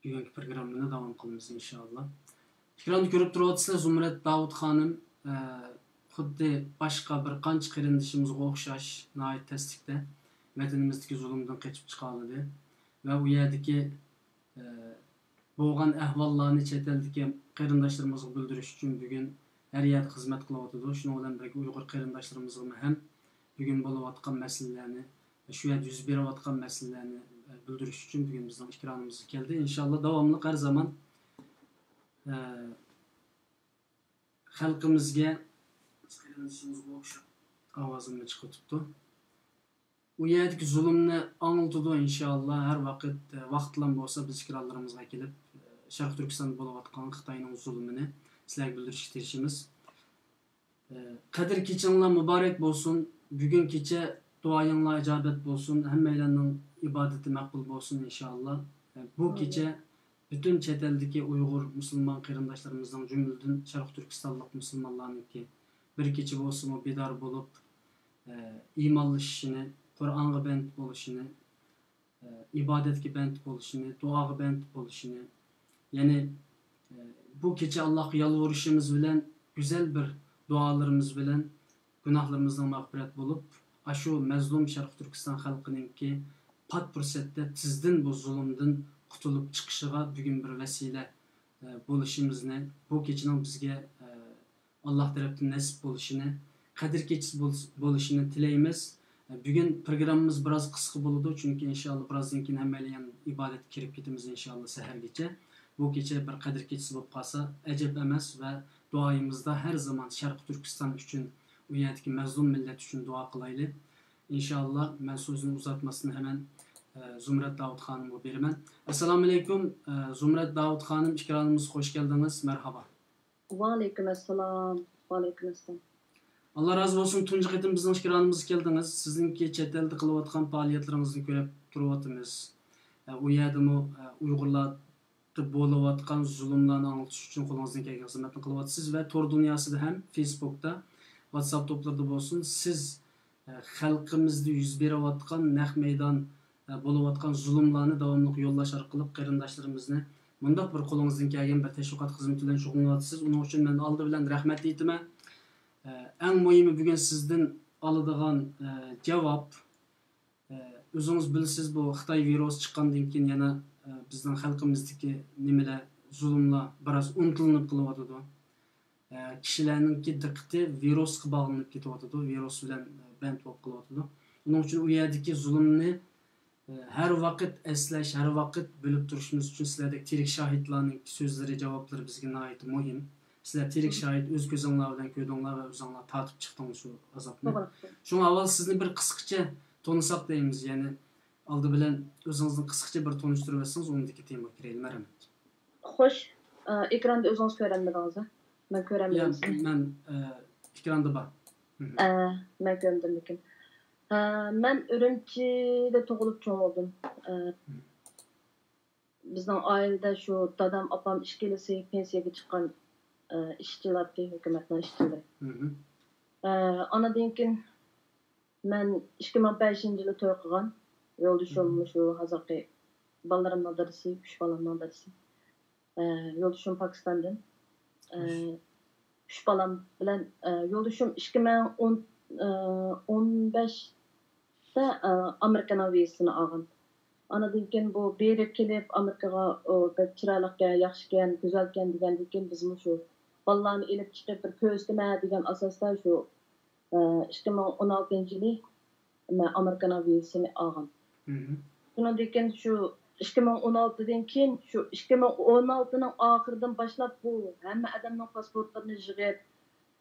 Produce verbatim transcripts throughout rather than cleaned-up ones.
بۈگۈنكى پروگراممىنى داۋام قىلىمىز، ئىنشائاللا. ئېكراندا كۆرۈپ تۇرۇۋاتىسىلەر، زۇمرەت داۋۇت خانىم، ئە، خۇددى باشقا بىر قانچە قېرىندىشىمىزغا ئوخشاش، ناھايىتى تەسلىكتە ۋەتىنىمىزدىكى زۇلۇمدىن قېچىپ چىقالىدى ۋە ئۇ يەردىكى، ئە، بولغان ئەھۋاللارنى چەت ئەلدىكى قېرىنداشلىرىمىزغا بىلدۈرۈش ئۈچۈن بۈگۈن ھەر يەردە خىزمەت قىلىۋاتىدۇ. شۇنىڭ بىلەن بىرگە ئۇيغۇر قېرىنداشلىرىمىزغىمۇ ھەم بۈگۈن بولۇۋاتقان مەسىلىلەرنى، شۇ يەردە يۈز بېرىۋاتقان مەسىلىلەرنى، ئە، بىلدۈرۈش ئۈچۈن بۈگۈن بىزنىڭ ئېكرانىمىزغا كەلدى. ئىنشاللا داۋاملىق ھەر زامان، ئە، خەلقىمىزگە ئاۋازىمنى چىقىۋېتىپتۇ. ئۇ يەردىكى زۇلۇمنى ئاڭلىتىدۇ، ئىنشاللا. ھەر ۋاقىت، ئە، ۋاقىتلام بولسا بىز ئېكرانلىرىمىزغا كېلىپ، ئە، شەرقىي تۈركىستاندا بولۇۋاتقان خىتاينىڭ زۇلۇمىنى سىلەرگە بىلدۈرۈشكە تىرىشىمىز. ئە، قەدىر كېچىڭلار مۇبارەك بولسۇن. بۈگۈن كېچە دۇئايىڭلار ئىجابەت بولسۇن. ھەممەيلەننىڭ ئىبادىتى مەقبۇل بولسۇن، ئىنشاللا. ئە، بۇ كېچە پۈتۈن چەت ئەلدىكى ئۇيغۇر مۇسۇلمان قېرىنداشلىرىمىزنىڭ، جۈملىدىن شەرقىي تۈركىستانلىق مۇسۇلمانلارنىڭكى بىر كېچە بولسىمۇ بىدار بولۇپ، ئە، ئىمانلىشىشىنى، قۇرئانغا بەند بولۇشىنى، ئە، ئىبادەتكە بەند بولۇشىنى، دۇئاغا بەند بولۇشىنى، يەنى، ئە، بۇ كېچە ئاللاھقا يالۋۇرۇشىمىز بىلەن گۈزەل بىر دۇئالىرىمىز بىلەن گۇناھلىرىمىزنىڭ مەغپىرەت بولۇپ، ئاشۇ مەزلۇم شەرقىي تۈركىستان خەلقىنىڭكى پات پۇرسەتتە تېزدىن بۇ زۇلۇمدىن قۇتۇلۇپ چىقىشىغا بۈگۈن بىر ۋەسىلە، ئە، بولۇشىمىزنى، بۇ كېچىنىڭ بىزگە، ئە، ئاللاھ تەرەپتىن نەسىپ بولۇشىنى، قەدىر كېچىسى بولۇش-، بولۇشىنى تىلەيمىز. بۈگۈن پروگراممىمىز بىراز قىسقا بولىدۇ، چۈنكى ئىنشاللا بىرازدىن كېيىن ھەممەيلەن يەنە ئىبادەتكە كىرىپ كېتىمىز ئىنشاللا سەھەرگىچە. بۇ كېچە بىر قەدىر كېچىسى بولۇپ قالسا ئەجەب ئەمەس ۋە دۇئايىمىزدا ھەر زامان شەرقىي تۈركىستان ئۈچۈن، ئۇ يەردىكى مەزلۇم مىللەت ئۈچۈن دۇئا قىلايلى. ئىنشاللا مەن سۆزنى ئۇزارتماستىن ھەمەن، ئە، زۇمرەت داۋۇت خانىمغا بېرىمەن. ئەسسالامۇئەلەيكۇم، ئە، زۇمرەت داۋۇت خانىم، ئىكرانىمىزغا خوش كەلدىڭىز، مەرھابا. ۋەئەلەيكۇم ئەسسالام. ۋەئەلەيكۇم ئەسسالام. ئاللا رازى بولسۇن، تۇنجى قېتىم بىزنىڭ ئېكرانىمىزغا كەلدىڭىز. سىزنىڭكى چەت ئەلدە قىلىۋاتقان پائالىيەتلىرىڭىزنى كۆرۈپ تۇرۇۋاتىمىز. ئە، ئۇ يەردىمۇ، ئە، ئۇيغۇرلاردا بولۇۋاتقان زۇلۇملارنى ئاڭلىتىش ئۈچۈن قولىڭىزدىن كەلگەن خىزمەتنى قىلىۋاتىسىز ۋە تور دۇنياسىدا ھەم فېيسبۇكتا، ۋاتساپ توپلىرىدا بولسۇن، سىز ئە، خەلقىمىزدە يۈز بېرىۋاتقان نەق مەيدان، ئە، بولۇۋاتقان زۇلۇملارنى داۋاملىق يوللاش ئارقىلىق قېرىنداشلىرىمىزنى مۇنداق بىر قولىڭىزدىن كەلگەن بىر تەشۋىقات خىزمىتى بىلەن شۇغۇللىنىۋاتىسىز. ئۇنىڭ ئۈچۈن مەن ئالدى بىلەن رەھمەت ئېيتىمەن. ئە، ئەڭ مۇھىمى بۈگۈن سىزدىن ئالىدىغان، ئە، جاۋاب، ئە، ئۆزىڭىز بىلىسىز، بۇ خىتاي ۋىرۇسى چىققاندىن كېيىن يەنە، ئە، بىزنىڭ خەلقىمىزدىكى نېمىلەر، زۇلۇملار بىراز ئۇنتۇلۇنۇپ قېلىۋاتىدۇ. ئە، كىشىلەرنىڭكى دىققىتى ۋىرۇسقا باغلىنىپ كېتىۋاتىدۇ، ۋىرۇس بىلەن، ئە، بەند بولۇپ قېلىۋاتىدۇ. ئۇنىڭ ئۈچۈن ئۇ يەردىكى زۇلۇمنى، ئە، ھەر ۋاقىت ئەسلەش، ھەر ۋاقىت بىلىپ تۇرۇشىمىز ئۈچۈن سىلەردەك تىرىك شاھىتلارنىڭ سۆزلىرى، جاۋابلىرى بىزگە ناھايىتى مۇھىم. سىلەر تىرىك شاھىت، ئۆز كۆزۈڭلار بىلەن كۆردۈڭلار ۋە ئۆزۈڭلار تارتىپ چىقتىڭلار شۇ ئازابنى. توغرا. شۇڭا ئاۋۋال سىزنى بىر قىسقىچە تونۇساق دەيمىز، يەنى ئالدى بىلەن ئۆزىڭىزنى قىسقىچە بىر تونۇشتۇرۇۋەتسىڭىز، ئۇنىڭدىن كېيىن تېمىغا كىرەيلى. مەرھەمەت. خوش، ئە، ئېكراندا ئۆزىڭىز كۆرەلمىدىڭىز ھە؟ مەن يا، كۆرەلمىدىم سىزنى. مەن، ئە، ئېكراندا بار. مھم. ئە، مەن كۆرمىدىم لېكىن. ئە، مەن ئۈرۈمچىدە تۇغۇلۇپ چوڭ بولدۇم. ئە، مھم. بىزنىڭ ئائىلىدە شۇ دادام، ئاپام ئىككىلىسى پېنسىيەگە چىققان، ئە، ئىشچىلار ئىدى، ھۆكۈمەتنىڭ ئىشچىلىرى. مھم. ئە، ئانىدىن كېيىن مەن ئىككى مىڭ بەشىنچى يىلى توي قىلغان. يولدىشىم مھم. مۇشۇ ھازىرقى بالىلىرىمنىڭ دادىسى، ئۈچ بالامنىڭ دادىسى. ئە، يولدىشىم پاكىستاندىن. ئە، ئۈچ. ئۈچ بالام بىلەن، ئە، يولدىشىم ئىككى مىڭ ئون، ئە، ئون بەشتە، ئە، ئامېرىكىنىڭ ۋىزىسىنى ئالغان. ئانىدىن كېيىن بۇ بېرىپ كېلىپ ئامېرىكىغا، ئۇ، بەك چىرايلىقكەن، ياخشىكەن، گۈزەلكەن دېگەندىن كېيىن بىز مۇشۇ بالىلارنى ئېلىپ چىقىپ بىر كۆرسىتىمەن دېگەن ئاساستا شۇ ئىككى مىڭ ئون ئالتىنچى يىلى مەن ئامېرىكىنىڭ ۋىزىسىنى ئالغان. مھم. شۇنىڭدىن كېيىن شۇ ئىككى مىڭ ئون ئالتىدىن كېيىن، شۇ ئىككى مىڭ ئون ئالتىنىڭ ئاخىرىدىن باشلاپ بۇ ھەممە ئادەمنىڭ پاسپورتلىرىنى يىغىپ،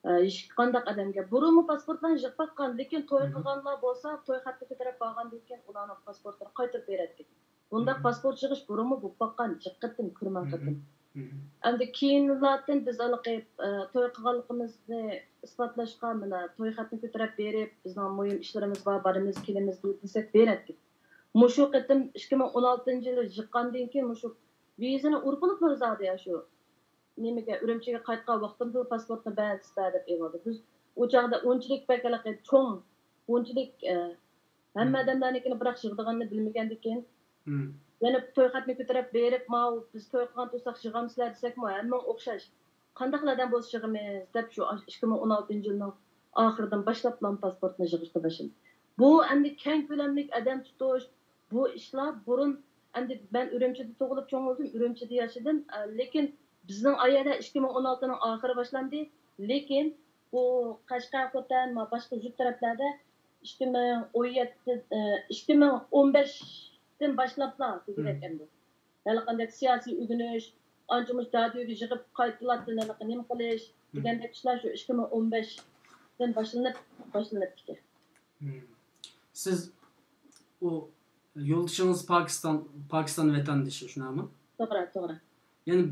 ئە، ھېچقانداق ئادەمگە بۇرۇنمۇ پاسپورتلارنى يىغىپ باققان، لېكىن توي مھم. قىلغانلار بولسا توي خەتنى كۆتۈرۈپ بارغاندىن كېيىن ئۇلارنىڭ پاسپورتلىرىنى قايتۇرۇپ بېرەتتى. بۇنداق مھم. پاسپورت يىغىش بۇرۇنمۇ بولۇپ باققان، جىق قېتىم، كۆرمەڭ مھم. قېتىم. مھم. ئەمدى كېيىنلاتىن بىز ھېلىقى، ئە، توي قىلغانلىقىمىزنى ئىسپاتلاشقا، مانا، توي خەتنى كۆتۈرۈپ بېرىپ، بىزنىڭ مۇھىم ئىشلىرىمىز بار، بارىمىز، كېلىمىز دېسەك بېرەتتى. مۇشۇ قېتىم ئىككى مىڭ ئون ئالتىنچى يىلى يىغقاندىن كېيىن مۇشۇ ۋىزىنى ئۇرۇپ بولۇپلا زادى شۇ نېمىگە، ئۈرۈمچىگە قايتقان ۋاقتىمدا پاسپورتنى بەر، بەر دەپ ئېلىۋالدى. بىز ئۇ چاغدا ئۇنچىلىك بەك ھېلىقى چوڭ، ئۇنچىلىك، ئە، ھەممە مم. ئادەملەرنىڭكىنى بىراق يىغىدىغىنىنى بىلمىگەندىكىن، مم. يەنە توي خەتنى كۆتۈرۈپ بېرىپ، ماۋۇ بىز توي قىلغان تۇرساق يىغامسىلەر دېسەكمۇ، ھەممىڭ ئوخشاش. قانداقلا ئادەم بولسا يىغىمىز دەپ، شۇ ئىككى مىڭ ئون ئالتىنچى يىلنىڭ ئاخىرىدىن باشلاپلا پاسپورتنى يىغىشقا باشلىدى. بۇ ئەمدى كەڭ كۆلەملىك ئادەم تۇتۇش، بۇ ئىشلار بۇرۇن، ئەمدى مەن ئۈرۈمچىدە تۇغۇلۇپ چوڭ بولدۇم، ئۈرۈمچىدە ياشىدىم. ئە، لېكىن بىزنىڭ ئايەردە ئىككى مىڭ ئون ئالتىنىڭ ئاخىرى باشلاندى. لېكىن بۇ قەشقەر، خوتەن، ما باشقا يۇرت تەرەپلەردە ئىككى مىڭ ئون يەتتە، ئە، ئىككى مىڭ ئون بەشتىن باشلاپلا دېگۈدەك ئەمدى. ھېلىقانداق سىياسىي ئۆگىنىش، ئانچە-مۇنچە دادۈيگە يىغىپ قايتىلاردىن ھېلىقى نېمە قىلىش دېگەندەك ئىشلار شۇ ئىككى مىڭ ئون بەشتىن باشلىنىپ، باشلىنىپتىكەن. سىز ئۇ يولدىشىڭىز پاكىستان، پاكىستان ۋەتەندىشى، شۇنداقمۇ؟ توغرا، توغرا. يەنى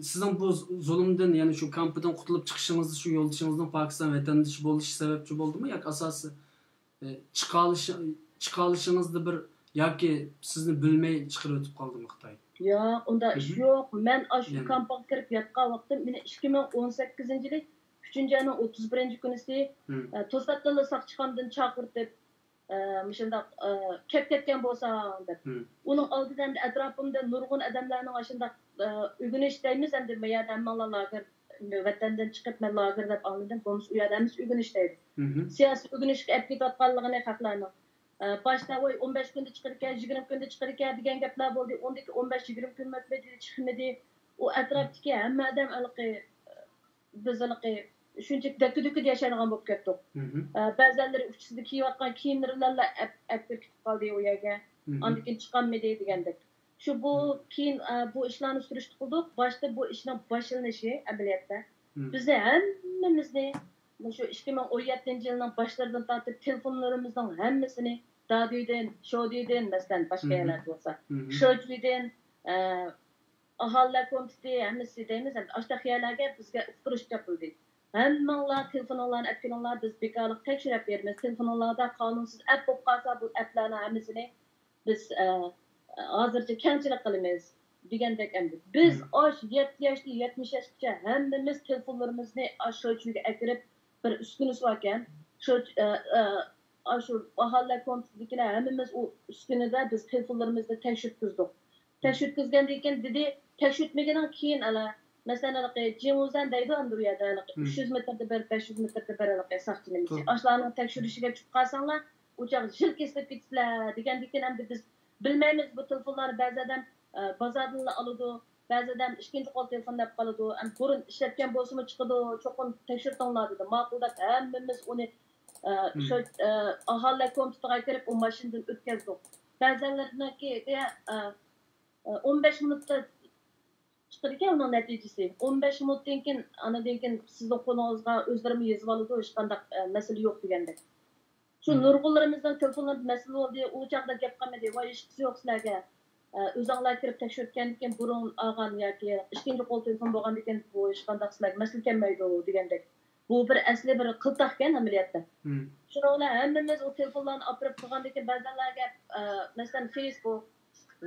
سىزنىڭ بۇ زۇلۇمدىن، يەنى شۇ كامپىدىن قۇتۇلۇپ چىقىشىڭىزدا شۇ يولدىشىڭىزنىڭ پاكىستان ۋەتەندىشى بولۇشى سەۋەبچى بولدىمۇ ياكى ئاساسىي، ئە، چىقالىشى-، چىقالىشىڭىزدا بىر ياكى سىزنى بىلمەي چىقىرىۋېتىپ قالدىمۇ خىتاي؟ ياق، ئۇنداق ئىش يوق. مەن ئاشۇ كامپىغا كىرىپ ياتقان ۋاقتىم، مېنى ئىككى مىڭ ئون سەككىزىنچى يىلى ئۈچىنچى ئاينىڭ ئوتتۇز بىرىنچى كۈنىسى، ئە، توساتتىنلا ساقچىخانىدىن چاقىرتىپ، ئە، مۇشۇنداق، ئە، كەپ كەتكەن بولساڭ دەپ. ئۇنىڭ ئالدىدا ئەمدى ئەتراپىمدا نۇرغۇن ئادەملەرنىڭ ئاشۇنداق، ئە، ئۆگىنىش دەيمىز ئەمدى، بۇ يەردە ھەممىڭلار لاگېر، ۋەتەندىن چىقىپ مەن لاگېر دەپ ئاڭلىدىم، بولمىسا ئۇ يەردە ھەممىسى ئۆگىنىش دەيدۇ. سىياسىي ئۆگىنىشكە ئەپ كېتىۋاتقانلىقىنى خەقلەرنىڭ. ئە، باشتا ۋاي ئون بەش كۈندە چىقىدىكەن، يىگىرمە كۈندە چىقىدىكەن دېگەن گەپلەر بولدى. ئۇندىكى ئون بەش يىگىرمە كۈن ئۆتمىدى، چىقمىدى. ئۇ ئەتراپتىكى ھەممە ئادەم ھېلىقى، بىز ھېلىقى شۇنچىلىك دەككە-دۈككىدە ياشايدىغان بولۇپ كەتتۇق. ئە، بەزەنلىرى ئۇچىسىدا كىيىۋاتقان كىيىملىرىنىلا ئەپ، ئەپ كىرىپ كېتىپ قالدى ئۇ يەرگە. ئاندىن كېيىن چىقالمىدى دېگەندەك. شۇ بۇ كېيىن، ئە، بۇ ئىشلارنى سۈرۈشتە قىلدۇق. باشتا بۇ ئىشنىڭ باشلىنىشى ئەمەلىيەتتە بىزنى ھەممىمىزنى مۇشۇ ئىككى مىڭ ئون يەتتىنچى يىلنىڭ باشلىرىدىن تارتىپ تېلېفونلىرىمىزنىڭ ھەممىسىنى دادۈيدىن، شودىيدىن، مەسىلەن، باشقا يەرلەردە بولسا، شوجۈيدىن، ئە، ئاھالىلەر كومىتېتى ھەممىسى دەيمىز، ئەمدى ئاشۇنداق يەرلەرگە بىزگە ئۇقتۇرۇش بېرىلدى. ھەممىڭلار تېلېفونۇڭلارنى ئەپ كېلىڭلار، بىز بىكارلىق تەكشۈرۈپ بېرىمىز، تېلېفونۇڭلاردا قانۇنسىز ئەپ بولۇپ قالسا، بۇ ئەپلەرنىڭ ھەممىسىنى بىز، ئە، ھازىرچە كەڭچىلىك قىلىمىز دېگەندەك ئەمدى. بىز ئاشۇ يەتتە ياشتىن يەتمىش ياشقىچە ھەممىمىز تېلېفونلىرىمىزنى ئاشۇ شوجۈيگە ئەكىرىپ، بىر ئۈسكۈنىسى باركەن. شۇ، ئە، ئە، ئاشۇ ئاھالىلەر كومىتېتىدىكىلەر ھەممىمىز ئۇ ئۈسكۈنىدە بىز تېلېفونلىرىمىزنى تەكشۈرتكۈزدۇق. تەكشۈرتكۈزگەندىن كېيىن دېدى، تەكشۈرتمىگىنىڭ كېيىن ئەلە، مەسىلەن، ھېلىقى جىڭۋۇزەن دەيدۇ ئەمدى ئۇ يەردە، ھېلىقى ئۈچ يۈز مېتىردا بىر، بەش يۈز مېتىردا بىر ھېلىقى ساقچى نېمىسى. ئاشۇلارنىڭ تەكشۈرۈشىگە چۈشۈپ قالساڭلار، ئۇ چاغ ژىل كېسىلىپ كېتىسىلەر دېگەندىكىن، ئەمدى بىز بىلمەيمىز بۇ تېلېفونلارنى بەزى ئادەم، ئە، بازاردىنلا ئالىدۇ، بەزى ئادەم ئىككىنچى قول تېلېفون دەپ قالىدۇ. ئەمدى بۇرۇن ئىشلەتكەن بولسىمۇ چىقىدۇ، چوقۇم تەكشۈرتۈڭلار دېدى. ماقۇل دەپ ھەممىمىز ئۇنى، ئە، شۇ، ئە، ئاھالىلەر كومىتېتىغا كىرىپ ئۇ ماشىنىدىن ئۆتكۈزدۇق. بەزىلەرنىڭكى، ئە، ئە، ئون بەش مىنۇتتا چىقىدىكەن ئۇنىڭ نەتىجىسى. ئون بەش مىنۇتتىن كېيىن، ئاندىن كېيىن سىزنىڭ قولىڭىزغا ئۆزلىرىمۇ يېزىۋالىدۇ، ھېچقانداق، ئە، مەسىلە يوق دېگەندەك. شۇ نۇرغۇنلىرىمىزنىڭ تېلېفونلىرىدا مەسىلە بولدى، ئۇ چاغدا گەپ قىلمىدى، ۋاي ھېچقىسى يوق سىلەرگە، ئە، ئۆزۈڭلار كىرىپ تەكشۈرتكەندىكىن بۇرۇن ئالغان ياكى ئىككىنچى قول تېلېفون بولغاندىكىن بۇ ھېچقانداق سىلەرگە مەسىلە كەلمەيدۇ دېگەندەك. بۇ بىر ئەسلى بىر قىلتاقكەن ئەمەلىيەتتە. شۇنىڭ بىلەن ھەممىمىز ئۇ تېلېفونلارنى ئاپىرىپ قىلغاندىكىن بەزىلەرگە، ئە، مەسىلەن، فېيسبۇك،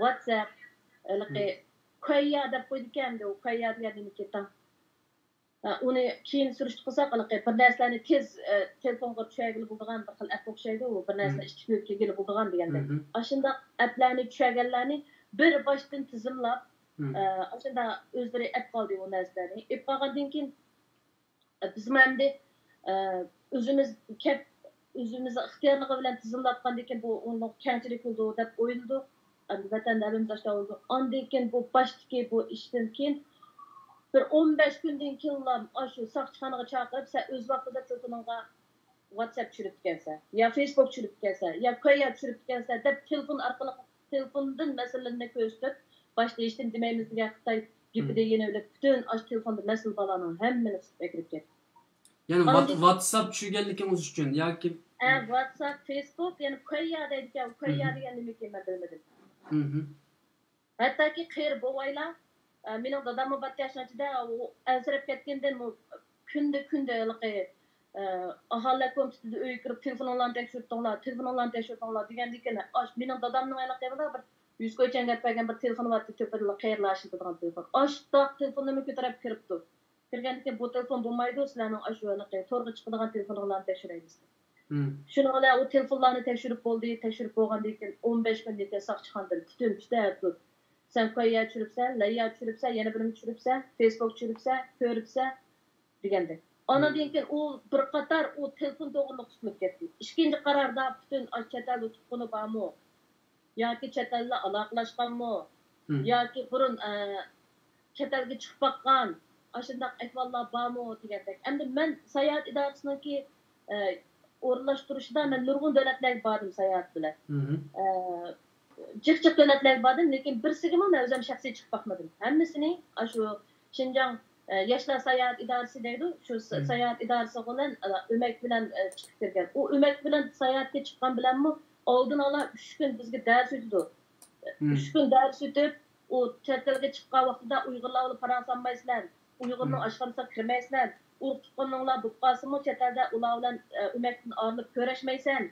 ۋاتساپ، ھېلىقى كۇەييا دەپ قويىدىكەن، ئەمدى ئۇ كۇەييا دېگەن نېمىكىن تاڭ. ئۇنى كېيىن سۈرۈشتە قىلساق، ھېلىقى بىر نەرسىلەرنى تېز، ئە، تېلېفونغا چۈشۈرگىلى بولىدىغان بىر خىل ئەپ ئوخشايدۇ، ئۇ بىر نەرسىنى ئىككى كۈنگە كىرگىلى بولىدىغان دېگەندەك. ئاشۇنداق ئەپلەرنى چۈشۈرگەنلەرنى بىر باشتىن تىزىملاپ، ئە، ئاشۇنداق ئۆزلىرى ئەپ قالدى ئۇ نەرسىلەرنى. ئەپ قالغاندىن كېيىن، ئە، بىزمۇ ئەمدى، ئە، ئۆزىمىز كەپ، ئۆزىمىز ئىختىيارلىقى بىلەن تىزىملاتقاندىن كېيىن بۇ ئۇنىڭ كەڭچىلىك بولىدۇ دەپ ئويلىدۇق. ئەمدى ۋەتەندە ھەممىمىز ئاشۇنداق بولدۇق. ئاندىن كېيىن بۇ باشتىكى بۇ ئىشتىن كېيىن بىر ئون بەش كۈندىن كېيىنلا ئاشۇ ساقچىخانىغا چاقىرىپ، سەن ئۆز ۋاقتىدا تېلېفونۇڭغا ۋاتساپ چۈشۈرۈپتىكەنسەن، يا فېيسبۇك چۈشۈرۈپتىكەنسەن، يا كۇەييا چۈشۈرۈپتىكەنسەن دەپ تېلېفون ئارقىلىق تېلېفوندىن مەسىلىنى كۆرسىتىپ، باشتا ھېچنېمە دېمەيمىز دېگەن خىتاي گېپىدە يېنىۋېلىپ، پۈتۈن ئاشۇ تېلېفوندا مەسىلە بارلارنىڭ ھەممىنى قىسىپ ئەكىرىپ كەتتى. يەنى ۋات-، ۋاتساپ چۈشۈرگەنلىكىڭىز ئۈچۈن ياكى؟ ھە، ۋاتساپ، فېيسبۇك، يەنى كۇەييا دەيدىكەن، ئۇ كۇەييا دېگەن نېمىكىن مەن بىلمىدىم. ھەتتاكى قېرى بوۋايلار، ئە، مېنىڭ داداممۇ بار ئاشۇنىڭ ئىچىدە، ئۇ ئەنسىرەپ كەتكەندىن، ئۇ كۈندە، كۈندە ھېلىقى، ئە، ئاھالىلەر كومىتېتىدا ئۆيگە كىرىپ، تېلېفونۇڭلارنى تەكشۈرتۈڭلار، تېلېفونۇڭلارنى تەكشۈرتۈڭلار دېگەندىكىن، ئاش-، مېنىڭ دادامنىڭ ھېلىقى بىر يۈز كويچەنگە ئەپ بەرگەن بىر تېلېفونى بارتتى، تۆپىدىلا قېرىلار ئىشلىتىدىغان تېلېفون. ئاشۇنداق تېلېفوننىمۇ كۆتۈرۈپ كىرىپتۇ. كىرگەندىكىن، بۇ تېلېفون بولمايدۇ، سىلەرنىڭ ئاشۇ ھېلىقى تورغا چىقىدىغان تېلېفونۇڭلارنى تەكشۈرەيمىز. شۇنىڭ بىلەن ئۇ تېلېفونلارنى تەكشۈرۈپ بولدى، تەكشۈرۈپ بولغاندىن كېيىن ئون بەش كۈندىن كېيىن ساقچىخانىدىن پۈتۈن پۈتەپۈت سەن كويا چۈشۈرۈپسەن، لەييا چۈشۈرۈپسەن، يەنە بىرنى چۈشۈرۈپسەن، فېيسبۇك چۈشۈرۈپسەن، كۆرۈپسەن دېگەندەك. ئاندىن كېيىن ئۇ بىر قاتار ئۇ تېلېفون توغرىلىق تۇتۇلۇپ كەتتى. ئىككىنچى قاراردا پۈتۈن ئاشۇ چەت ئەلدە تۇغقىنى بارمۇ؟ ياكى چەت ئەلدە ئالاقىلاشقانمۇ؟ ياكى بۇرۇن، ئە، چەت ئەلگە چىقىپ باققان ئاشۇنداق ئەھۋاللار بارمۇ دېگەندەك. ئەمدى مەن ساياھەت ئىدارىسىنىڭكى، ئە، ئورۇنلاشتۇرۇشىدا مەن نۇرغۇن دۆلەتلەرگە باردىم ساياھەت بىلەن. ئە، جىق جىق دۆلەتلەرگە باردىم، لېكىن بىرسىگىمۇ مەن ئۆزۈم شەخسىي چىقىپ باقمىدىم. ھەممىسىنى ئاشۇ شىنجاڭ، ئە، ياشلار ساياھەت ئىدارىسى دەيدۇ، شۇ س-، ساياھەت ئىدارىسى بىلەن، ئە، ئۆمەك بىلەن، ئە، چىقىپ كىرگەن. ئۇ ئۆمەك بىلەن ساياھەتكە چىققان بىلەنمۇ ئالدىن ئالا ئۈچ كۈن بىزگە دەرس ئۆتىدۇ. ئۈچ كۈن دەرس ئۆتۈپ، ئۇ چەت ئەلگە چىققان ۋاقتىدا ئۇيغۇرلار بىلەن پاراڭلاشالمايسىلەر، ئۇيغۇرنىڭ ئاشخانىسىغا كىرمەيسىلەر، ئۇرۇق تۇغقىنىڭلار بولۇپ قالسىمۇ چەت ئەلدە ئۇلار بىلەن، ئە، ئۆمەكتىن ئايرىلىپ كۆرۈشمەيسەن.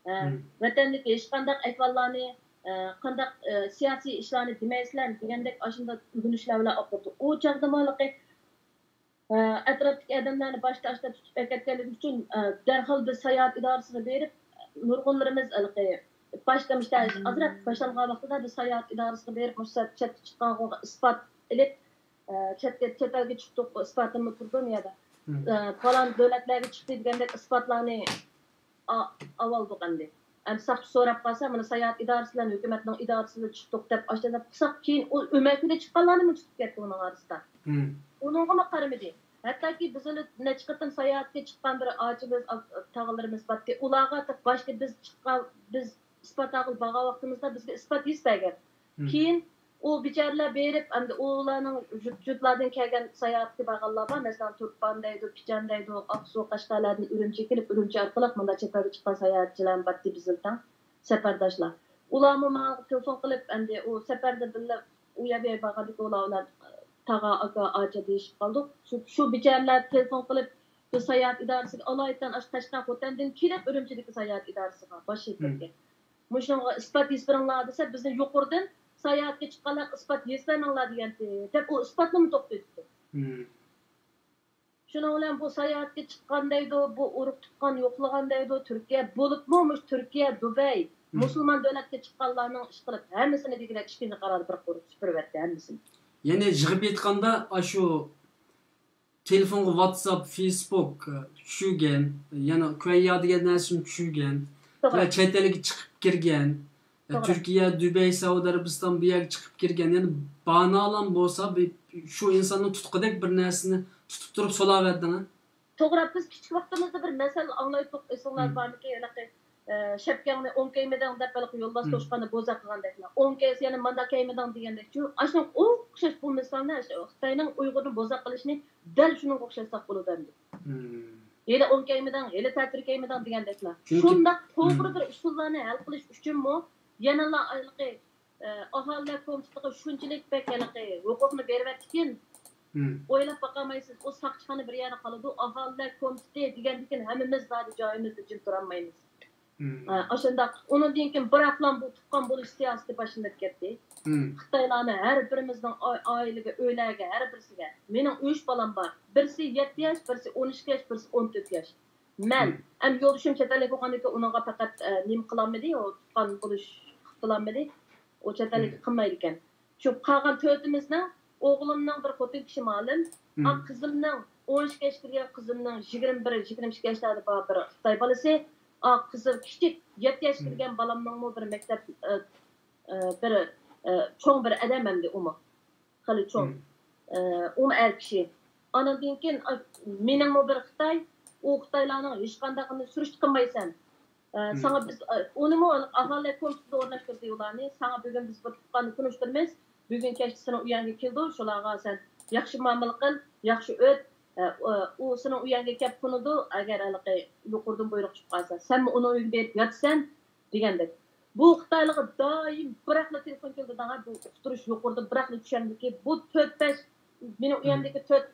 ئە، ۋەتەندىكى ھېچقانداق ئەھۋاللارنى، ئە، قانداق، ئە، سىياسىي ئىشلارنى دېمەيسىلەر دېگەندەك ئاشۇنداق ئۆگىنىشلەر بىلەن ئاپىرىدۇ. ئۇ چاغدىمۇ ھېلىقى ئەتراپتىكى ئادەملەرنى باشتا ئاشتا تۇتۇپ ئەكەتكەنلىكى ئۈچۈن، دەرھال بىز ساياھەت ئىدارىسىغا بېرىپ، نۇرغۇنلىرىمىز ھېلىقى باشتا مۇشۇ ئازراق باشلانغان ۋاقتىدا بىز ساياھەت ئىدارىسىغا بېرىپ، مۇشۇ چەتكە چىققانغا ئىسپات ئېلىپ، چەتكە، چەت ئەلگە چىقتۇق، ئىسپاتىممۇ تۇرىدۇ مۇ يەردە. پالان دۆلەتلەرگە چىقتى دېگەندەك ئىسپاتلارنى ئا-، ئاۋالدۇق ئەمدى. ئەمدى ساقچى سوراپ قالسا، مانا ساياھەت ئىدارىسى بىلەن ھۆكۈمەتنىڭ ئىدارىسى بىلەن چىقتۇق دەپ، ئاشۇنداق دەپ قىلساق، كېيىن ئۇ ئۆمەككىدە چىققانلارنىمۇ تۇتۇپ كەتتى ئۇنىڭ ئارىسىدا. ئۇنىڭغىمۇ قارىمىدى. ھەتتاكى بىز ئەنە نەچچە قېتىم ساياھەتكە چىققان بىر ئاچىمىز، تاغىلىرىمىز بارتتى. ئۇلارغا باشتا بىز چىققان، بىز ئىسپات ئالغىلى بارغان ۋاقتىمىزدا بىزگە ئىسپات ھېچ بەرگەن. كېيىن ئۇ بىچارىلەر بېرىپ، ئەمدى ئۇلارنىڭ يۇرت-، يۇرتلاردىن كەلگەن ساياھەتكە بارغانلار بار، مەسىلەن، تۇرپان دەيدۇ، پىچان دەيدۇ، ئاقسۇ، قەشقەرلەردىن ئۈرۈمچىگە كېلىپ، ئۈرۈمچى ئارقىلىق مۇنداق چەت ئەلگە چىققان ساياھەتچىلەرمۇ بارتتى بىزنىڭ تەڭ سەپەرداشلار. ئۇلارمۇ ماڭا تېلېفون قىلىپ، ئەمدى ئۇ سەپەردە بىللە ئۇ يەر بۇ يەرگە بارغاندىكىن ئۇلار بىلەن تاغا، ئاكا، ئاچا دېيىشىپ قالدۇق. شۇ، شۇ بىچارىلەر تېلېفون قىلىپ، بىز ساياھەت ئىدارىسىگە ئالايىتەن ئاشۇ تاشكەنت خوتەندىن كېلىپ ئۈرۈمچىدىكى ساياھەت ئىدارىسىغا، باش شىركەتكە. مۇشۇنىڭغا ئىسپات ھېسىپ بېرىڭلار دېسە، بىزنى يۇقىرىدىن ساياھەتكە چىققانلارغا ئىسپات ھېسىپ بەرمەڭلار دېگەنتى، دەپ ئۇ ئىسپاتنىمۇ توختىتىپتۇ. شۇنىڭ بىلەن بۇ ساياھەتكە چىققان دەيدۇ، بۇ ئۇرۇق تۇغقان يوقلىغان دەيدۇ، تۈركىيە، بولۇپمۇ مۇشۇ تۈركىيە، دۇبەي، مۇسۇلمان دۆلەتكە چىققانلارنىڭ ئىشقىلىپ ھەممىسىنى دېگۈدەك ئىككىنچى قاراردا بىر قۇر سۈپۈرۈۋەتتى ھەممىسىنى. يەنى يىغىپ ئېيتقاندا، ئاشۇ تېلېفونغا ۋاتساپ، فېيسبوك، ئە، چۈشۈرگەن، يەنە كۇەنيا دېگەن نەرسىنى چۈشۈرگەن. توغرا. ۋە چەت ئەلگە چىقىپ كىرگەن. ئە، توغرا. تۈركىيە، دۇبەي، سەئۇدى ئەرەبىستان بۇ يەرگە چىقىپ كىرگەن. يەنى بانالام بولسا، بى-، شۇ ئىنساننىڭ تۇتقۇدەك بىر نەرسىنى تۇتۇپ تۇرۇپ سولاۋەردىڭە. توغرا، بىز كىچىك ۋاقتىمىزدا بىر مەسەل ئاڭلايتتۇق، ئېسىڭلاردا بارمىكىن، ھېلىقى، ئە، شەپكەڭنى ئوڭ كەيمىدىڭ دەپ، ھېلىقى يولۋاس توشقاننى بوزەك قىلغاندەكلا. ئوڭ كەيسە يەنە مانداق كەيمىدىڭ دېگەندەك. شۇ، ئاشۇنىڭغا ئوخشاش بۇ مىسالنى، ئاشۇ خىتاينىڭ ئۇيغۇرنى بوزەك قىلىشىنى دەل شۇنىڭغا ئوخشاشتۇرساق بولىدۇ ئەمدى. ھېلى ئوڭ كەيمىدىڭ، ھېلى تەتۈر كەيمىدىڭ دېگەندەكلا. چۈنكى شۇنداق توغرا بىر ئۇسۇللارنى ھەل قىلىش ئۈچۈنمۇ يەنىلا ھېلىقى ئاھالىلەر كومىتېتىغا شۇنچىلىك بەك ھېلىقى ھوقۇقنى بېرىۋەتتىكىن، ئويلاپ باقالمايسىز، ئۇ ساقچىخانا بىر يەردە قالىدۇ. ئاھالىلەر كومىتېتى دېگەندىكىن ھەممىمىز زادى جايىمىزدا جىم تۇرالمايمىز. ئاشۇنداق. ئۇنىڭدىن كېيىن بىراقلا بۇ تۇغقان بولۇش سىياسىتى باشلىنىپ كەتتى. خىتايلارنى ھەر بىرىمىزنىڭ ئا-، ئائىلىگە، ئۆيلەرگە، ھەر بىرسىگە. مېنىڭ ئۈچ بالام بار. بىرسى يەتتە ياش، بىرسى ئون ئىككى ياش، بىرسى ئون تۆت ياش. مەن ھەم يولدىشىم چەت ئەلگە بولغاندىكىن ئۇنىڭغا پەقەت، ئە، نېمە قىلالمىدى، ئۇ تۇغقان بولۇش قىلالمىدى. ئۇ چەت ئەلگە قىلمايدىكەن. شۇ قالغان تۆتىمىزنىڭ، ئوغلۇمنىڭ بىر خوتۇن كىشى مالىم، ئا، قىزىمنىڭ ئون ئىككى ياشقا كىرگەن قىزىمنىڭ يىگىرمە بىر، يىگىرمە ئىككى ياشلاردا بار بىر خىتاي بالىسى، ئا، قىزىم كىچىك يەتتە ياشقا كىرگەن بالامنىڭمۇ بىر مەكتەپ، ئە، ئە، بىر، ئە، چوڭ بىر ئادەم ئەمدى ئۇمۇ. خېلى چوڭ. ئە، ئۇمۇ ئەر كىشى. ئانىڭدىن كېيىن، ئا، مېنىڭمۇ بىر خىتاي، ئۇ خىتايلارنىڭ ھېچقانداقىنى سۈرۈشتە قىلمايسەن. ئە، ساڭا بىز، ئە، ئۇنىمۇ ئاھالىلەر كومىتېتىدا ئورۇنلاشتۇردى ئۇلارنى. ساڭا بۈگۈن بىز بىر تۇغقاننى تونۇشتۇرىمىز. بۈگۈن كەچتە سېنىڭ ئۆيۈڭگە كېلىدۇ. شۇلارغا سەن ياخشى مۇئامىلە قىل، ياخشى ئۆت. ئە، ئۇ، ئۇ سېنىڭ ئۆيۈڭگە كەپ قونىدۇ. ئەگەر ھېلىقى يۇقىرىدىن بۇيرۇق چىقىپ قالسا، سەنمۇ ئۇنىڭ ئۆيىگە بېرىپ ياتىسەن. دېگەندەك. بۇ خىتايلارغا دائىم بىراقلا تېلېفون كېلىدۇ، داڭا، بۇ ئۇقتۇرۇش يۇقىرىدا بىراقلا چۈشەندىكى، بۇ تۆت بەش، مېنىڭ ئۇيامدىكى تۆت،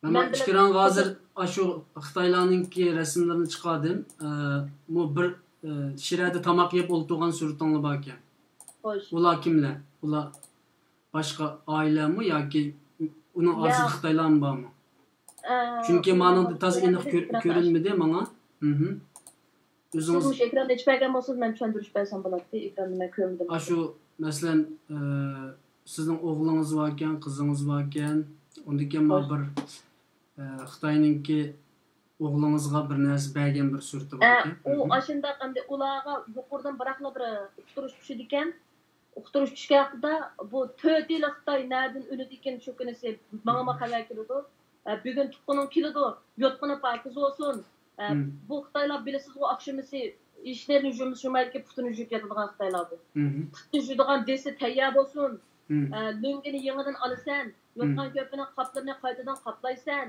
مەن مەن بىلەن ئىكرام ھازىر ئاشۇ خىتايلارنىڭكى رەسىملىرىنى چىقاردىم. ئە، مۇ بىر، ئە، شىرەدە تاماق يەپ ئولتۇرغان سۈرىتىڭلار باركەن. خوش. ئۇلار كىملەر؟ ئۇلار باشقا ئائىلەمۇ ياكى ئۇنىڭ ئارىسىدا خىتايلارمۇ بارمۇ؟ ئە، چۈنكى مانىڭدا تازا ئېنىق كۆر-، كۆرۈنمىدى ماڭا. ئۆزىڭىز سىز مۇشۇ ئېكراننى ئېچىپ بەرگەن بولسىڭىز، مەن چۈشەندۈرۈش بەرسەم بولاتتى. ئېكراننى مەن كۆرمىدىم. ئاشۇ، مەسىلەن، ئە، سىزنىڭ ئوغلىڭىز باركەن، قىزىڭىز باركەن. ئۇندىن كېيىن مانا بىر، ئە، خىتاينىڭكى ئوغلىڭىزغا بىر نەرسە بەرگەن بىر سۈرىتى باركەن. ئۇ ئاشۇنداق ئەمدى ئۇلارغا يۇقىرىدىن بىراقلا بىر ئۇقتۇرۇش چۈشىدىكەن. ئۇقتۇرۇش چۈشكەن ھەققىدە بۇ تۆت يىل خىتاي نەدىن ئۆلىدىكىن شۇ كۈنىسى ماڭىمۇ خەۋەر كېلىدۇ. ئە، بۈگۈن تۇغقىنىڭ كېلىدۇ، يوتقىنى پاكىز بولسۇن. ئە، بۇ خىتايلار بىلىسىزغۇ، ئاخشىمىسى ھېچنېرىنى يۇمۇشمايدىكەن، پۇتىنى يۇيۇپ ياتىدىغان خىتايلار بۇ. پۇتنى يۇيىدىغان دېسى تەييار بولسۇن. ئە، لۆڭگىنى يېڭىدىن ئالىسەن، يوتقان كۆرپىنىڭ قاپلىرىنى قايتىدىن قاپلايسەن.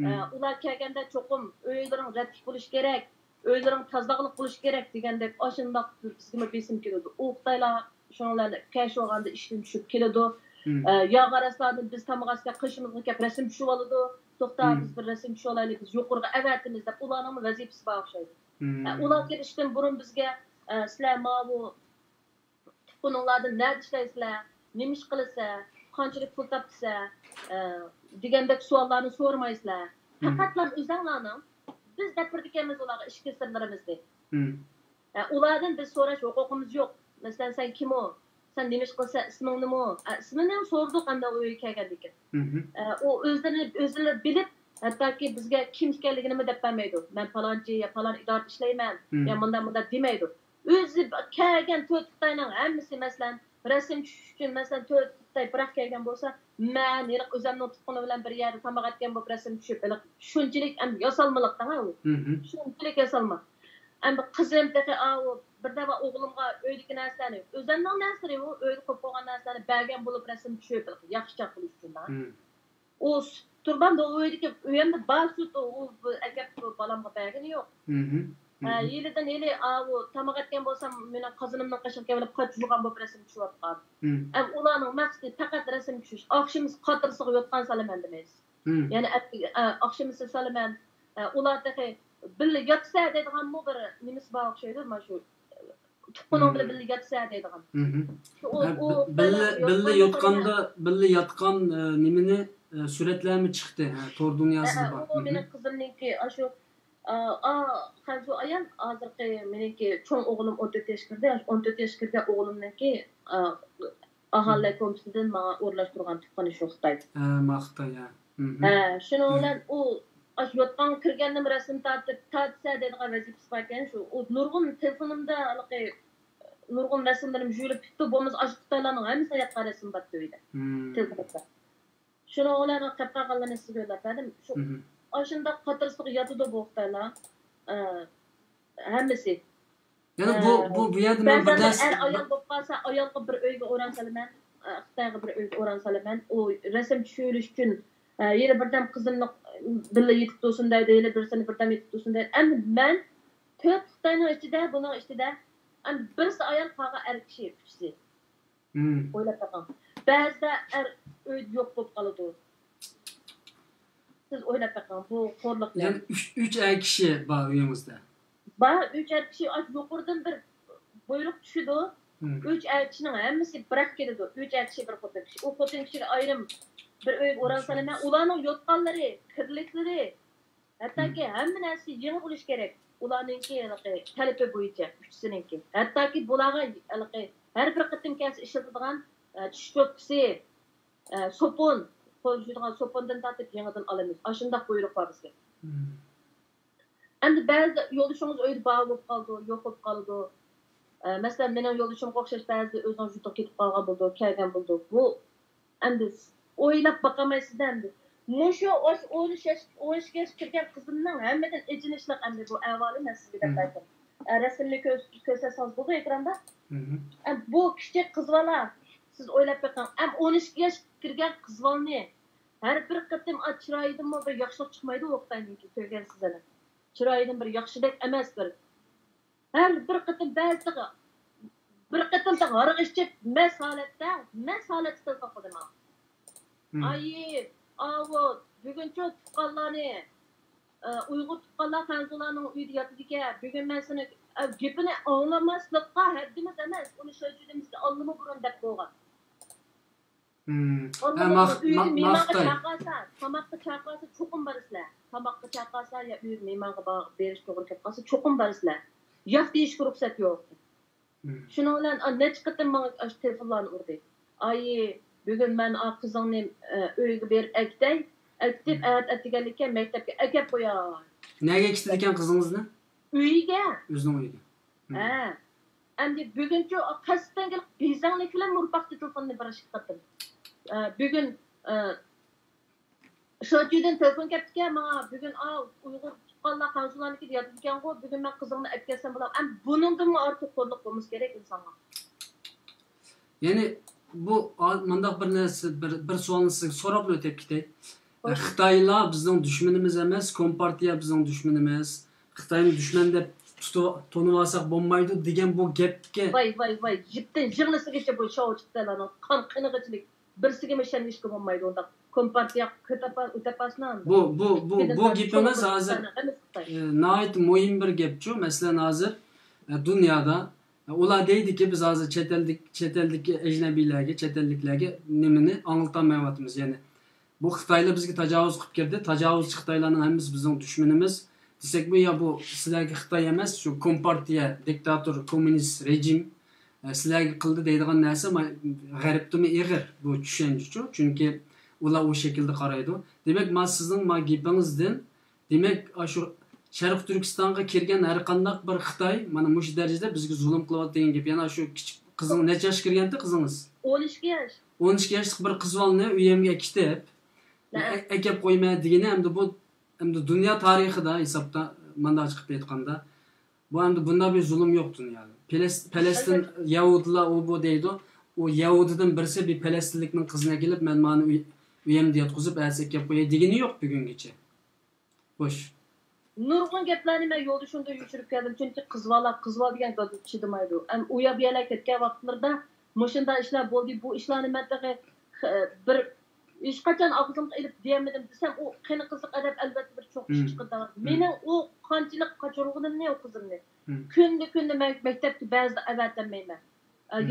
ئە، ئۇلار كەلگەندە چوقۇم ئۆيلىرىڭ رەتلىك بولۇشى كېرەك، ئۆيلىرىڭ تازىلىقلىق بولۇشى كېرەك دېگەندەك ئاشۇنداق بىزگىمۇ بېسىم كېلىدۇ. ئۇ خىتايلار شۇنىڭ بىلەن كەش بولغاندا ئىشتىن چۈشۈپ كېلىدۇ. ئە، ياغ ئاراسلاردىن بىز تاماق ئەتسەك قېشىمىزغا كەپ رەسىم چۈشۈۋالىدۇ. توختا، بىز بىر رەسىم چۈشۈۋالايلى، بىز يۇقىرىغا ئەۋەتىمىز دەپ ئۇلارنىڭمۇ ۋەزىپىسى بار ئوخشايدۇ. ئە، ئۇلار كېلىشتىن بۇرۇن بىزگە، ئە، سىلەر ماۋۇ تۇغقىنىڭلاردىن نەدە ئىشلەيسىلەر، نېمە ئىش قىلىسىلەر، قانچىلىك پۇل تاپىسىلەر، ئە، دېگەندەك سوئاللارنى سورىمايسىلەر. پەقەتلا ئۆزەڭلارنىڭ، بىز دەپ بېرىدىكەنمىز ئۇلارغا ئىچكى سىرلىرىمىزنى. ئە، ئۇلاردىن بىز سوراش ھوقۇقىمىز يوق. مەسىلەن، سەن كىم ئۇ؟ سەن نېمە ئىش قىلىسەن؟ ئىسمىڭ نېمە ئۇ؟ ئە، ئىسمىنى سورىدۇق ئەمدى ئۆيگە كەلگەندىن كېيىن. ئە، ئۇ ئۆزلىرىنى، ئۆزلىرى بىلىپ، ھەتتاكى بىزگە كىم ئىكەنلىكىنىمۇ دەپ بەرمەيدۇ. مەن پالانچى يا پالان ئىدارىدە ئىشلەيمەن، يا مۇنداق، مۇنداق دېمەيدۇ. ئۆزى كەلگەن تۆت خىتاينىڭ ھەممىسى، مەسىلەن، رەسىم چۈشۈش ئۈچۈن، مەسىلەن، تۆت خىتاي بىراق كەلگەن بولسا، مەن ھېلىقى ئۆزەمنىڭ تۇغقىنى بىلەن بىر يەردە تاماق ئەتكەن بولۇپ رەسىم چۈشۈپ، ھېلىقى شۇنچىلىك ئەمدى ياسالمىلىق دەڭە ئۇ. شۇنچىلىك ياسالما. ئەمدى قىزىم تېخى ئاۋۇ بىر دەۋا ئوغلۇمغا ئۆيدىكى نەرسىلەرنى، ئۆزەمنىڭ نەرسىلىرى ئۇ، ئۆيدە قويۇپ قويغان نەرسىلەرنى بەرگەن بولۇپ رەسىم چۈشۈرۈپ، ھېلىقى ياخشىچاق بولۇش ئۈچۈن دەڭە. ئۇ تۇرغاندا ئۇ ئۆيدىكى، ئۆيەمدە بار سۈت، ئۇ، ئۇ ئەكەپ بالامغا بەرگىنى يوق. ھە، ھېلىدىن ھېلى، ئاۋۇ تاماق ئەتكەن بولسام، مېنىڭ قازىنىمنىڭ قېشىغا كېلىپ قاچا يۇغان بولۇپ رەسىم چۈشۈۋاتقان. ئەم، ئۇلارنىڭ مەقسىتى پەقەت رەسىم چۈشۈش. ئاخشىمىسى قاترىسىغا يوتقان سالىمەن دېمەيسىز. يەنى ئەت-، ئە، ئاخشىمىسى سالىمەن. ئە، ئۇلار تېخى بىللە ياتسا دەيدىغانمۇ بىر نېمىسى بار ئوخشايدۇ، مانا شۇ. تۇغقىنىڭ بىلەن بىللە ياتسا دەيدىغان. شۇ ئۇ، ھە، ئۇ بىللە، بىللە ياتقاندا، بىللە ياتقان، ئە، نېمىنى، ئە، سۈرەتلەرمۇ چىقتى. ھە، تور دۇنياسىدا بار. ئۇ مېنىڭ قىزىمنىڭكى، ئاشۇ، ئا، ئا، خەنزۇ ئايال، ھازىرقى مېنىڭكى چوڭ ئوغلۇم ئون تۆت ياشقا كىردى. ئون تۆت ياشقا كىرگەن ئوغلۇمنىڭكى، ئا، ئاھالىلەر كومىتېتىدىن ماڭا ئورۇنلاشتۇرغان تۇغقىنى شۇ خىتاي. ھە، ما خىتاي، ھە. ھە، شۇنىڭ بىلەن ئۇ ئاشۇ يوتقانغا كىرگەندىمۇ رەسىم تارتىپ، تارتسا دەيدىغان ۋەزىپىسى باركەن شۇ. ئۇ نۇرغۇن تېلېفونۇمدا ھېلىقى نۇرغۇن رەسىملىرىم يۇيۇلۇپ كېتىپتۇ، بولمىسا ئاشۇ خىتايلارنىڭ ھەممىسىنىڭ ياتقان رەسىمى بارتتى ئۆيدە. تېلېفوندا. شۇنىڭ بىلەن قېلىپ قالغانلىرىنى سىزگە يوللاپ بەردىم. شۇ، ئاشۇنداق قاترىسىغا ياتىدۇ بۇ خىتايلار. ئە، ھەممىسى. يەنى بۇ، ئە، بۇ، بۇ يەردە مەن بىر بەزەن نەرسە، ئەر ئايال بولۇپ قالسا، ئايالغا بىر ئۆيگە ئوران سالىمەن، ئە، خىتايغا بىر ئۆيگە ئوران سالىمەن. ئۇ رەسىم چۈشۈرۈش ئۈچۈن، ئە، يەنە بىردەم قىزىمنى بىللە يېتىپ تۇرسۇن دەيدۇ، يەنە بىرسىنى بىردەم يېتىپ تۇرسۇن دەيدۇ. ئەمدى مەن تۆت خىتاينىڭ ئىچىدە، بۇنىڭ ئىچىدە، ئەمدى بىرسى ئايال، قالغان ئەر كىشى، ئۈچىسى. ئويلاپ بېقىڭ. بەزىدە ئەر ئۆيدە يوق بولۇپ قالىدۇ. سىز ئويلاپ بېقىڭ، بۇ خورلۇقنى. يەنى ئۈچ، ئۈچ ئەر كىشى بار ئۆيىڭىزدە؟ بار، ئۈچ ئەر كىشى. ئاشۇ يۇقىرىدىن بىر بۇيرۇق چۈشىدۇ. ئۈچ ئەر كىشىنىڭ ھەممىسى بىراق كېلىدۇ. ئۈچ ئەر كىشى، بىر خوتۇن كىشى. ئۇ خوتۇن كىشىگە ئايرىم بىر ئۆيگە ئوران سالىمەن. ئۇلارنىڭ يوتقانلىرى، كىرلىكلىرى، ھەتتاكى ھەممە نەرسە يېڭى بولۇشى كېرەك. ئۇلارنىڭكى ھېلىقى تەلىپى بويىچە، ئۈچىسىنىڭكى. ھەتتاكى بۇلارغا ھېلىقى ھەر بىر قېتىم كەلسە ئىشلىتىدىغان، ئە، چىش چوتكىسى، ئە، سوپۇن، قول يۇيىدىغان سوپۇندىن تارتىپ يېڭىدىن ئالىمىز. ئاشۇنداق بۇيرۇق بار بىزگە. ئەمدى بەزىدە يولدىشىڭىز ئۆيدە بار بولۇپ قالىدۇ، يوق بولۇپ قالىدۇ. ئە، مەسىلەن، مېنىڭ يولدىشىمغا ئوخشاش بەزىدە ئۆزىنىڭ يۇرتىغا كېتىپ قالغان بولىدۇ، كەلگەن بولىدۇ. بۇ ئەمدى ئويلاپ باقالمايسىز ئەمدى. مۇشۇ ئون ئىككى ياش، ئون ئىككى ياشقا كىرگەن قىزىمنىڭ ھەممىدىن ئېچىنىشلىق ئەمدى بۇ ئەھۋالى، مەن سىزگە دەپ بەردىم. ئە، رەسىمنى كۆرس-، كۆرسەتسىڭىز بولىدۇ ئېكراندا. ئە، بۇ كىچىك قىز بالا، سىز ئويلاپ بېقىڭ. ئەم، ئون ئىككى ياشقا كىرگەن قىز بالىنى ھەر بىر قېتىم، ئا، چىرايىدىنمۇ بىر ياخشىلىق چىقمايدۇ ئۇ خىتاينىڭكى، كۆرگەنسىز ئەنە. چىرايىدىن بىر ياخشىدەك ئەمەس بىر. ھەر بىر قېتىم بەزىدە بىر قېتىمدا ھاراق ئىچىپ، مەست ھالەتتە، مەست ھالەتتە تېلېفون قىلدى ماڭا. ئايى، ئاۋۇ، بۈگۈنچۇ تۇغقانلارنى، ئە، ئۇيغۇر تۇغقانلار خەنزۇلارنىڭ ئۆيىدە ياتىدىكەن. بۈگۈن مەن سېنى، ئە، گېپىنى ئاڭلىماسلىققا ھەددىمىز ئەمەس. ئۇنى شايجۇدىمىزگە ئاللىمۇ بۇرۇن دەپ بولغان. ئۇيغۇر مېھمانغا چاقىرسا، تاماققا چاقىرسا، چوقۇم بارىسىلەر. تاماققا چاقىرسا يا ئۆيگە مېھمانغا بار-، بېرىش توغرا كېلىپ قالسا، چوقۇم بارىسىلەر. ياق دېيىشكە رۇخسەت يوق. شۇنىڭ بىلەن، ئا، نەچچە قېتىم ماڭا ئاشۇ تېلېفونلارنى ئۇردى. ئايى، بۈگۈن مەن ئا قىزىڭنى ئە، ئۆيگە بېرىپ ئەكېتەي. ئەكېتىپ، ئەتە ئەتىگەنلىككە مەكتەپكە ئەكەپ قوياي. نەگە ئەكېتىدىكەن قىزىڭىزنى؟ ئۆيىگە. ئۆزىنىڭ ئۆيىگە. ھە. ئەمدى بۈگۈنچۇ قەستەن كېلىپ بېزەڭلىك بىلەن مۇرپاقتا تېلېفوننى بىر ئىككى قېتىم. ئە، بۈگۈن ئە، شىجۈدىن تېلېفون كەپتىكەن ماڭا، بۈگۈن ئا ئۇيغۇر تۇغقانلار خەنزۇلارنىڭكىدە ياتىدىكەنغۇ، بۈگۈن مەن قىزىڭنى ئەپكەلسەم بولام. ئەمدى بۇنىڭدىنمۇ ئارتۇق خورلۇق بولمىسا كېرەك ئىنسانغا. يەنى بۇ مۇنداق بىر نەرسە، بىر، بىر سوئالنى سىزگە سوراپلا ئۆتۈپ كېتەي. خىتايلار بىزنىڭ دۈشمىنىمىز ئەمەس، كومپارتىيە بىزنىڭ دۈشمىنىمىز. خىتاينى دۈشمەن دەپ تۇتۇپ تونۇۋالساق بولمايدۇ دېگەن بۇ گەپكە. ۋاي ۋاي ۋاي، يىپتىن يىڭنىسىگىچە بۇ شاۋچىقتەلەرنىڭ قان قېنىغىچىلىك بىرسىگىمۇ ئىشەنمىشكە بولمايدۇ ئۇنداق. كومپارتىيە كۆتەپ ئۆتەپ بارسىنا. بۇ، بۇ، بۇ، بۇ گېپىڭىز ھازىر ناھايىتى مۇھىم بىر گەپچۇ. مەسىلەن، ھازىر دۇنيادا ئۇلار دەيدىكى، بىز ھازىر چەت ئەلدىك، چەت ئەلدىكى ئەجنەبىيلەرگە، چەت ئەللىكلەرگە نېمىنى ئاڭلىتالمايۋاتىمىز. يەنى بۇ خىتايلار بىزگە تاجاۋۇز قىلىپ كىردى، تاجاۋۇزچى خىتايلارنىڭ ھەممىسى بىزنىڭ دۈشمىنىمىز دېسەكمۇ، يا بۇ سىلەرگە خىتاي ئەمەس، شۇ كومپارتىيە، دىكتاتور، كوممۇنىست رېجىم سىلەرگە قىلدى دەيدىغان نەرسە غەربتىمۇ ئېغىر بۇ چۈشەنچىچۇ. چۈنكى ئۇلار ئۇ شەكىلدە قارايدۇ. دېمەك، ما سىزنىڭ ما گېپىڭىزدىن، دېمەك، ئاشۇ شەرقىي تۈركىستانغا كىرگەن ھەر قانداق بىر خىتاي مانا مۇشۇ دەرىجىدە بىزگە زۇلۇم قىلىۋاتىدۇ دېگەن گەپ. يەنە شۇ كىچىك قىزىڭ نەچچە ياشقا كىرگەنتى قىزىڭىز؟ ئون ئىككى ياش. ئون ئىككى ياشلىق بىر قىز بالىنى ئۆيۈمگە ئەكېتىپ، ئەكەپ قويىمەن دېگىنى ئەمدى بۇ، ئەمدى دۇنيا تارىخىدا ھېسابتا مانداق چىقىپ ئېيتقاندا، بۇ ئەمدى بۇنداق بىر زۇلۇم يوق دۇنيادا. پەلەستىن يەھۇدىيلار ئۇ بۇ دەيدۇ. ئۇ يەھۇدىيدىن بىرسى بىر پەلەستىنلىكنىڭ قىزىنى ئەكېلىپ، مەن مانا ئۆيۈمدە ياتقۇزۇپ، ئەتىسى ئەكەپ قوياي دېگىنى يوق بۈگۈنگىچە. خوش. نۇرغۇن گەپلەرنى مەن يولدىشىمدىن يوشۇرۇپ كەلدىم، چۈنكى قىز بالا، قىز بالا دېگەن گادىدا چىدىمايدۇ. ئەم ئۇ يەر بۇ يەرلەرگە كەتكەن ۋاقىتلىرىدا مۇشۇنداق ئىشلار بولدى، بۇ ئىشلارنى مەن تېخى بىر ھېچقاچان ئاغزىمغا ئېلىپ دېيەلمىدىم دېسەم، ئۇ قېنى قىزىق ئەدەپ، ئەلۋەتتە بىر چوڭ ئىش چىقىدۇ. مېنىڭ ئۇ قانچىلىك قاچۇرغىنىمنى ئۇ قىزىمنى كۈندە كۈندە مەن مەكتەپكە بەزىدە ئەۋەتەلمەيمەن.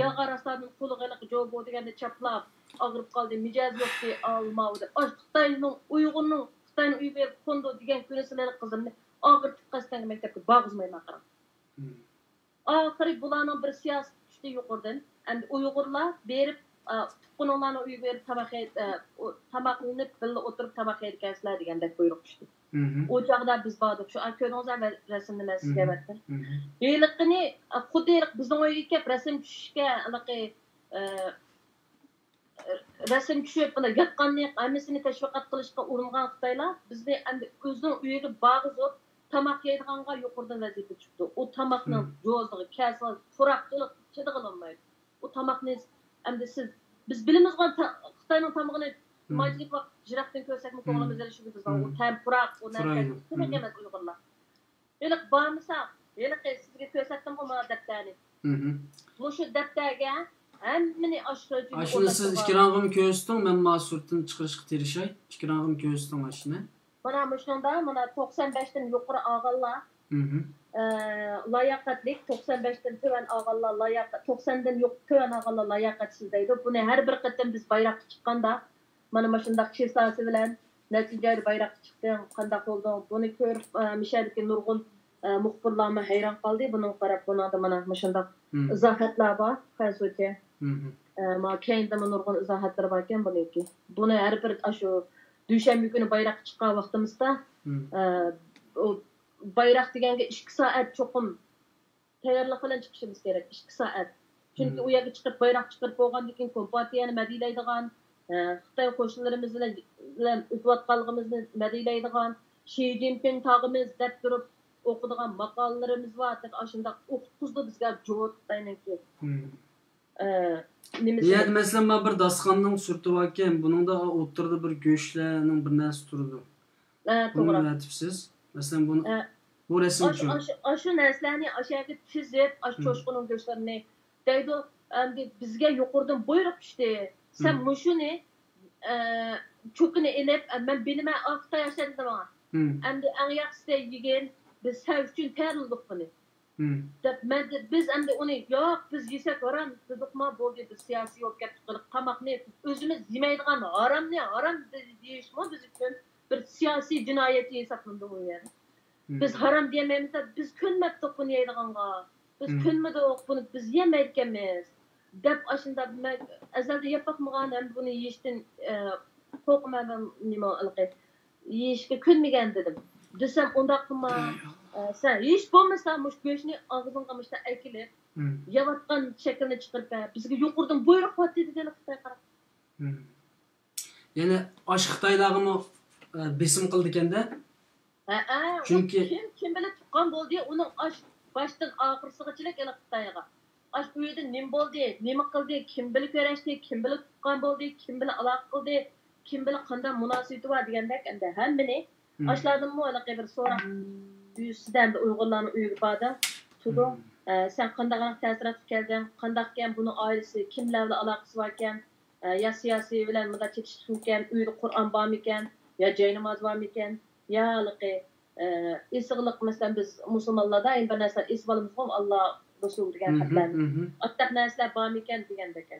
ياغا راسادىن قۇلىقى ھېلىقى جوبو دېگەندە چاپلاپ، ئاغرىپ قالدى، مىجەزى يوقتى، ئالماۋىدى. ئاشۇ خىتاينىڭ ئۇيغۇرنىڭ، خىتاينىڭ ئۆيىگە بېرىپ قوندۇ دېگەن كۈنى سىلەر قىزىمنى ئاغرىتىپ قەستەن مەكتەپكە بارغۇزمايمەن قاراڭ. ئاخىرى بۇلارنىڭ بىر سىياسىتى چۈشتى يۇقىرىدىن. ئەمدى ئۇيغۇرلار بېرىپ، ئا، تۇغقىنىڭلارنىڭ ئۆيىگە بېرىپ تاماق يەي-، ئە، ئۇ، تاماقلىنىپ بىللە ئولتۇرۇپ تاماق يەيدىكەنسىلەر دېگەندەك بۇيرۇق چۈشتى. ئۇ چاغدا بىز باردۇق. شۇ، ئا، كۆردىڭىز ھە، رەسىمنى مەن سىزگە ئەۋەتتىم. ھېلىقىنى، ئا، خۇددى ھېلىقى بىزنىڭ ئۆيگە كەپ رەسىم چۈشۈشكە، ھېلىقى، ئە، رەسىم چۈشۈپ، مانا ياتقاننى، ھەممىسىنى تەشۋىقات قىلىشقا ئۇرۇنغان خىتايلار بىزنى ئەمدى ئۆزىنىڭ ئۆيىگە بارغۇزۇپ، تاماق يەيدىغانغا يۇقىرىدىن ۋەزىپە چۈشۈپتۇ. ئۇ تاماقنىڭ جوزىغا كەلسىڭىز، پۇراقچىلىق چىدىغىلى بولمايدۇ. ئۇ تاماقنى ئەمدى سىز، بىز بىلىمىزغۇ تا-، خىتاينىڭ تامىقىنى مايچىلىك ۋاقىت يىراقتىن كۆرسەكمۇ كۆڭلىمىز ئېلىشىدۇ بىزنىڭ. ئۇ تەم پۇراق، ئۇ نەرسە كېرەك ئەمەس ئۇيغۇرلار. ھېلىقى بارمىسا، ھېلىقى سىزگە كۆرسەتتىمغۇ مانا دەپتەرنى. مۇشۇ دەپتەرگە ھەممىنى ئاشۇ سۆزىنى ئاشۇنى سىز ئېكرانغىمۇ كۆرسىتىڭ، مەن ما سۈرىتىنى چىقىرىشقا تىرىشاي. ئېكرانغىمۇ كۆرسىتىڭ ئاشۇنى. مانا مۇشۇنىڭدا مانا توقسان بەشتىن يۇقىرى ئالغانلار، ئە، لاياقەتلىك، توقسان بەشتىن تۆۋەن ئالغانلار لاياقەت، توقساندىن يۇق-، تۆۋەن ئالغانلار لاياقەتسىز دەيدۇ. بۇنى ھەر بىر قېتىم بىز بايراققا چىققاندا، مانا مۇشۇنداق چىسلاسى بىلەن نەچچىنچى ئايدا بايراققا چىقتىڭ، قانداق بولدۇڭ؟ بۇنى كۆرۈپ، ئە، مىشەدىكى نۇرغۇن، ئە، مۇخبىرلارمۇ ھەيران قالدى. بۇنىڭغا قاراپ، بۇنىڭدا مانا مۇشۇنداق ئىزاھاتلار بار، خەنزۇچە. ئە، ما كەينىدىمۇ نۇرغۇن ئىزاھاتلىرى باركەن بۇنىڭكى. بۇنى ھەر بىر ئاشۇ دۈشەنبە كۈنى بايراققا چىققان ۋاقتىمىزدا، ئە، ئۇ بايراق دېگەنگە ئىككى سائەت چوقۇم تەييارلىق بىلەن چىقىشىمىز كېرەك، ئىككى سائەت. چۈنكى ئۇ يەرگە چىقىپ، بايراق چىقىرىپ بولغاندىن كېيىن، كومپارتىيەنى مەدھىيەلەيدىغان، ئە، خىتاي قوشنىلىرىمىز بىلەن، بىلەن ئۆتۈۋاتقانلىقىمىزنى مەدھىيەلەيدىغان، شى جىنپىڭ تاغىمىز دەپ تۇرۇپ ئوقۇيدىغان ماقالىلىرىمىز بار، تېخى ئاشۇنداق ئوقۇتقۇزىدۇ بىزگە جوت خىتاينىڭكى. ئە، نېمىسى؟ بۇ يەردە، مەسىلەن، مانا بىر داستىخاننىڭ سۈرىتى باركەن، بۇنىڭدا ئوتتۇرىدا بىر گۆشلەرنىڭ بىر نەرسە تۇرىدۇ. ھە، توغرا. بۇنى ئەتىپسىز. مەسىلەن، بۇنى، ھە، بۇ رەسىمچۇ. ئاشۇ، ئاشۇ، ئاشۇ نەرسىلەرنى ئاشۇ يەرگە تىزىپ، ئاشۇ چوشقىنىڭ گۆشلىرىنى دەيدۇ. ئەمدى بىزگە يۇقىرىدىن بۇيرۇق چۈشتى. سەن مۇشۇنى، ئە، چوكىنى ئېلىپ، ئە، مەن بىلىمەن، ئا، خىتاي ئاشۇ دېدى ماڭا. ئەمدى ئەڭ ياخشىسى يېگىن، بىز سەن ئۈچۈن تەييارلىدۇق بۇنى. دەپ، مەن، بىز ئەمدى ئۇنى، ياق، بىز يېسەك ھارام دېدۇقما، بولدى، بىز سىياسىي بولۇپ كەتتۇق، تاماقنى ئۆزىمىز يېمەيدىغان ھارامنى ھارام دېيىشمۇ بىز ئۈچۈن بىر سىياسىي جىنايەتچى ھېسابلىنىدۇ ئۇ يەردە. بىز ھارام دېيەلمەيمىز دەپ، بىز كۆنمەپتۇق بۇنى يەيدىغانغا. بىز كۆنمىدۇق، بۇنى بىز يېيەلمەيدىكەنمىز. دەپ ئاشۇنداق مەن ئەزەلدىن يەپ باقمىغان ھەم بۇنى يېيىشتىن قورقىمەن، نېمە ھېلىقى يېيىشكە كۆنمىگەن دېدىم. دېسەم ئۇنداق قىلما، سەن ھېچ بولمىسا مۇشۇ گۆشنى ئاغزىڭغا مۇشۇنداق ئەكېلىپ يەۋاتقان شەكىلنى چىقىرىپ بەر، بىزگە يۇقىرىدىن بۇيرۇق قىلىۋاتىدۇ دېگەن خىتاي قاراپ. يەنى ئاشۇ خىتايلارغىمۇ بېسىم قىلىدىكەندە. ھەئە، چۈنكى كىم كىم بىلەن تۇغقان بولدى، ئۇنىڭ ئاش باشتىن ئاخىرسىغىچىلىك ھېلىقى خىتايغا. ئاش ئۆيدە نېمە بولدى، نېمە قىلدى، كىم بىلەن كۆرۈشتى، كىم بىلەن تۇغقان بولدى، كىم بىلەن ئالاقە قىلدى، كىم بىلەن قانداق مۇناسىۋىتى بار دېگەندەك ئەمدى ھەممىنى ئاشلاردىنمۇ ھېلىقى بىر سوراق يۈزىسىدە ئەمدى ئۇيغۇرلارنىڭ ئۆيىگە باردىڭ، تۇردۇڭ. ئە، سەن قانداقراق تەسىراتقا كەلدىڭ، قانداقكەن بۇنىڭ ئائىلىسى، كىملەر بىلەن ئالاقىسى باركەن، ئە، يا سىياسىي بىلەن مۇنداق چېتىشلىقمىكەن، ئۆيىدە قۇرئان بارمىكەن، يا جايناماز بارمىكەن، يا ھېلىقى ئېسىقلىق، مەسىلەن، بىز مۇسۇلمانلاردا ئەمدى بىر نەرسىلەر ئېسىۋالىمىزغۇ، ئاللا، رەسۇل دېگەن خەتلەرنى. ئاتتەك نەرسىلەر بارمىكەن دېگەندەك.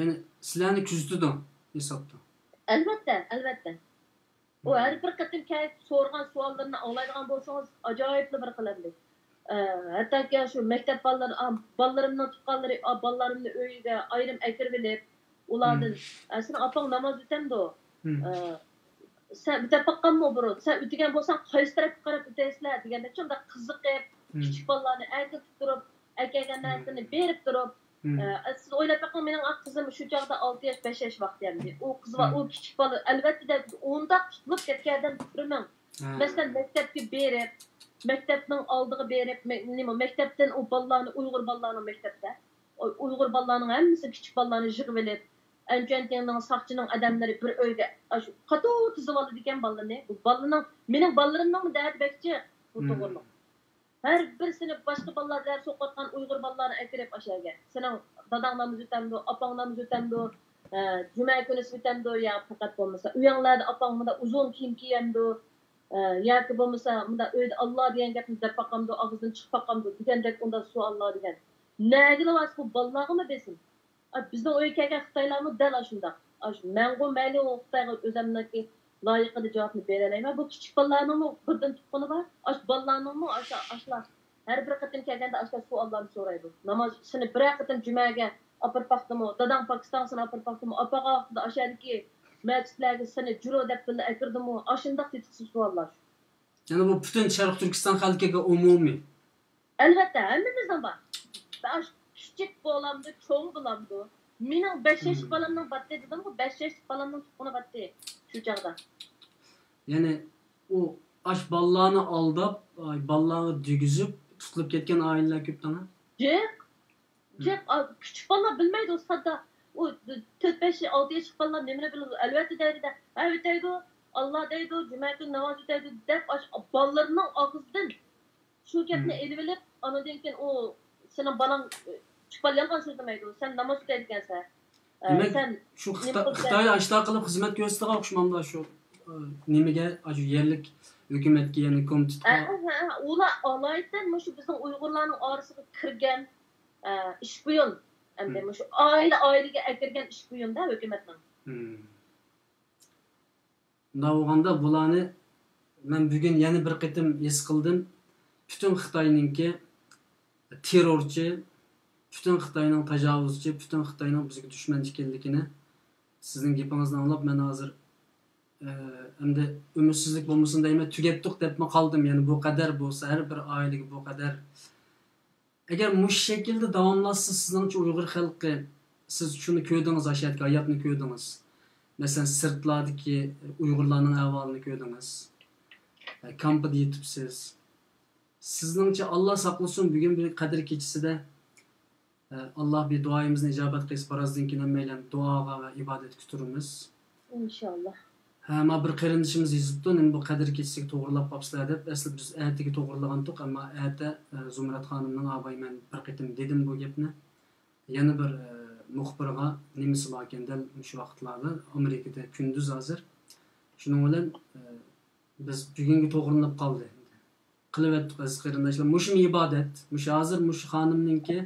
يەنى سىلەرنى كۆزىتىدۇ ھېسابتا. ئەلۋەتتە، ئەلۋەتتە. ئۇ ھەر بىر قېتىم كەلىپ سورىغان سوئاللىرىنى ئاڭلايدىغان بولسىڭىز، ئاجايىپلا بىر قىلىمدى. ئە، ھەتتاكى شۇ مەكتەپ بالىلىرى، ئا، بالىلىرىمنىڭ تۇغقانلىرى، ئا، بالىلىرىمنى ئۆيىگە ئايرىم ئەكىرىۋېلىپ، ئۇلاردىن، ئە، سېنىڭ ئاپاڭ ناماز ئۆتەمدۇ؟ ئە، سەن ئۆتەپ باققانمۇ بۇرۇن؟ سەن ئۆتىگەن بولساڭ، قايسى تەرەپكە قاراپ ئۆتەيسىلەر؟ دېگەندەك شۇنداق قىزىقىپ، كىچىك بالىلارنى ئەكىرتىپ تۇرۇپ، ئەكەلگەن نەرسىنى بېرىپ تۇرۇپ، ئە، سىز ئويلاپ بېقىڭ، مېنىڭ قىزىم شۇ چاغدا ئالتە ياش، بەش ياش ۋاقتى ئەمدى. ئۇ قىز ۋە ئۇ كىچىك بالا، ئەلۋەتتە، دەپ ئۇنداق تۇتۇلۇپ كەتكەندىن تۇرماڭ. مەسىلەن، مەكتەپكە بېرىپ، مەكتەپنىڭ ئالدىغا بېرىپ، مە-، نېمە، مەكتەپتىن ئۇ بالىلارنى، ئۇيغۇر بالىلارنىڭ مەكتەپتە، ئۇ-، ئۇيغۇر بالىلارنىڭ ھەممىسى كىچىك بالىلارنى يىغىۋېلىپ، ئەنچۈەنتىڭنىڭ ساقچىنىڭ ئادەملىرى بىر ئۆيگە ئاشۇ قاتتىق تىزىۋالىدىكەن بالىنى. بۇ بالىنىڭ، مېنىڭ بالىلىرىمنىڭمۇ دەردى بەكچى بۇ توغرىلىق. ھەر بىرسىنى باشقا بالىلار دەرس ئوقۇۋاتقان ئۇيغۇر بالىلارنى ئەكىرىپ ئاشۇ يەرگە. سېنىڭ داداڭ نامىزى ئۆتەمدۇ، ئاپاڭ نامىزى ئۆتەمدۇ، ئە، جۈمە كۈنىسى ئۆتەمدۇ يا پەقەت بولمىسا ئۆيۈڭلەردە ئاپاڭ مۇنداق ئۇزۇن كىيىم كىيەمدۇ، ئە، ياكى بولمىسا مۇنداق ئۆيدە ئاللا دېگەن گەپنى دەپ باقامدۇ، ئاغزىدىن چىقىپ باقامدۇ دېگەندەك ئۇنداق سوئاللار دېگەن. نەگىلا بارسا بۇ بالىلارغىمۇ بېسىم. ئا، بىزنىڭ ئۆيگە كەلگەن خىتايلارمۇ دەل ئاشۇنداق. ئاشۇ مەنغۇ مەيلى ئۇ خىتايغا ئۆزەمنىڭكى لايىقىدا جاۋابنى بېرەلەيمەن. بۇ كىچىك بالىلارنىڭمۇ بىردىن تۇغقىنى بار. ئاشۇ بالىلارنىڭمۇ ئاشۇ، ئاشۇلار ھەر بىر قېتىم كەلگەندە ئاشۇنداق سوئاللارنى سورايدۇ. ناماز، سېنى بىرەر قېتىم جۈمەگە ئاپىرىپ باقتىمۇ؟ داداڭ پاكىستانغا سېنى ئاپىرىپ باقتىمۇ؟ ئاپارغان ۋاقتىدا ئاشۇ يەردىكى مەسچىتلەرگە سېنى جۈرۇ دەپ بىللە ئەكىردىمۇ؟ ئاشۇنداق تېتىقسىز سوئاللار شۇ. يەنى بۇ پۈتۈن شەرقىي تۈركىستان خەلقىگە ئومۇمىي. ئەلۋەتتە، ھەممىمىزنىڭ بار. باش كىچىك بولامدۇ، چوڭ بولامدۇ؟ مېنىڭ بەش ياشلىق بالامنىڭ باتتى دېدىمغۇ، بەش ياشلىق بالامنىڭ تۇغقىنى باتتى شۇ چاغدا. يەنى ئۇ ئاش بالىلارنى ئالداپ، ئاي، بالىلارغا دېگۈزۈپ تۇتۇلۇپ كەتكەن ئائىلىلەر كۆپ دەڭە. جىق، جىق، ئا، كىچىك بالىلار بىلمەيدۇ ساددا. ئۇ تۆت، بەش، ئالتە ياشلىق بالىلار نېمىنى بىلىدۇ؟ ئەلۋەتتە دەيدۇ-دە، ھە ئۆتەيدۇ، ئاللا دەيدۇ، جۈمە كۈنى ناماز ئۆتەيدۇ دەپ ئاش بالىلىرىنىڭ ئاغزىدىن شۇ گەپنى ئېلىۋېلىپ، ئانىدىن كېيىن ئۇ سېنىڭ بالاڭ، ئۇ كىچىك بالا يالغان سۆزلىمەيدۇ، سەن ناماز ئۆتەيدىكەنسەن. ئە، دېمەك، سەن شۇ نېمە خىتا-، قىلىپ خىتاي ئاشۇنداق قىلىپ خىزمەت كۆرسىتىدىغان ئوخشىمامدۇ شۇ، ئە، نېمىگە، ئاشۇ يەرلىك ھۆكۈمەتكە، يەنى كومىتېتقا؟ ئە، ئە، ئە، ئۇلار ئالايىتەن مۇشۇ بىزنىڭ ئۇيغۇرلارنىڭ ئارىسىغا كىرگەن، ئە، ئىشپىيون. ئەمدى مۇشۇ ئائىلە، ئائىلىگە ئەكىرگەن ئىشپىيون-دە ھۆكۈمەتنىڭ. مۇنداق بولغاندا بۇلارنى مەن بۈگۈن يەنە بىر قېتىم ھېس قىلدىم. پۈتۈن خىتاينىڭكى تېررورچى، پۈتۈن خىتاينىڭ تاجاۋۇزچى، پۈتۈن خىتاينىڭ بىزگە دۈشمەن ئىكەنلىكىنى سىزنىڭ گېپىڭىزنى ئاڭلاپ مەن ھازىر، ئە، ئەمدى ئۈمىدسىزلىك بولمىسۇن دەيمەن، تۈگەتتۇق دەپمۇ قالدىم. يەنى بۇ قەدەر بولسا، ھەر بىر ئائىلىگە بۇ قەدەر. ئەگەر مۇشۇ شەكىلدە داۋاملاشسا، سىزنىڭچە ئۇيغۇر خەلقى، سىز شۇنى كۆردىڭىز، ئاشۇ يەردىكى ھاياتنى كۆردىڭىز. مەسىلەن، سىرتلاردىكى ئۇيغۇرلارنىڭ ئەھۋالىنى كۆردىڭىز. ئە، كامپىدا يېتىپسىز. سىزنىڭچە، ئاللا ساقلىسۇن، بۈگۈن بىر قەدىر كېچىسىدە، ئە، ئاللا بىر دۇئايىمىزنى ئىجابەت قىلسا، بىرازدىن كېيىن ھەممەيلەن دۇئاغا ۋە ئىبادەتكە تۇرىمىز. ئىنشاللا. ھە، ما بىر قېرىندىشىمىز يېزىپتۇ، نېمە بۇ قەدىر كېچىسىگە توغرىلاپ قاپسىلەر دەپ. ئەسلى بىز ئەتىگە توغرىلىغانتۇق، ئەمما ئەتە، ئە، زۇمرەت خانىمنىڭ ئاباي مەن بىر قېتىم دېدىم بۇ گەپنى. يەنە بىر، ئە، مۇخبىرغا نېمىسى باركەن دەل مۇشۇ ۋاقىتلاردا، ئامېرىكىدا كۈندۈز ھازىر. شۇنىڭ بىلەن، ئە، بىز بۈگۈنگە توغرىلىنىپ قالدى. قىلىۋەتتۇق، ئەزىز قېرىنداشلار. مۇشۇمۇ ئىبادەت. مۇشۇ ھازىر مۇشۇ خانىمنىڭكى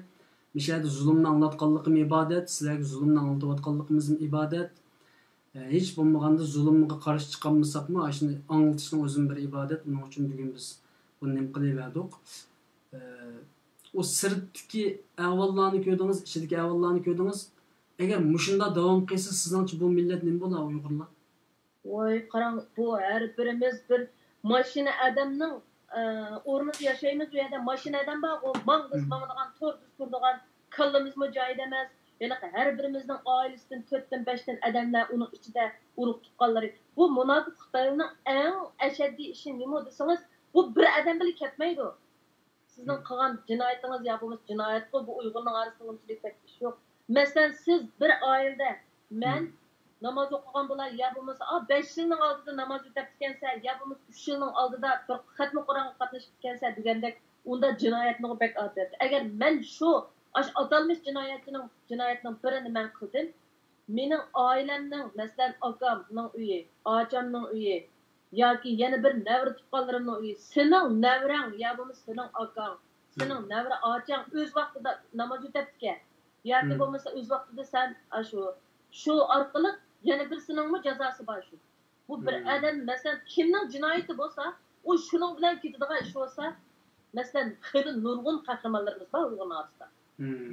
مۇشۇ يەردە زۇلۇمنى ئاڭلاتقانلىقىمۇ ئىبادەت، سىلەرگە زۇلۇمنى ئاڭلىتىۋاتقانلىقىمىزمۇ ئىبادەت. ئە، ھېچ بولمىغاندا زۇلۇمغا قارشى چىقالمىساقمۇ، ئاشۇنى ئاڭلىتىشنىڭ ئۆزىمۇ بىر ئىبادەت. ئۇنىڭ ئۈچۈن بۈگۈن بىز بۇنى نېمە قىلىۋەردۇق. ئە، ئۇ سىرتتىكى ئەھۋاللارنى كۆردىڭىز، ئىچىدىكى ئەھۋاللارنى كۆردىڭىز. ئەگەر مۇشۇنداق داۋام قىلسا، سىزنىڭچە بۇ مىللەت نېمە بولا، ئۇيغۇرلار؟ ۋاي، قاراڭ، بۇ ھەر بىرىمىز بىر ماشىنا ئادەمنىڭ، ئە، ئورنىدا ياشايمىز. ئۇ يەردە ماشىنا ئادەم بارغۇ، ماڭ دېسە ماڭىدىغان، تۇر دېسە تۇرىدىغان، كاللىمىزمۇ جايىدا ئەمەس. ھېلىقى ھەر بىرىمىزنىڭ ئائىلىسىدىن تۆتتىن، بەشتىن ئادەملەر، ئۇنىڭ ئىچىدە ئۇرۇق تۇغقانلىرى. بۇ مۇناپىق خىتايلارنىڭ ئەڭ ئەشەددىي ئىشى نېمە دېسىڭىز، بۇ بىر ئادەم بىلەن كەتمەيدۇ. سىزنىڭ قىلغان جىنايىتىڭىز يا بولمىسا جىنايەتقۇ، بۇ ئۇيغۇرنىڭ ئارىسىدا ئۇنچىلىك بەك ئىش يوق. مەسىلەن، سىز بىر ئائىلىدە، مەن ناماز ئوقۇغان بولاي يا بولمىسا، ئا، بەش يىلنىڭ ئالدىدا ناماز ئۆتەپتىكەنسەن يا بولمىسا ئۈچ يىلنىڭ ئالدىدا بىر خەتمە قۇرئانغا قاتنىشىپتىكەنسەن دېگەندەك، ئۇنداق جىنايەتنىڭ بەك ئادەتتە. ئەگەر مەن شۇ، ئاشۇ ئاتالمىش جىنايەتچىنىڭ جىنايەتنىڭ بىرىنى مەن قىلدىم، مېنىڭ ئائىلەمنىڭ، مەسىلەن، ئاكامنىڭ ئۆيى، ئاچامنىڭ ئۆيى ياكى يەنە بىر نەۋرە تۇغقانلىرىمنىڭ ئۆيى، سېنىڭ نەۋرەڭ يا بولمىسا سېنىڭ ئاكاڭ، سېنىڭ نەۋرە ئاچاڭ ئۆز ۋاقتىدا ناماز ئۆتەپتىكەن ياكى بولمىسا ئۆز ۋاقتىدا سەن ئاشۇ، شۇ ئارقىلىق يەنە بىرسىنىڭمۇ جازاسى بار شۇ. بۇ بىر ئادەم، مەسىلەن، كىمنىڭ جىنايىتى بولسا، ئۇ شۇنىڭ بىلەن كېتىدىغان ئىش بولسا، مەسىلەن، خېلى نۇرغۇن قەھرىمانلىرىمىز بار ئۇيغۇرنىڭ ئارىسىدا.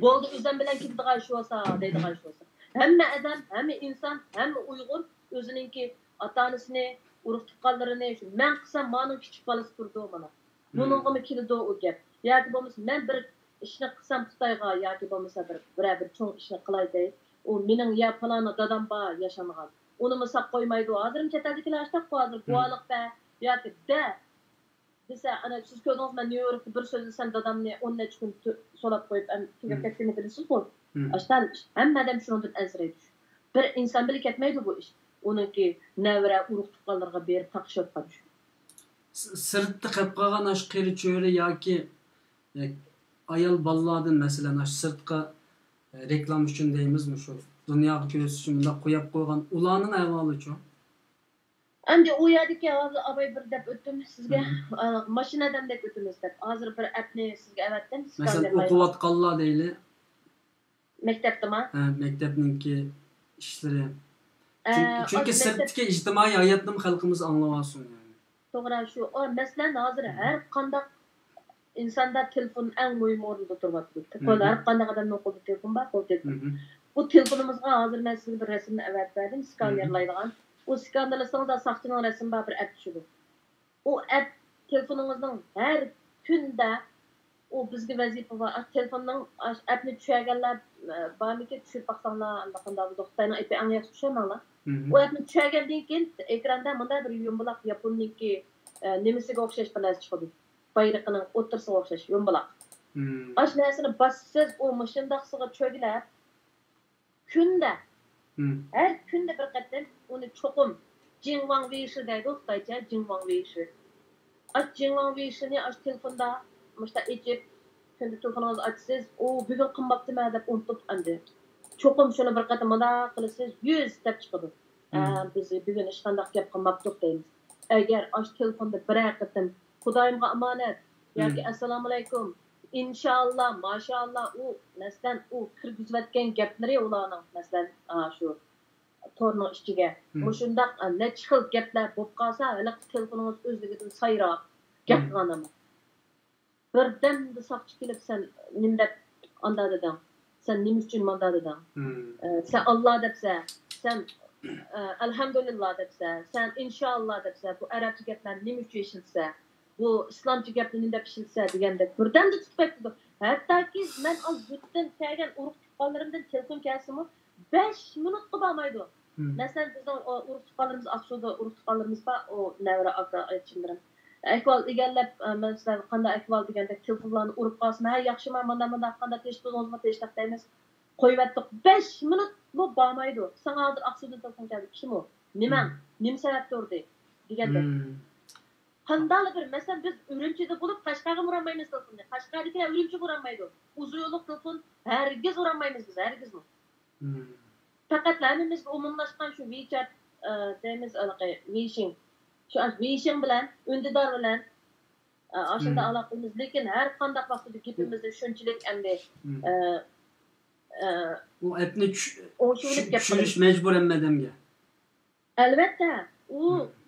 بولدى، ئۆزۈم بىلەن كېتىدىغان ئىش بولسا، دەيدىغان ئىش بولسا. ھەممە ئادەم، ھەممە ئىنسان، ھەممە ئۇيغۇر ئۆزىنىڭكى ئاتا-ئانىسىنى، ئۇرۇق-تۇغقانلىرىنى، شۇ مەن قىلسام، مانىڭ كىچىك بالىسى تۇرىدۇ مانا. بۇنىڭغىمۇ كېلىدۇ ئۇ گەپ. ياكى بولمىسا، مەن بىر ئىشنى قىلسام خىتايغا ياكى بولمىسا بىر، بىرەر بىر چوڭ ئىشنى قىلاي دەي، ئۇ مېنىڭ يا پالانى دادام بار ياشانغان. ئۇنىمۇ ساقلاپ قويمايدۇ. ھازىرمۇ چەت ئەلدىكىلەر ئاشتاققۇ ھازىر، گۇۋاھلىق بەر ياكى دە دېسە، ئەنە سىز كۆردىڭىز، مەن نيۇ يوركتا بىر سۆزلىسەم، دادامنى ئون نەچچە كۈن تۇ-، سولاپ قويۇپ، ئەم، تۈگەپ كەتكىنىنى بىلىسىزغۇ؟ ئاشۇنداق ئىش. ھەممە ئادەم شۇنىڭدىن ئەنسىرەيدۇ. بىر ئىنسان بىلەن كەتمەيدۇ بۇ ئىش. ئۇنىڭكى نەۋرە، ئۇرۇق-تۇغقانلىرىغا بېرىپ تاقىشىۋاتقان ئىش. س-، سىرتتا قېلىپ قالغان ئاشۇ قېرى چۆرە ياكى، ئە، ئايال بالىلاردىن، مەسىلەن، ئاشۇ سىرتقا، ئە، رېكلاما ئۈچۈن دەيمىزمۇ، شۇ دۇنياغا كۆرسىتىش ئۈچۈن مۇنداق قويۇپ قويغان، ئۇلارنىڭ ئەھۋالىچۇ؟ ئەمدى ئۇ يەردىكى ھازىر ئاباي بىر دەپ ئۆتتۈم سىزگە، ئا، ماشىنا ئادەمدەك ئۆتىمىز دەپ. ھازىر بىر ئەپنى سىزگە ئەۋەتتىم، مەسىلەن، ئوقۇۋاتقانلار دەيلى. مەكتەپتىما؟ ھە، مەكتەپنىڭكى ئىشلىرى. ئە، چۈنكى، چۈنكى سىرتتىكى ئىجتىمائىي ھاياتنىمۇ خەلقىمىز ئاڭلىۋالسۇن، يەنى. توغرا، شۇ. ئا، مەسىلەن، ھازىر ھەر قانداق ئىنساندا تېلېفون ئەڭ مۇھىم ئورۇندا تۇرۇۋاتىدۇ. ھەر قانداق ئادەمنىڭ قولىدا تېلېفون بار، قول تېلېفون. بۇ تېلېفونىمىزغا ھازىر مەن سىزگە بىر رەسىمنى ئەۋەتىپ بەردىم، سكانېرلايدىغان. ئۇ سكانېرلىسىڭىزدا ساقچىنىڭ رەسىمى بار بىر ئەپ چۈشىدۇ. ئۇ ئەپ تېلېفونىڭىزنىڭ ھەر كۈندە ئۇ بىزگە ۋەزىپە بار. ئاش تېلېفوننىڭ ئاش ئەپنى چۈشۈرگەنلەر، ئە، بارمىكىن؟ چۈشۈرۈپ باقساڭلار، ئانداق، ئانداق، خىتاينىڭ ئەپى ئەڭ ياخشى چۈشەنمەڭلار. ئۇ ئەپنى چۈشۈرگەندىن كېيىن ئېكراندا مۇنداق بىر يۇمبىلاق ياپوننىڭكى، ئە، نېمىسىگە ئوخشاش بىر نەرسە چىقىدۇ. بايرىقىنىڭ ئوتتۇرىسىغا ئوخشاش يۇمبىلاق. ئاش نەرسىنى باسسىز، ئۇ مۇشۇنداقسىغا چۆگىلەپ، كۈندە، ھەر كۈندە بىر قېتىم ئۇنى چوقۇم، جىڭۋاڭ ۋېيشى دەيدۇ خىتايچە، جىڭۋاڭ ۋېيشى. ئاش جىڭۋاڭ ۋېيشىنى ئاش تېلېفوندا مۇشتا ئېچىپ، كۈندە تېلېفونىڭىزنى ئاچىسىز، ئۇ بۈگۈن قىلماپتىمەن دەپ ئۇنتۇپ ئەمدى. چوقۇم شۇنى بىر قېتىم مۇنداق قىلىسىز، يۈز دەپ چىقىدۇ. ئە، بىز بۈگۈن ھېچقانداق گەپ قىلماپتۇق دەيمىز. ئەگەر ئاش تېلېفوندا بىرەر قېتىم خۇدايىمغا ئامانەت ياكى ئەسسالامۇئەلەيكۇم، ئىنشائاللا، ماشائاللا، ئۇ، مەسىلەن، ئۇ كىرگۈزۈۋەتكەن گەپلىرى ئۇلارنىڭ، مەسىلەن، ئا، شۇ تورنىڭ ئىچىگە مۇشۇنداق، ئا، نەچچە خىل گەپلەر بولۇپ قالسا، ھېلىقى تېلېفونىڭىز ئۆزلۈكىدىن سايراپ گەپ قىلغان ئەمەس. بىردەمدە ساقچى كېلىپ، سەن نېمە دەپ ئاندا دېدىڭ؟ سەن نېمە ئۈچۈن ماندا دېدىڭ؟ ئە، سەن ئاللا دەپسە، سەن، ئە، ئەلھەمدۇلىللا دەپسە، سەن ئىنشائاللا دەپسە، بۇ ئەرەبچە گەپلەرنى نېمە ئۈچۈن ئىشلىتىسە؟ بۇ ئىسلامچە گەپنى نېمە دەپ ئىشلىتىسە دېگەندەك بىردەمدە تۇتۇپ كەتتىدۇ. ھەتتاكى مەن ئاز يۇرتتىن كەلگەن ئۇرۇق تۇغقانلىرىمدىن تېلېفون كەلسىمۇ، بەش مىنۇتقا بارمايدۇ. مەسىلەن، بىزنىڭ ئۇ ئۇرۇق تۇغقانلىرىمىز ئاقسۇدا، ئۇرۇق تۇغقانلىرىمىز بار، ئۇ نەۋرە ئاكا ئاچىملىرىم. ئەھۋال ئىگىلەپ، ئە، مەن سىلەرگە قانداق ئەھۋال دېگەندەك تېلېفونلارنى ئۇرۇپ قالسىمۇ، ھە، ياخشىما، مانا مۇنداق، قانداق، تىنچ تۇردىڭىزمۇ، تىنچلىق دەيمىز. قويۇۋەتتۇق. بەش مىنۇتمۇ بارمايدۇ. ساڭا ھازىر ئاقسۇدىن تېلېفون كەلدى. كىم ئۇ؟ نېمەڭ؟ نېمە سەۋەبتە ئۇردى؟ دېگەندەك. قانداقلا بىر، مەسىلەن، بىز ئۈرۈمچىدە بولۇپ، قەشقەرگە ئۇرالمايمىز تېلېفوننى. قەشقەردىكىلەر ئۈرۈمچىگە ئۇرالمايدۇ. ئۇزۇن يوللۇق تېلېفون ھەرگىز ئۇرالمايمىز بىز، ھەرگىزمۇ. پەقەت ھەممىمىزگە ئومۇملاشقان شۇ ۋىچات، ئە، دەيمىز، ھېلىقى ۋېيشىڭ. شۇ ۋېيشىڭ بىلەن، ئۈندىدار بىلەن، ئە، ئاشۇنداق ئالاقە قىلىمىز. لېكىن ھەر قانداق ۋاقتىدا گېپىمىزدە شۇنچىلىك ئەمدى، ئە، ئە، ئۇ ئەپنى چۈش-، ئوڭشىۋېلىپ چۈش-، گەپ چۈشۈرۈش قىلىمىز. مەجبۇر ھەممە ئادەمگە. ئەلۋەتتە، ئۇ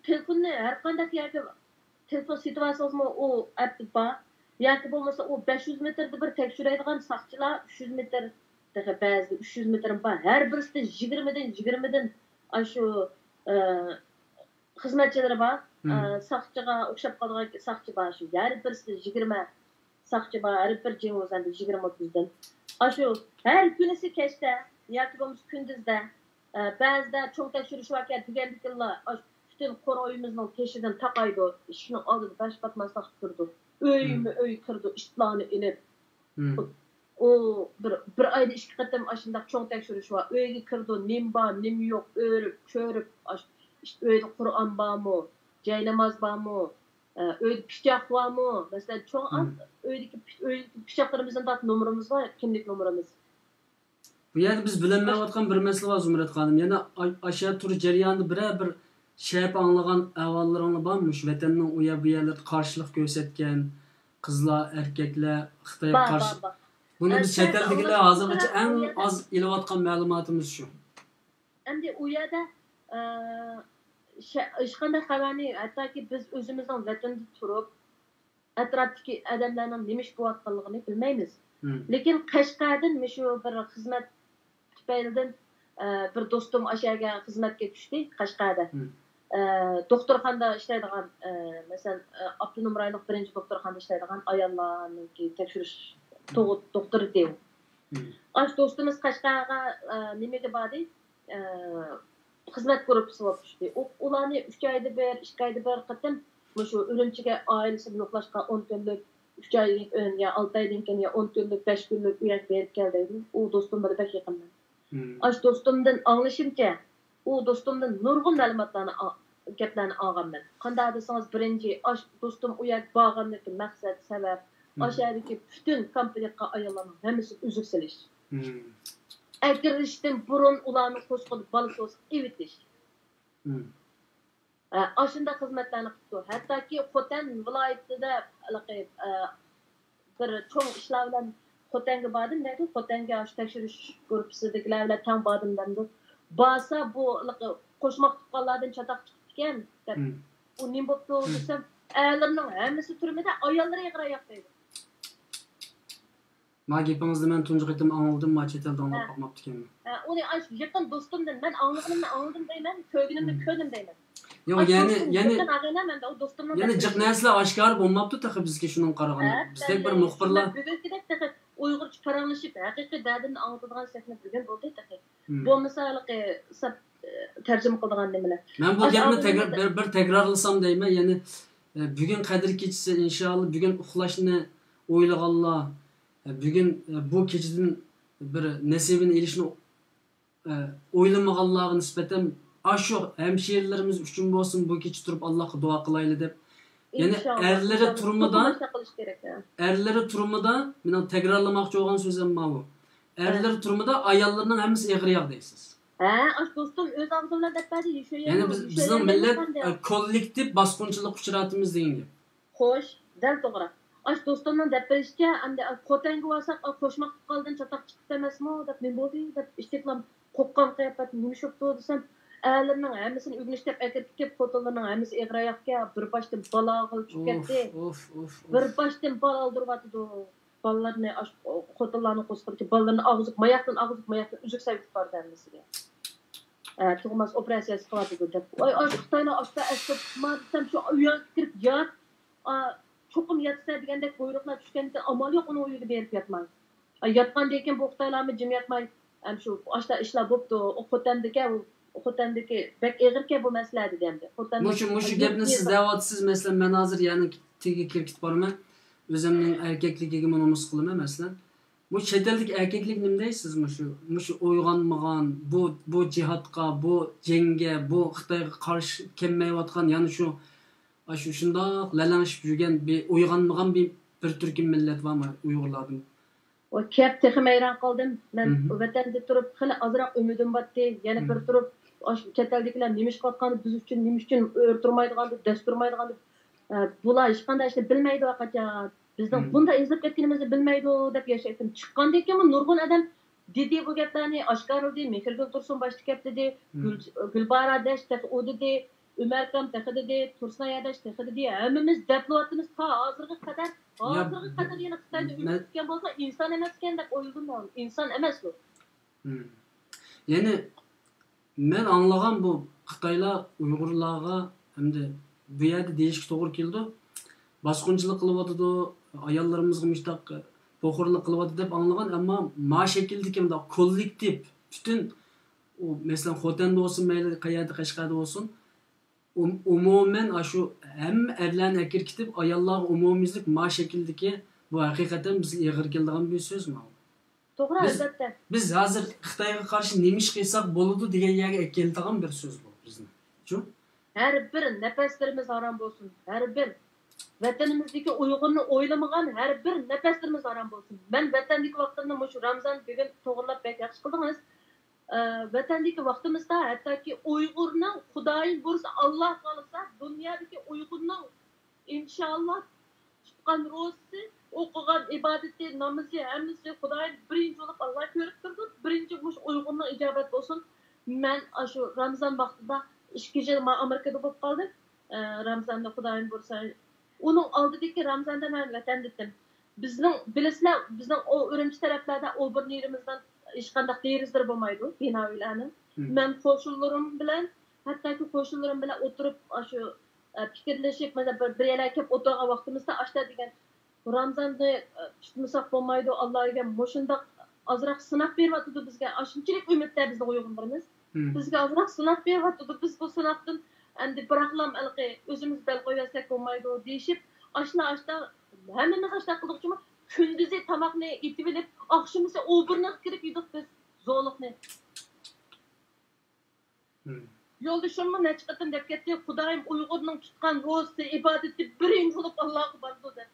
تېلېفوننى ھەر قانداق يەرگە، تېلېفون سېتىۋالسىڭىزمۇ ئۇ ئەپ بار. ياكى بولمىسا ئۇ بەش يۈز مېتىردا بىر تەكشۈرەيدىغان ساقچىلار، ئۈچ يۈز مېتىر، تېخى بەزىدە ئۈچ يۈز مېتىرمۇ بار، ھەر بىرسىدە يىگىرمىدىن، يىگىرمىدىن ئاشۇ، ئە، خىزمەتچىلىرى بار. ئە، ساقچىغا ئوخشاپ قالىدىغان ساقچى بار، شۇ ھەر بىرسىدە يىگىرمە ساقچى بار، ھەر بىر جىڭ بولسا يىگىرمە ئوتتۇزدىن. ئاشۇ ھەر كۈنىسى كەچتە ياكى بولمىسا كۈندۈزدە، ئە، بەزىدە چوڭ تەكشۈرۈش باركەن دېگەندىكىنلا، ئاش-، پۈتۈن قورۇ ئۆيىمىزنىڭ تېشىدىن تاقايدۇ، ئىشىكنىڭ ئالدىدا باش پاتماسلىق تۇرىدۇ. ئۆيمۇ ئۆي كىرىدۇ، ئىتلارنى ئېلىپ. ئۇ بىر، بىر ئايدا ئىككى قېتىم ئاشۇنداق چوڭ تەكشۈرۈش بار. ئۆيگە كىرىدۇ، نېمە بار، نېمە يوق، ئۆرۈپ، چۆرۈپ، ئاش-، ئىش-، ئۆيدە قۇرئان بارمۇ، جايناماز بارمۇ، ئە، ئۆيدە پىچاق بارمۇ؟ مەسىلەن، چوڭ ئاز، ئۆيدىكى پىچ-، ئۆيدىكى پىچاقلىرىمىزنىڭ دات نومۇرىمىز بار، كىملىك نومۇرىمىز. بۇ يەردە بىز بىلەلمەيۋاتقان بىر مەسىلە بار، زۇمرەت خانىم. يەنە ئا-، ئاشۇ تۇر جەريانىدا بىرەر بىر شەپ ئاڭلىغان ئەھۋاللىرىڭلار بارمۇ؟ مۇشۇ ۋەتەننىڭ ئۇ يەر، بۇ يەرلىرىدە قارشىلىق كۆرسەتكەن قىزلار، ئەركەكلەر خىتايغا بار، قارشى. بار، بار. بۇنى بىز چەت ئەلدىكىلەر ھازىرغىچە ئەڭ ئاز ئېلىۋاتقان مەلۇماتىمىز شۇ. ئەمدى ئۇ يەردە، ئە، شە-، ھېچقانداق خەۋەرنى، ھەتتاكى بىز ئۆزىمىزنىڭ ۋەتىنىدە تۇرۇپ، ئەتراپتىكى ئادەملەرنىڭ نېمە ئىش بولۇۋاتقانلىقىنى بىلمەيمىز. لېكىن قەشقەردىن مۇشۇ بىر خىزمەت تۈپەيلىدىن، ئە، بىر دوستۇم ئاشۇ يەرگە خىزمەتكە چۈشتى، قەشقەردە. ئە، دوختۇرخانىدا ئىشلەيدىغان، ئە، مەسىلەن، ئە، ئاپتونوم رايونلۇق بىرىنچى دوختۇرخانىدا ئىشلەيدىغان ئاياللارنىڭكى تەكشۈرۈش دوغ-، دوختۇرى ئىدى ئۇ. ئاشۇ دوستىمىز قەشقەرگە، ئە، نېمىگە باردى؟ ئە، خىزمەت گۇرۇپپىسى بولۇپ چۈشتى. ئۇ، ئۇلارنى ئۈچ ئايدا بىر، ئىككى ئايدا بىر قېتىم مۇشۇ ئۈرۈمچىگە ئائىلىسى بىلەن يوقلاشقا ئون كۈنلۈك، ئۈچ ئايدىن كېيىن يا ئالتە ئايدىن كېيىن يا ئون كۈنلۈك، بەش كۈنلۈك ئۇ يەرگە بېرىپ كەل دەيدۇ. ئۇ دوستۇم بىلەن بەك يېقىنمەن. ئاشۇ دوستۇمدىن ئاڭلىشىمچە، ئۇ دوستۇمدىن نۇرغۇن مەلۇماتلارنى ئا-، گەپلەرنى ئالغانمەن. قانداق دېسىڭىز، بىرىنچى، ئاشۇ دوستۇم ئۇ يەرگە بارغاندىكى مەقسەت، سەۋەب، ئاشۇ يەردىكى پۈتۈن كامپلېكتقا ئاياللارنىڭ ھەممىسىنى ئۈزۈك سېلىش. ئەكىرىشتىن بۇرۇن ئۇلارنىڭ قورسىقىدا بالا تۇرسا ئېۋىتىش. ئە، ئاشۇنداق خىزمەتلەرنى قىپتۇ. ھەتتاكى خوتەن ۋىلايىتىدە ھېلىقى، ئە، بىر چوڭ ئىشلار بىلەن خوتەنگە باردىم دەيدۇ. خوتەنگە ئاشۇ تەكشۈرۈش گۇرۇپپىسىدىكىلەر بىلەن تەڭ باردىم دەمدۇ. بارسا بۇ ھېلىقى قوشماق تۇغقانلاردىن چاتاق چىقىپتىكەن دەپ. ئۇ نېمە بوپتۇ دېسەم، ئەرلىرىنىڭ ھەممىسى تۈرمىدە، ئاياللىرى ئېغىر ئاياق دەيدۇ. ما گېپىڭىزنى مەن تۇنجى قېتىم ئاڭلىدىم، ما چەت ئەلدە ئاڭلاپ باقماپتىكەنمەن. ھە، ئۇنى ئاش-، يېقىن دوستۇمدىن، مەن ئاڭلىغىنىمنى ئاڭلىدىم دەيمەن، كۆرگىنىمنى كۆردۈم دەيمەن. ياق، ئاش يەنى، دوستۇم، يەنى، يېقىن ئاغىنەم ئەمدى، ئۇ دوستۇمنىڭ يەنى جىق نەرسىلەر ئاشكارا بولماپتۇ تېخى بىزگە شۇنىڭغا قارىغاندا. ھە، بىزدەك بىر مۇخبىرلار. بۈگۈنكىدەك تېخى ئۇيغۇرچە پاراڭلىشىپ، ھەقىقىي دەردىمنى ئاڭلىتىدىغان سەھنە بۈگۈن بولدى تېخى. بولمىسا ھېلىقى سەپ، ئە، تەرجىمە قىلىدىغان نېمىلەر. مەن بۇ گەپنى تەكرار، بىر، بىر تەكرارلىسام دەيمەن، يەنى، ئە، بۈگۈن قەدىر كېچىسى، ئىنشائاللا، بۈگۈن ئۇخلاشنى ئويلىغانلار، ئە، بۈگۈن، ئە، بۇ كېچىدىن بىر نېسىۋىنى ئېلىشنى، ئە، ئويلىمىغانلارغا نىسبەتەن ئاشۇ ھەمشىرىلىرىمىز ئۈچۈن بولسۇن، بۇ كېچە تۇرۇپ ئاللاغا دۇئا قىلايلى دەپ. يەنى ئەرلىرى تۈرمىدە، ئەرلىرى تۈرمىدە، مېنىڭ تەكرارلىماقچى بولغان سۆزۈم ماۋۇ. ئەرلىرى تۈرمىدە، ئاياللىرىنىڭ ھەممىسى ئېغىر ياغ دەيسىز. ھە، ئاشۇ دوستۇم ئۆز ئاغزى بىلەن دەپ بەردى، يەنى بىز، بىزنىڭ مىللەت، ئە، كوللېكتىپ باسقۇنچىلىققا ئۇچراتىمىز دېگەن گەپ. خوش، دەل توغرا. ئاشۇ دوستۇمنىڭ دەپ بېرىشىچە، ئەمدى، ئا، خوتەنگە بارساق، ئا، قوشماق قالدىن چاتاق چىقىپتۇ ئەمەسمۇ دەپ، نېمە بولدى دەپ، ئىشتىكلام قورققان قىياپەتتە نېمە ئىش بوپتۇ دېسەم، ئەرلىرىنىڭ ھەممىسىنى ئۆگىنىش دەپ ئەكىرىپ كېلىپ، خوتۇنلىرىنىڭ ھەممىسى ئېغىر ئاياغكەن، بىر باشتىن بالا ئاغىلى چۈشۈپ كەتتى. بىر باشتىن بالا ئالدۇرۇۋاتىدۇ. بالىلارنى ئاش-، خوتۇنلارنىڭ قورسىقىدىكى بالىلىرىنى ئاغزىغا، ماياقتىن ئاغزىغا، ماياقتىن ئۈزۈك سەۋىتىپ بارىدۇ ھەممىسىگە. ئە، تۇغماس ئوپېراتسىيەسى قىلىۋاتىدۇ دەپ. ۋاي، ئاشۇ خىتايلار ئاشتا ئەسكەر تۇتما دېسەم، شۇ ئۆيۈڭگە كىرىپ يات، ئا، چوقۇم ياتىسەن دېگەندەك بۇيرۇقلار چۈشكەندىكىن ئامال يوق ئۇنىڭ ئۆيىگە بېرىپ ياتماي. ئا، ياتقاندىن كېيىن بۇ خىتايلارمۇ جىم ياتماي، ئەم، شۇ ئاشتا ئىشلار بوپتۇ، ئۇ خوتەندىكى، ئۇ خوتەندىكى بەك ئېغىركەن بۇ مەسىلە دېدى ئەمدى. خوتەندە مۇشۇ، مۇشۇ گەپنى سىز دەۋاتىسىز، مەسىلەن، مەن ھازىر يەنە تېگىگە كىرىپ كېتىپ بارىمەن. ئۆزۈمنىڭ ئەركەكلىكىگىمۇ نومۇس قىلىمەن، مەسىلەن. مۇشۇ چەت ئەلدىكى ئەركەكلىك نېمە دەيسىز؟ مۇشۇ، مۇشۇ ئويغانمىغان، بۇ، بۇ جىھادقا، بۇ جەڭگە، بۇ خىتايغا قارشى كەلمەيۋاتقان، يەنى شۇ، ئاشۇ شۇنداق لەلەڭشىپ يۈرگەن بىر ئويغانمىغان بىر، بىر تۈركۈم مىللەت بارمۇ ئۇيغۇرلاردىن؟ ۋاي، كەپ تېخىمۇ ھەيران قالدىم. مەن ۋەتەندە تۇرۇپ خېلى ئازراق ئۈمىدىم بارتتى. يەنە بىر تۇرۇپ، ئاشۇ چەت ئەلدىكىلەر نېمە ئىش قىلىۋاتقاندا، بىز ئۈچۈن نېمە ئۈچۈن ئۆرە تۇرمايدىغاندۇ، دەس تۇرمايدىغاندۇ، ئە، بۇلار ھېچقانداق ئىشنى بىلمەيدۇ ھەرقاچان. بىزنىڭ بۇنداق ئېزىلىپ كەتكىنىمىزنى بىلمەيدۇ دەپ ياشايتتىم. چىققاندىن كېيىنمۇ نۇرغۇن ئادەم دېدى بۇ گەپلەرنى، ئاشكارىلىدى. مېھرىگۈل تۇرسۇن باشتا گەپ دېدى، گۈل-، گۈلباھار ئاداش تېخى ئۇ دېدى، ئۆمەركام تېخى دېدى، تۇرسۇنئاي ئاداش تېخى دېدى. ھەممىمىز دەپلىۋاتىمىز تا ھازىرغا قەدەر. ھازىرغا قەدەر يەنە خىتايدا ئۆمۈر سۈرگەن بولسا، ئىنسان ئەمەسكەن دەپ ئويلىدىم مەن. ئىنسان ئەمەس ئۇ. يەنى مەن ئاڭلىغان بۇ خىتايلار ئۇيغۇرلارغا ئەمدى بۇ يەردە دېيىشكە توغرا كېلىدۇ. باسقۇنچىلىق قىلىۋاتىدۇ، ئاياللىرىمىزغا مۇشتاق پوخۇرلۇق قىلىۋاتىدۇ دەپ ئاڭلىغان، ئەمما ما شەكىلدىكى مۇنداق كوللېكتىپ، پۈتۈن ئۇ، مەسىلەن، خوتەندە بولسۇن، مەيلى قەيەردە، قەشقەردە بولسۇن، ئوم-، ئومۇمەن ئاشۇ ھەممە ئەرلەرنى ئەكىرىپ كېتىپ، ئاياللارغا ئومۇميۈزلۈك ما شەكىلدىكى، بۇ ھەقىقەتەن بىزگە ئېغىر كېلىدىغان بىر سۆز ماۋۇ. توغرا، بىز، ئەلبەتتە. بىز ھازىر خىتايغا قارشى نېمە ئىش قىلساق بولىدۇ دېگەن يەرگە ئەكېلىدىغان بىر سۆز بۇ بىزنىڭ. شۇ؟ ھەر بىر نەپەسلىرىمىز ھارام بولسۇن. ھەر بىر ۋەتىنىمىزدىكى ئۇيغۇرنى ئويلىمىغان ھەر بىر نەپەسلىرىمىز ھارام بولسۇن. مەن ۋەتەندىكى ۋاقتىمنى مۇشۇ رامزان بۈگۈن توغرىلاپ بەك ياخشى قىلدىڭىز. ئە، ۋەتەندىكى ۋاقتىمىزدا ھەتتاكى ئۇيغۇرنىڭ، خۇدايىم بۇيرۇسا، ئاللا خالىسا، دۇنيادىكى ئۇيغۇرنىڭ، ئىنشاللا، تۇتقان روزىسى، ئوقۇغان ئىبادىتى، نامىزى، ھەممىسى خۇدايىم بىرىنچى بولۇپ ئاللا كۆرۈپ تۇرىدۇ. بىرىنچى مۇشۇ ئۇيغۇرنىڭ ئىجابەت بولسۇن. مەن ئاشۇ رامزان ۋاقتىدا ئىككى يىل مەن ئامېرىكىدا بولۇپ قالدىم. ئە، رامزاندا خۇدايىم بۇيرۇسا، ئۇنىڭ ئالدىدىكى رامزاندا مەن ۋەتەندە ئىدىم. بىزنىڭ، بىلىسىلەر، بىزنىڭ ئۇ ئۈرۈمچى تەرەپلەردە ئوبېرنېيىمىزدىن ھېچقانداق دېرىزىلىرى بولمايدۇ، بىنا ئۆيلەرنىڭ. مەن قوشنىلىرىم بىلەن، ھەتتاكى قوشنىلىرىم بىلەن ئولتۇرۇپ، ئاشۇ، ئە، پىكىرلىشىپ، مانا بىر، بىر يەرلەرگە كېلىپ ئولتۇرغان ۋاقتىمىزدا ئاشۇنداق دېگەن، رامزاننى، ئە، تۇتمىساق بولمايدۇ، ئاللا دېگەن مۇشۇنداق ئازراق سىناق بېرىۋاتىدۇ بىزگە، ئاشۇنچىلىك ئۈمىدتە بىزنىڭ ئۇيغۇرلىرىمىز. بىزگە ئازراق سىناق بېرىۋاتىدۇ، بىز بۇ سىناقتىن ئەمدى بىراقلام ھېلىقى ئۆزىمىز بەل قويۇۋەتسەك بولمايدۇ دېيىشىپ، ئاشۇنداق، ئاشۇنداق، ھەممىمىز ئاشۇنداق قىلدۇق. شۇڭا كۈندۈزى تاماقنى ئېتىۋېلىپ، ئاخشىمىسى ئوبېرنىغا كىرىپ يېدۇق بىز زولۇقنى. يولدىشىممۇ نەچچە قېتىم دەپ كەتتى، خۇدايىم ئۇيغۇرنىڭ تۇتقان روزىسى، ئىبادىتى بىرىنچى بولۇپ ئاللاغا بارىدۇ دەپ.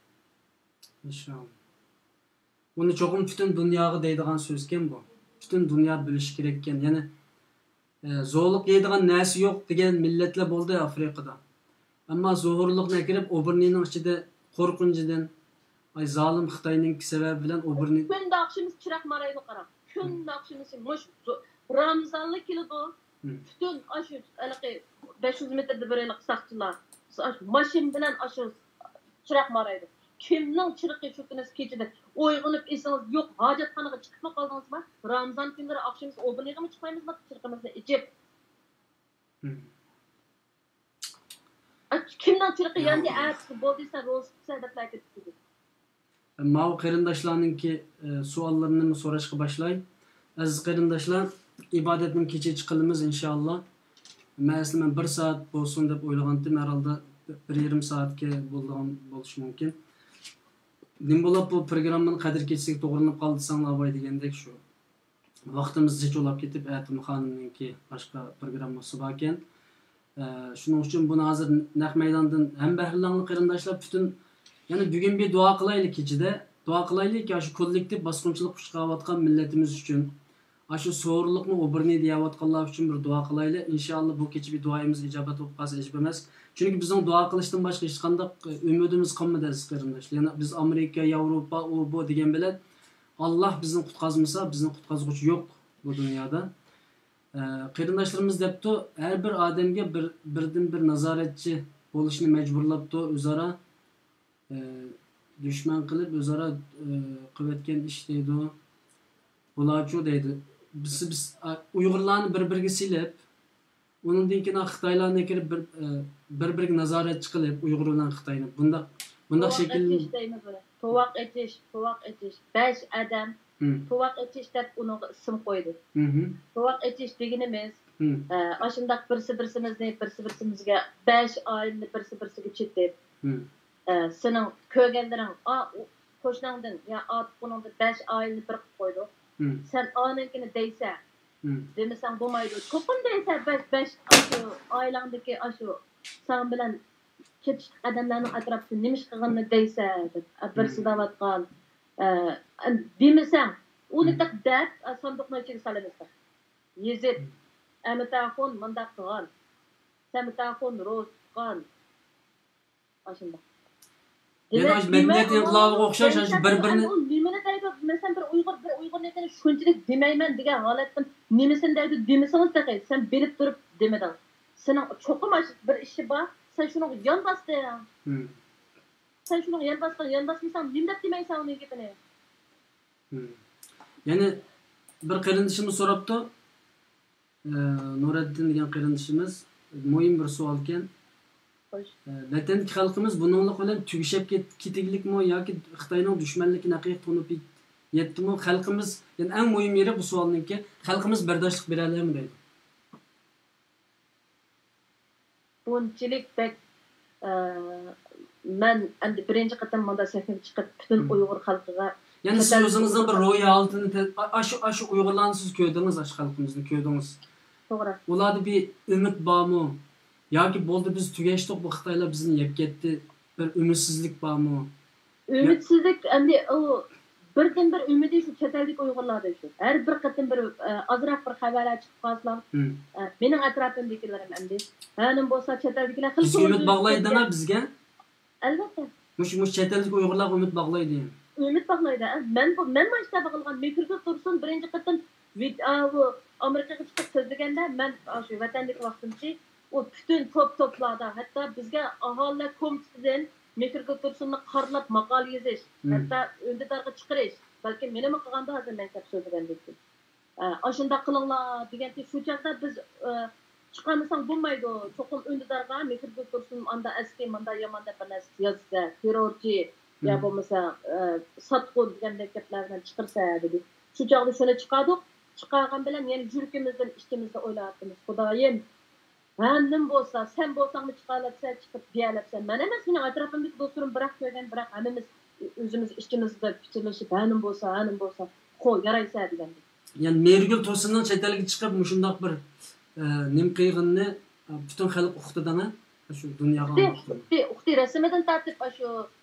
ئىنشاللا. بۇنى چوقۇم پۈتۈن دۇنياغا دەيدىغان سۆزكەن بۇ. پۈتۈن دۇنيا بىلىشى كېرەككەن. يەنى، ئە، زولۇق يەيدىغان نەرسە يوق دېگەن مىللەتلەر بولدى ئافرىقىدا. ئەمما زوھۇرلۇقنى ئەكىرىپ، ئوبېرنېينىڭ ئىچىدە قورقۇنچىدىن، ئاي، زالىم خىتاينىڭكى سەۋەبى بىلەن ئوبېرنېي. كۈندە ئاخشىمىز چىراغ مارايدۇ، قاراڭ. كۈندە ئاخشىمىز مۇش زو-، رامزانلا كېلىدۇ. پۈتۈن ئاشۇ ھېلىقى بەش يۈز مېتىردا بىر ھېلىقى ساقچىلار، ئاشۇ ماشىنا بىلەن ئاشۇ چىراغ مارايدۇ. كىمنىڭ چىرىقى شۇ كۈنى كېچىدە ئويغىنىپ ئېسىڭىز يوق، ھاجەتخانىغا چىقىپمۇ قالدىڭىزمۇ؟ رامزان كۈنلىرى ئاخشىمىز ئوبېرنېيغىمۇ چىقمايمىزمۇ، چىرىقىمىزنى ئېچىپ؟ كىمنىڭ چىرىقى ياندى، ئەتىسى بولدى، سەن روزا تۇتىسەن دەپلا كېتىپ كېتىدۇ. ماۋۇ قېرىنداشلارنىڭكى، ئە، سوئاللىرىنىمۇ سوراشقا باشلاي. ئەزىز قېرىنداشلار، ئىبادەتنىڭ كېچىچە قىلىمىز ئىنشائاللا. مەن ئەسلى مەن بىر سائەت بولسۇن دەپ ئويلىغانتىم، ھەرھالدا بىر يېرىم سائەتكە بولىدىغان بولۇشى مۇمكىن. نېمە بولۇپ بۇ پروگراممىنىڭ قەدىر كېچىسىگە توغرىلىنىپ قالدى دېسەڭلار، ئاۋاي دېگەندەك شۇ. ۋاقتىمىز زىچ بولاپ كېتىپ، ئەتىمۇ خانىمنىڭكى باشقا پروگراممىسى باركەن. ئە، شۇنىڭ ئۈچۈن بۇنى ھازىر نەق مەيداندىن ھەم بەھرىلەڭلار قېرىنداشلار، پۈتۈن، يەنى بۈگۈن بىر دۇئا قىلايلى كېچىدە. دۇئا قىلايلىكى، ئاشۇ كوللېكتىپ باسقۇنچىلىق ئۇچراۋاتقان مىللىتىمىز ئۈچۈن، ئاشۇ سورۇنلۇقنى ئوبېرنېي دېيەۋاتقانلار ئۈچۈن بىر دۇئا قىلايلى. ئىنشائاللا بۇ كېچە بىر دۇئايىمىز ئىجابەت بولۇپ قالسا ئەجەب ئەمەس. چۈنكى بىزنىڭ دۇئا قىلىشتىن باشقا ھېچقانداق، ئە، ئۈمىدىمىز قالمىدى ئەزىز قېرىنداشلار. يەنە بىز ئامېرىكا، ياۋروپا، ئۇ بۇ دېگەن بىلەن ئاللا بىزنى قۇتقازمىسا، بىزنى قۇتقازغۇچى يوق بۇ دۇنيادا. ئە، قېرىنداشلىرىمىز دەپتۇ، ھەر بىر ئادەمگە بىر، بىردىن بىر نازارەتچى بولۇشنى مەجبۇرلاپتۇ ئۆزئارا. ئە، دۈشمەن قىلىپ ئۆزئارا، ئە، قىلىۋەتكەن ئىش دەيدۇ. بۇلارچۇ دەيدۇ. بىز، بىز، ئە، ئۇيغۇرلارنى بىر-بىرىگە سېلىپ، ئۇنىڭدىن كېيىن خىتايلارنى كىرىپ بىر، ئە، بىر-بىرىگە نازارەتچى قىلىپ، ئۇيغۇر بىلەن خىتاينى. بۇنداق، بۇنداق شەكىل. توۋاق ئېچىش، توۋاق ئېچىش. بەش ئادەم توۋاق ئېچىش دەپ ئۇنىڭغا ئىسىم قويدى. توۋاق ئېچىش دېگىنىمىز، ئە، ئاشۇنداق بىرسى بىرسىمىزنى، بىرسى بىرسىمىزگە، بەش ئائىلىنى بىرسى بىرسىگە چېتىپ، ئە، سېنىڭ كۆرگەنلىرىڭ، ئا، ئۇ، قوشناڭدىن يا ئا تۇغقىنىڭدىن بەش ئائىلىنى بىر قىلىپ قويدۇق. سەن ئانىڭكىنى دەيسەن، دېمىسەڭ بولمايدۇ. چوقۇم دەيسەن، بەش، بەش ئاشۇ ئائىلەڭدىكى ئاشۇ ساڭ بىلەن چېتىشلىق ئادەملەرنىڭ ئەتراپىدا نېمە ئىش قىلغىنىنى دەيسەن دەپ، ئە، بىرسى دەۋاتقان. ئە، دېمىسەڭ، ئۇنى دەپ، ئە، ساندۇقنىڭ ئىچىگە سالىمىز دەپ. يېزىپ، ئەمىتەخۇن مۇنداق قىلغان، سەمىتەخۇن روزا تۇتقان. ئاشۇنداق. يەنە ئاشۇ مەدەنىيەت ئىنقىلابىغا ئوخشاش، ئاشۇ بىر-بىرىنى. ئۇ نېمىنى دەيدۇ؟ مەسىلەن، بىر ئۇيغۇر، بىر ئۇيغۇرنىڭكىنى شۇنچىلىك دېمەيمەن دېگەن ھالەتتىن نېمىسىنى دەيدۇ؟ دېمىسىڭىز تېخى، سەن بىلىپ تۇرۇپ دېمىدىڭ. سېنىڭ چوقۇم بىر ئىشى بار، سەن شۇنىڭغا يان باستىڭ. سەن شۇنىڭغا يان باسقىن، يان باسمىساڭ نېمە دەپ دېمەيسەن ئۇنىڭ گېپىنى؟ مم. يەنە بىر قېرىندىشىمىز سوراپتۇ. ئە، نۇرەددىن دېگەن قېرىندىشىمىز مۇھىم بىر سوئالكەن. خوش. ئە، ۋەتەندىكى خەلقىمىز بۇنىڭلىق بىلەن تۈگىشەپ كەت-، كېتىگلىكمۇ ياكى خىتاينىڭ دۈشمەنلىكىنى ھەقىقىي تونۇپ يەت-، يەتتىمۇ؟ خەلقىمىز، يەنى ئەڭ مۇھىم يېرى بۇ سوئالنىڭكى، خەلقىمىز بەرداشلىق بېرەلەيمۇ دەيدۇ. بۇنچىلىك بەك، ئە، مەن ئەمدى بىرىنچى قېتىم مۇنداق سەھنىگە چىقىپ، پۈتۈن مم. ئۇيغۇر خەلقىگە يەنى سىز كېسەللىك ئۆزىڭىزنىڭ بىر ئۇيغۇرلار روھىي ھالىتىنى تە-، ئا-، ئاشۇ، ئاشۇ ئۇيغۇرلارنى سىز كۆردىڭىز، ئاشۇ خەلقىمىزنى كۆردىڭىز. توغرا. ئۇلاردا بىر ئۈمىد بارمۇ؟ ياكى بولدى، بىز تۈگەشتۇق، بۇ خىتايلار بىزنى يەپ كەتتى، بىر ئۈمىدسىزلىك بارمۇ؟ ئۈمىدسىزلىك ئەمدى ئۇ بىردىنبىر ئۈمىدى شۇ چەت ئەلدىكى ئۇيغۇرلاردا شۇ. ھەر بىر قېتىم بىر، ئە، ئازراق بىر خەۋەرلەر چىقىپ قالسىلا، مم. ئە، مېنىڭ ئەتراپىمدىكىلىرىم ئەمدى. ھەنىم بولسا چەت ئەلدىكىلەر خېلى بىزگە ئۈمىد باغلايدىنا بىزگە؟ ئەلۋەتتە. مۇشۇ، مۇشۇ چەت ئەلدىكى ئۇيغۇرلارغا ئۈمىد باغلايدۇ. ئۈمىد باغلايدۇ. ئە، مەن بۇ، مەن مانا شۇنداق قىلغان. مىكروگۈل تۇرسۇن بىرىنچى قېتىم ۋىد-، ئا، بۇ ئامېرىكىغا چىقىپ سۆزلىگەندە، مەن، ئا، شۇ ۋەتەندىكى ۋاقتىمچە ئۇ پۈتۈن توپ-توپلاردا، ھەتتا بىزگە ئاھالىلەر كومىتېتىدىن مىكروگۈل تۇرسۇننى قارىلاپ ماقالە يېزىش، مم. ھەتتا ئۈندىدارغا چىقىرىش، بەلكى مېنىمۇ قىلغاندا ھازىر مەن كەپ سۆزلىگەندىن كېيىن. ئە، ئاشۇنداق قىلىڭلار دېگەنتى، شۇ چاغدا بىز، ئە، چىقارمىساڭ بولمايدۇ، چوقۇم ئۈندىدارغا مىكروگۈل تۇرسۇن ئاندا ئەسكى، ماندا يامان دەپ بىر نەرسە يازسا، تېررورچى يا مم. بولمىسا، ئە، ساتقۇن دېگەندەك گەپلەر بىلەن چىقىرسا دېدى. شۇ چاغدا شۇنى چىقاردۇق. چىقارغان بىلەن يەنە يۈرىكىمىزدىن ئىچىمىزدە ئويلاۋاتىمىز، خۇدايىم، ھەنىم بولسا، سەن بولساڭمۇ چىقارلاتسەن، چىقىپ دېيەلەپسەن. مەن ئەمەس، مېنىڭ ئەتراپىمدىكى دوستلىرىم بىراق كۆرگەن، بىراق ھەممىمىز ئۆزىمىز ئىچىمىزدە پىچىرلىشىپ، ھەنىم بولسا، ھەنىم بولسا، خو، يارايسە دېگەندەك. يەنى مېھرىگۈل تۇرسۇننىڭ چەت ئەلگە چىقىپ مۇشۇنداق بىر، ئە، نېمە قىلغىنىنى، ئە، پۈتۈن خەلق ئۇقتىدىڭە؟ شۇ دۇنياغا ئۇقتى، ئۇقتى، ئۇقتى. رەسىمىدىن تارتىپ، ئاشۇ،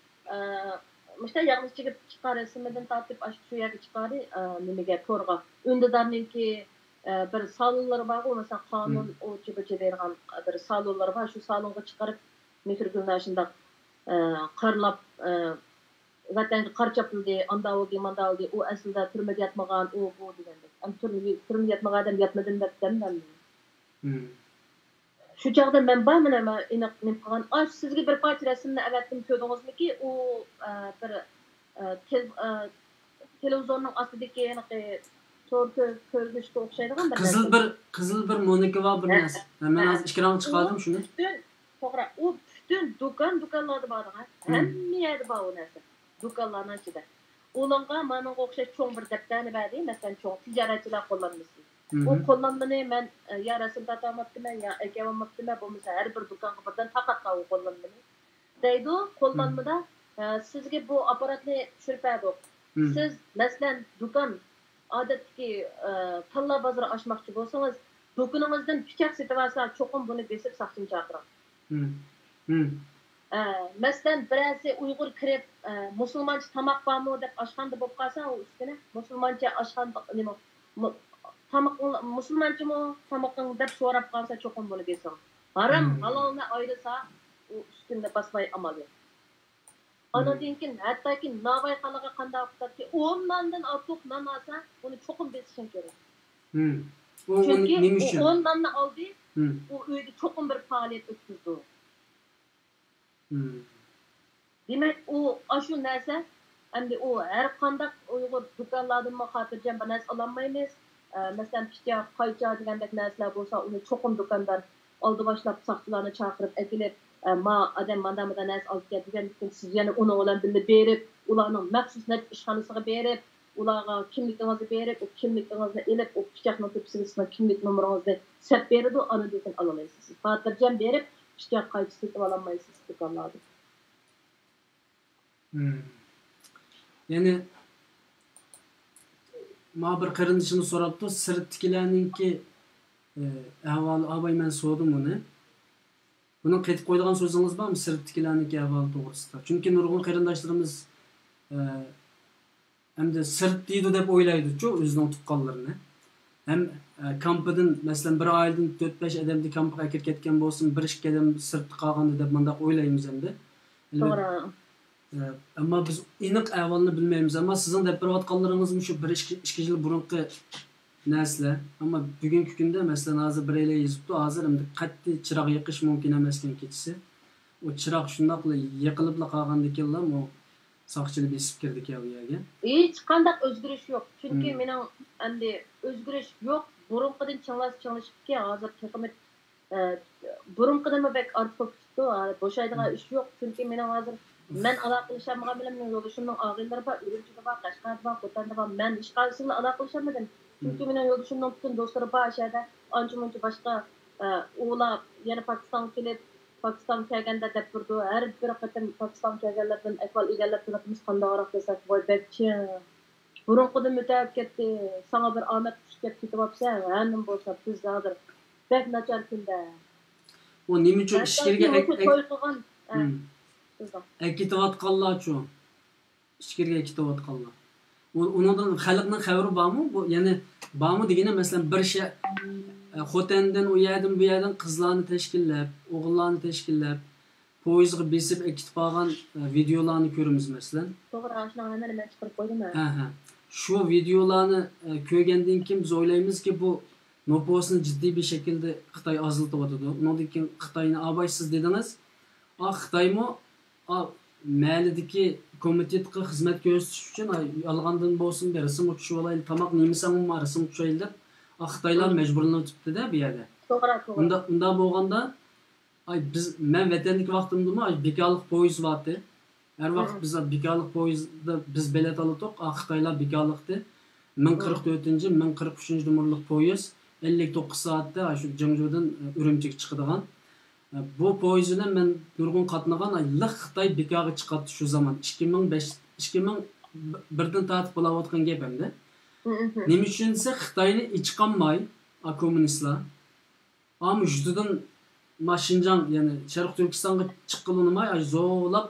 ئە، مۇشۇنداق ياغنى چىگىپ چىققان رەسىمىدىن تارتىپ، ئاشۇ شۇ يەرگە چىقاردى، ئە، نېمىگە، تورغا. ئۈندىدارنىڭكى، ئە، بىر سالونلىرى بارغۇ، مەسىلەن، قانۇن مم. ئوچى بۇچى دەيدىغان بىر سالونلىرى بار. شۇ سالونغا چىقىرىپ، مېھرىگۈلنى شۇنداق، ئە، قارىلاپ، ئە، ۋەتەنگە قارا چاپلىدى، ئاندا بولدى، ماندا بولدى، ئۇ ئەسلىدە تۈرمىدە ياتمىغان، ئۇ، بۇ دېگەندەك. ئەمدى تۈرمىدە، تۈرمىدە ياتمىغان ئادەم ياتمىدىم دەپ دەمدەم. مم. شۇ چاغدا مەن بارمەن، ئەمما ئېنىق نېمە قىلغان. ئاش، سىزگە بىر پارچە رەسىمنى ئەۋەتتىم، كۆردىڭىزمىكى؟ ئۇ، ئە، بىر، ئە، تېل-، ئە، تېلېۋىزورنىڭ ئاستىدىكى ھېلىقى تور كۆ-، كۆرگۈچكە ئوخشايدىغان بىر قىزىل نەرسە. بىر، قىزىل بىر مونىكا بار، بىر ھە، نەرسە. ھە، مەن ھە. ھازىر ئېكرانغا ئۇ چىقاردىم شۇنى. پۈتۈن، توغرا، ئۇ پۈتۈن دۇكان، دۇكانلاردا بارغان. مم. ھەممە يەردە بار ئۇ نەرسە. دۇكانلارنىڭ ئىچىدە. ئۇنىڭغا مانىڭغا ئوخشاش چوڭ بىر دەپتەرنى بەردى، مەسىلەن، چوڭ تىجارەتچىلەر قوللانمىسى. ئۇ مم. قوللانمىنى مەن، ئە، يا رەسىم تارتالماپتىمەن، يا ئەكەلمەپتىمەن، بولمىسا ھەر بىر دۇكانغا بىردىن تارقاتقان ئۇ قوللانمىنى. دەيدۇ، مم. قوللانمىدا، ئە، سىزگە بۇ ئاپپاراتنى چۈشۈرۈپ بەردۇق. مم. سىز، مەسىلەن، دۇكان، ئادەتتىكى، ئە، تاللا بازىرى ئاچماقچى بولسىڭىز، دۇكىنىڭىزدىن پىچاق سېتىۋالسا، چوقۇم بۇنى بېسىپ ساقچىنى چاقىرىڭ. مم. مم. ئە، مەسىلەن، بىرەرسى ئۇيغۇر كىرىپ، ئە، مۇسۇلمانچە تاماق بارمۇ دەپ ئاشخانىدا بولۇپ قالسا، ئۇ ئۈستىنى مۇسۇلمانچە ئاشخانىدا، نېمە، مۇ-، تامىقىڭ، مۇسۇلمانچىمۇ تامىقىڭ دەپ سوراپ قالسا، چوقۇم بۇنى بېسىڭ. ھارام، مم. ھالالنى ئايرىسا، ئۇ ئۈستىنى باسماي ئامال يوق. مم. ئانىڭدىن كېيىن ھەتتاكى ناۋايخانىغا قانداق ئۇقتاتتى، ئون ناندىن ئارتۇق نان ئالسا، ئۇنى چوقۇم بېسىشىڭ كېرەك. مم. ئۇ، ئۇنى چۈنكى نېمە ئۈچۈن؟ ئۇ ئون ناننى ئالدى، مم. ئۇ ئۆيدە چوقۇم بىر پائالىيەت ئۆتكۈزىدۇ. مم. دېمەك، ئۇ، ئاشۇ نەرسە، ئەمدى ئۇ ھەر قانداق ئۇيغۇر دۇكانلاردىنمۇ خاتىرجەم بىر نەرسە ئالالمايمىز. ئە، مەسىلەن، پىچاق، قايچا دېگەندەك نەرسىلەر بولسا، ئۇنى چوقۇم دۇكاندار ئالدى باشلاپ ساقچىلارنى چاقىرىپ ئەكېلىپ، ئە، ما ئادەم ماندا مۇندا نەرسە ئالدى كەل دېگەندىكىن، سىز يەنە ئۇنىڭ بىلەن بىللە بېرىپ، ئۇلارنىڭ مەخسۇس نەچچە ئىشخانىسىغا بېرىپ، ئۇلارغا كىملىكىڭىزنى بېرىپ، ئۇ كىملىكىڭىزنى ئېلىپ، ئۇ پىچاقنىڭ تۆپىسىگە سىزنىڭ كىملىك نومۇرىڭىزنى سەپ بېرىدۇ، ئاندىن كېيىن ئالالايسىز. خاتىرجەم بېرىپ، پىچاق، قايچا سېتىۋالالمايسىز دۇكانلاردىن. مم. يەنى، ما بىر قېرىندىشىمىز سوراپتۇ، سىرتتىكىلەرنىڭكى، ئە، ئەھۋالى، ئاباي، مەن سورىدىم ئۇنى. بۇنىڭ قېتىپ قويىدىغان سۆزىڭىز بارمۇ، سىرتتىكىلەرنىڭكى ئەھۋالى توغرىسىدا؟ چۈنكى نۇرغۇن قېرىنداشلىرىمىز، ئە، ئەمدى سىرت دەيدۇ دەپ ئويلايدۇچۇ ئۆزىنىڭ تۇغقانلىرىنى. ھەم، ئە، كامپىدىن، مەسىلەن، بىر ئائىلىدىن تۆت-بەش ئادەمنى كامپىغا ئەكىرىپ كەتكەن بولسىمۇ، بىر ئىككى ئادەم سىرتتا قالغاندۇ دەپ مۇنداق ئويلايمىز ئەمدى. ئەلۋەتتە، توغرا. ئە، ئەمما بىز ئېنىق ئەھۋالنى بىلمەيمىز. ئەمما سىزنىڭ دەپ بېرىۋاتقانلىرىڭىزمۇ شۇ بىر ئىككى، ئىككى يىل بۇرۇنقى نەرسىلەر. ئەمما بۈگۈنكى كۈندە، مەسىلەن، ھازىر بىرەيلەن يېزىپتۇ، ھازىر ئەمدى قەتئىي چىراغ يېقىش مۇمكىن ئەمەسكەن كېچىسى. ئۇ چىراغ شۇنداقلا يېقىلىپلا قالغاندىكىنلا، ئۇ ساقچىلار بېسىپ كىردىكەن ئۇ يەرگە. ھېچقانداق ئۆزگىرىش يوق. چۈنكى مېنىڭ ئەمدى ئۆزگىرىش يوق. بۇرۇنقىدىن چىڭلاشىپ كەتكەن، ھازىر تېخىمۇ، ئە، بۇرۇنقىدىنمۇ بەك ئارتۇق بولۇپ كېتىپتۇ. ھە، بوشايدىغان ئىش يوق. چۈنكى مېنىڭ ھازىر مەن ئالاقىلىشالمىغان بىلەن مېنىڭ يولدىشىمنىڭ ئاغىنىلىرى بار، ئۈرۈمچىدە بار، قەشقەردە بار، خوتەندە بار. مەن ھېچقايسى بىلەن ئالاقىلىشالمىدىم. چۈنكى مېنىڭ يولدىشىمنىڭ پۈتۈن دوستلىرى بار ئۇ يەردە. ئانچە-مۇنچە باشقا، ئە، ئۇلار يەنە پاكىستانغا كېلىپ، پاكىستانغا كەلگەندە دەپ تۇرىدۇ. ھەر بىر قېتىم پاكىستانغا كەلگەنلەردىن ئەھۋال ئېگەنلەپ تۇراتتىمىز، قانداقراق دېسەك، ۋاي بەك چىڭ. بۇرۇنقىدىن ئۆتۈپ كەتتى، ساڭا بىر ئامەت قۇشى كەپ كېتىۋاپسەن، ھە نېمە بولسا، بىز ھازىر بەك ناچار كۈندە. ئۇ نېمە ئۈچۈن ئىچكىرىگە توي قىلغان. ئەكېتىۋاتقانلارچۇ؟ ئىچكىرىگە كېتىۋاتقانلار. ئۇنىڭدىن خەلقنىڭ خەۋىرى بارمۇ؟ بۇ يەنى بارمۇ دېگىنى، مەسىلەن، بىر شە خوتەندىن، ئۇ يەردىن، بۇ يەردىن قىزلارنى تەشكىللەپ، ئوغۇللارنى تەشكىللەپ، پويىزغا بېسىپ ئەكېتىپ بارغان ۋىدىيولارنى كۆرىمىز، مەسىلەن. توغرا، ئاشۇنىڭ ھەممىنى مەن چىقىرىپ قويدۇم. ھە، ھە. شۇ ۋىدىيولارنى كۆرگەندىن كېيىن بىز ئويلايمىزكى، بۇ نوپۇسنى جىددىي بىر شەكىلدە خىتاي ئازلىتىۋاتىدۇ. ئۇنىڭدىن كېيىن خىتاينى ئاباي سىز دېدىڭىز. ئا، خىتايمۇ، ئا، مەھەللىدىكى كومىتېتقا خىزمەت كۆرسىتىش ئۈچۈن، ئا، يالغاندىن بولسۇن، بىر رەسىمگە چۈشۈۋالايلى، تاماق نېمىسەڭمۇ رەسىمگە چۈشەيلى دەپ، ئا، خىتايلار مەجبۇرلىنىۋېتىپتۇ-دە بۇ يەردە. توغرا، توغرا. ئۇنداق، ئۇنداق بولغاندا، ئاي، بىز، مەن ۋەتەندىكى ۋاقتىمدىمۇ، ئاي، بىكارلىق پويىز بارتى. ھەر ۋاقىت بىز بىكارلىق پويىزدا بىز بېلەت ئالاتتۇق، ئا، خىتايلار بىكارلىقتى. مىڭ قىرىق تۆتىنچى، مىڭ قىرىق ئۈچىنچى نومۇرلۇق پويىز، ئەللىك توققۇز سائەتتە، ئا، شۇ جېڭجۇدىن، ئە، ئۈرۈمچىگە چىقىدىغان. ئە، بۇ پويىز بىلەن مەن نۇرغۇن قاتنىغان، ئا، لىق خىتاي بىكارغا چىقاتتى شۇ زامان. ئىككى مىڭ بەش، ئىككى مىڭ بىردىن تارتىپ بولاۋاتقان گەپ ئەمدى. نېمە ئۈچۈن دېسە، خىتاينى ئېچىقالماي، ئا، كوممۇنىستلار. ئامما يۇرتىدىن ما شىنجاڭ، يەنى شەرقىي تۈركىستانغا چىققىلى ئۇنىماي، ئاشۇ زورلاپ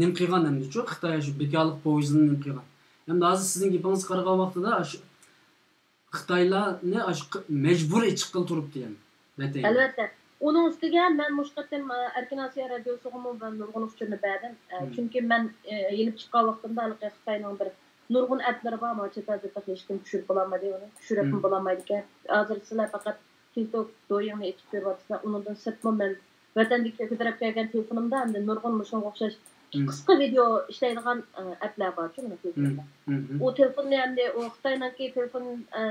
نېمە قىلغان ئەمدىچۇ، خىتاي ئاشۇ بىكارلىق پويىزىنى نېمە قىلغان. ئەمدى ھازىر سىزنىڭ گېپىڭىزگە قارىغان ۋاقتىدا ئاشۇ خىتايلارنى ئاشۇ مەجبۇرىي چىققىلى تۇرۇپتۇ يەنە ۋەتەنگە. ئەلۋەتتە. ئۇنىڭ ئۈستىگە مەن مۇشۇ قېتىم، ئە، ئەركىن ئاسىيا رادىيوسىغىمۇ مەن نۇرغۇن ئۇچۇرنى بەردىم. ئە، چۈنكى مەن، ئە، يېنىپ چىققان ۋاقتىمدا ھېلىقى خىتاينىڭ بىر نۇرغۇن ئەپلىرى بار، مانا چەت ئەلدە تېخى ھېچكىم چۈشۈرۈپ بولالمىدى ئۇنى. چۈشۈرۈپمۇ بولالمايدىكەن. ھازىر سىلەر پەقەت تىك توك دويىڭنى ئېچىپ كۆرۈۋاتىسىلەر. ئۇنىڭدىن سىرتمۇ مەن ۋەتەندىكى كۆتۈرۈپ كەلگەن تېلېفونۇمدا ئەمدى نۇرغۇن مۇشۇنىڭغا ئوخشاش قىسقا ۋىدېئو ئىشلەيدىغان، ئە، ئەپلەر بارچۇ مېنىڭ تېلېفونۇمدا. ئۇ تېلېفوننى ئەمدى ئۇ خىتاينىڭكى تېلېفون، ئە،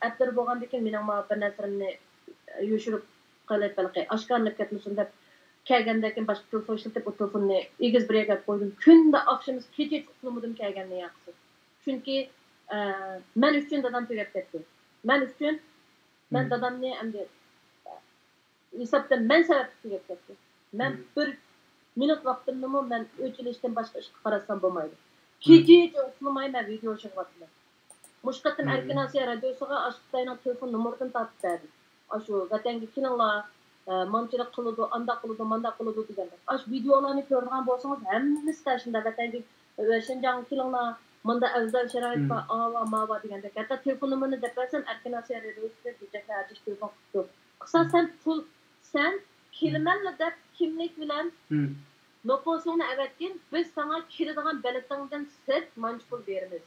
ئەپلىرى بولغاندىكىن مېنىڭ ماۋۇ بىر نەرسىلىرىمنى يوشۇرۇپ قېلىپ، ھېلىقى ئاشكارىلىنىپ كەتمىسۇن دەپ كەلگەندىن كېيىن باشقا تېلېفون ئىشلىتىپ ئۇ تېلېفوننى ئېگىز بىر يەرگە ئەپ قويدۇم. كۈندە ئاخشىمى كېچىچە ئۇخلىمىدىم كەلگەندىن ياقىسى. چۈنكى، ئە، مەن ئۈچۈن دادام تۈگەپ كەتتى. مەن ئۈچۈن، مەن دادامنى ئەمدى ھېسابتا مەن سەۋەبلىك تۈگەپ كەتتى. مەن بىر مىنۇت ۋاقتىمنىمۇ مەن ئۆچ ئېلىشتىن باشقا ئىشقا قاراتسام بولمايدۇ. كېچىچە ئۇخلىماي مەن ۋىدېئو يىغىۋاتىمەن. مۇشۇ قېتىم ئەركىن ئاسىيا رادىيوسىغا ئاشۇ خىتاينىڭ تېلېفون نومۇرىدىن تارتىپ بەردىم. ئاشۇ ۋەتەنگە كېلىڭلار، ئە، مانچىلىق قىلىدۇ، ئانداق قىلىدۇ، مانداق قىلىدۇ دېگەندەك. ئاشۇ ۋىدېئولارنى كۆرىدىغان بولسىڭىز، ھەممىسىدە شۇنداق ۋەتەنگە، ئە، شىنجاڭغا كېلىڭلار، ماندا ئەۋزەل شارائىت بار، ئاۋا، ماۋا دېگەندەك. ھەتتا تېلېفون نومۇرىنى دەپ بەرسەم، ئەركىن ئاسىيا رادىيوسىدىن گۈلچېھرە ھاجىش تېلېفون قىپتۇ. قىلسا سەن پۇل، سەن كېلىمەنلا دەپ كىملىك بىلەن نوپۇسۇڭنى ئەۋەتكىن، بىز ساڭا كېلىدىغان بېلىتىڭدىن سىرت مانچە پۇل بېرىمىز.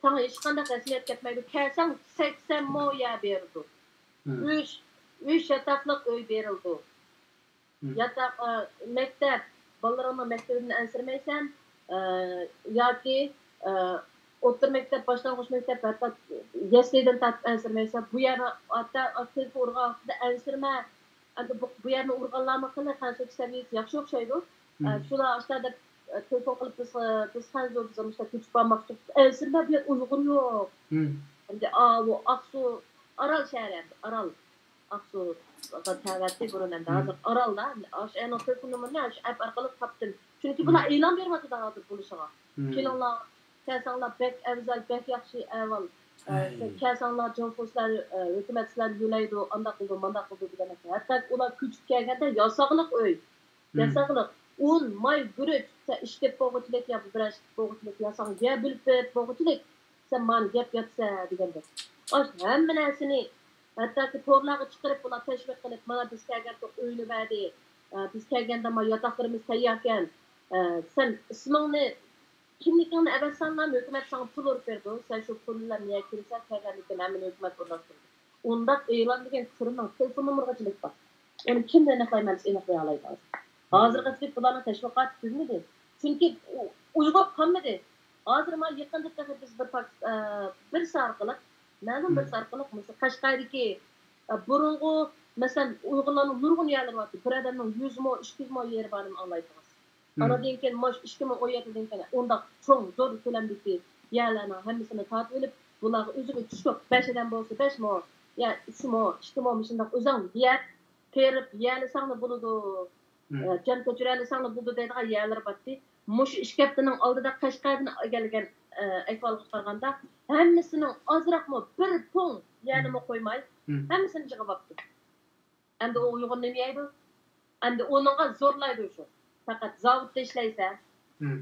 ساڭا ھېچقانداق رەسمىيەت كەتمەيدۇ. كەلسەڭ سەكسەن مو يەر بېرىدۇ. ئۈچ، ئۈچ ياتاقلىق ئۆي بېرىلىدۇ. ياتاق، ئە، مەكتەپ، بالىلىرىڭنىڭ مەكتىۋىدىن ئەنسىرىمەيسەن، ئە، ياكى، ئە، ئوتتۇرا مەكتەپ، باشلانغۇچ مەكتەپ، ھەتتا يەسلىدىن تارتىپ ئەنسىرىمەيسەن. بۇ يەرنى ھەتتا تېلېفون ئۇرغان ۋاقتىدا ئەنسىرىمە. ئەمدى بۇ، بۇ يەرنى ئۇرغانلارمۇ خېلى خەنزۇ سەۋىيەسى ياخشى ئوخشايدۇ. ئە، شۇلار ئاشۇنداق دەپ، ئە، تېلېفون قىلىپ، بىز، بىز خەنزۇ، بىز مۇشۇنداق كۆچۈپ بارماقچى، ئەنسىرىمە، بۇ يەردە ئۇيغۇر يوق. ئەمدى ئاۋۇ ئاقسۇ، ئارال شەھىرى ئەمدى، ئارال. ئاقسۇغا تەۋەتتى بۇرۇن ئەمدى. ھازىر ئارالدا، ئاشۇ ئەنىڭ تېلېفون نومۇرىنى ئاشۇ ئەپ ئارقىلىق تاپتىم. چۈنكى بۇلار ئېلان بېرىۋاتىدۇ ھازىر بولۇشىغا. كېلىڭلار، كەلسەڭلار بەك ئەۋزەل، بەك ياخشى ئەھۋال. ئە، كەلسەڭلار جۇڭخۇ سىلەر، ئە، ھۆكۈمەت سىلەرنى يۆلەيدۇ، ئانداق قىلىدۇ، مانداق قىلىدۇ دېگەندەك. ھەتتا ئۇلار كۆچۈپ كەلگەندە ياساقلىق ئۆي. ياساقلىق. ئۇن، ماي، گۈرۈچ، سەن ئىشلىتىپ بولغۇچىلىك يا بىرەر ئىشلىتىپ بولغۇچىلىك، ياساڭ يە بىلىپ بولغۇچىلىك. سەن مانا گەپ ياتىسە دېگەندەك. ئاشۇ ھەممە نەرسىنى ھەتتاكى تورلارغا چىقىرىپ، بۇلار تەشۋىق قىلىپ، مانا بىز كەلگەنتۇق، ئۆينى بەردى، ئە، بىز كەلگەندە مانا ياتاقلىرىمىز تەيياركەن، ئە، سەن ئىسمىڭنى، كىملىكىڭنى ئەۋەتسەڭلا ھۆكۈمەت ساڭا پۇل ئۇرۇپ بېرىدۇ، سەن شۇ پۇل بىلەن نېگە كېلىسەن، كەلگەندىن كېيىن ھەممىنى ھۆكۈمەت ئورۇنلاشتۇرىدۇ. ئۇنداق ئېلان دېگەن كىرمەڭ، تېلېفون نومۇرىغا چېلىپ باق. ئۇنى كىمدىن ئېنىقلايمەن دېسە، ئېنىقلىيالايدۇ ھازىر. ھازىرغىچىلىك بۇلارنىڭ تەشۋىقاتى تۈگىمىدى. چۈنكى ئۇ-، ئۇيغۇر قالمىدى. ھازىر ما يېقىندا تېخى بىز بىر پاك-، ئە، بىرسى ئارقىلىق، مەلۇم بىرسى ئارقىلىق مۇشۇ قەشقەردىكى، ئە، بۇرۇنقى، مەسىلەن، ئۇيغۇرلارنىڭ نۇرغۇن يەرلىرى بار. بىر ئادەمنىڭ يۈز مو، ئىككى يۈز مو يېرى بارىنى ئاڭلايتتىڭىز. ئانىدىن كېيىن مۇشۇ ئىككى مىڭ ئون يەتتىدىن كېيىن ئۇنداق چوڭ، زور كۆلەمدىكى يەرلەرنىڭ ھەممىسىنى تارتىۋېلىپ، بۇلارغا ئۆزىگە چۈشلۈك بەش ئادەم بولسا بەش مو، يا ئۈچ مو، ئىككى مو، مۇشۇنداق ئۆزۈڭ يەر تېرىپ يېيەلىسەڭلا بولىدۇ، ئە، جان كۆچۈرەلىسەڭلا بولىدۇ دەيدىغان يەرلىرى بارتى. مۇشۇ ئىككى ھەپتىنىڭ ئالدىدا قەشقەردىن ئەكەلگەن، ئە، ئەھۋالغا قارىغاندا، ھەممىسىنىڭ ئازراقمۇ بىر پۇڭ يەرنىمۇ قويماي، ھەممىسىنى جىغىۋاپتۇ. ئەمدى ئۇ ئۇيغۇر نېمە يەيدۇ؟ ئەمدى ئۇنىڭغا زورلايدۇ شۇ. پەقەت زاۋۇتتا ئىشلەيسە،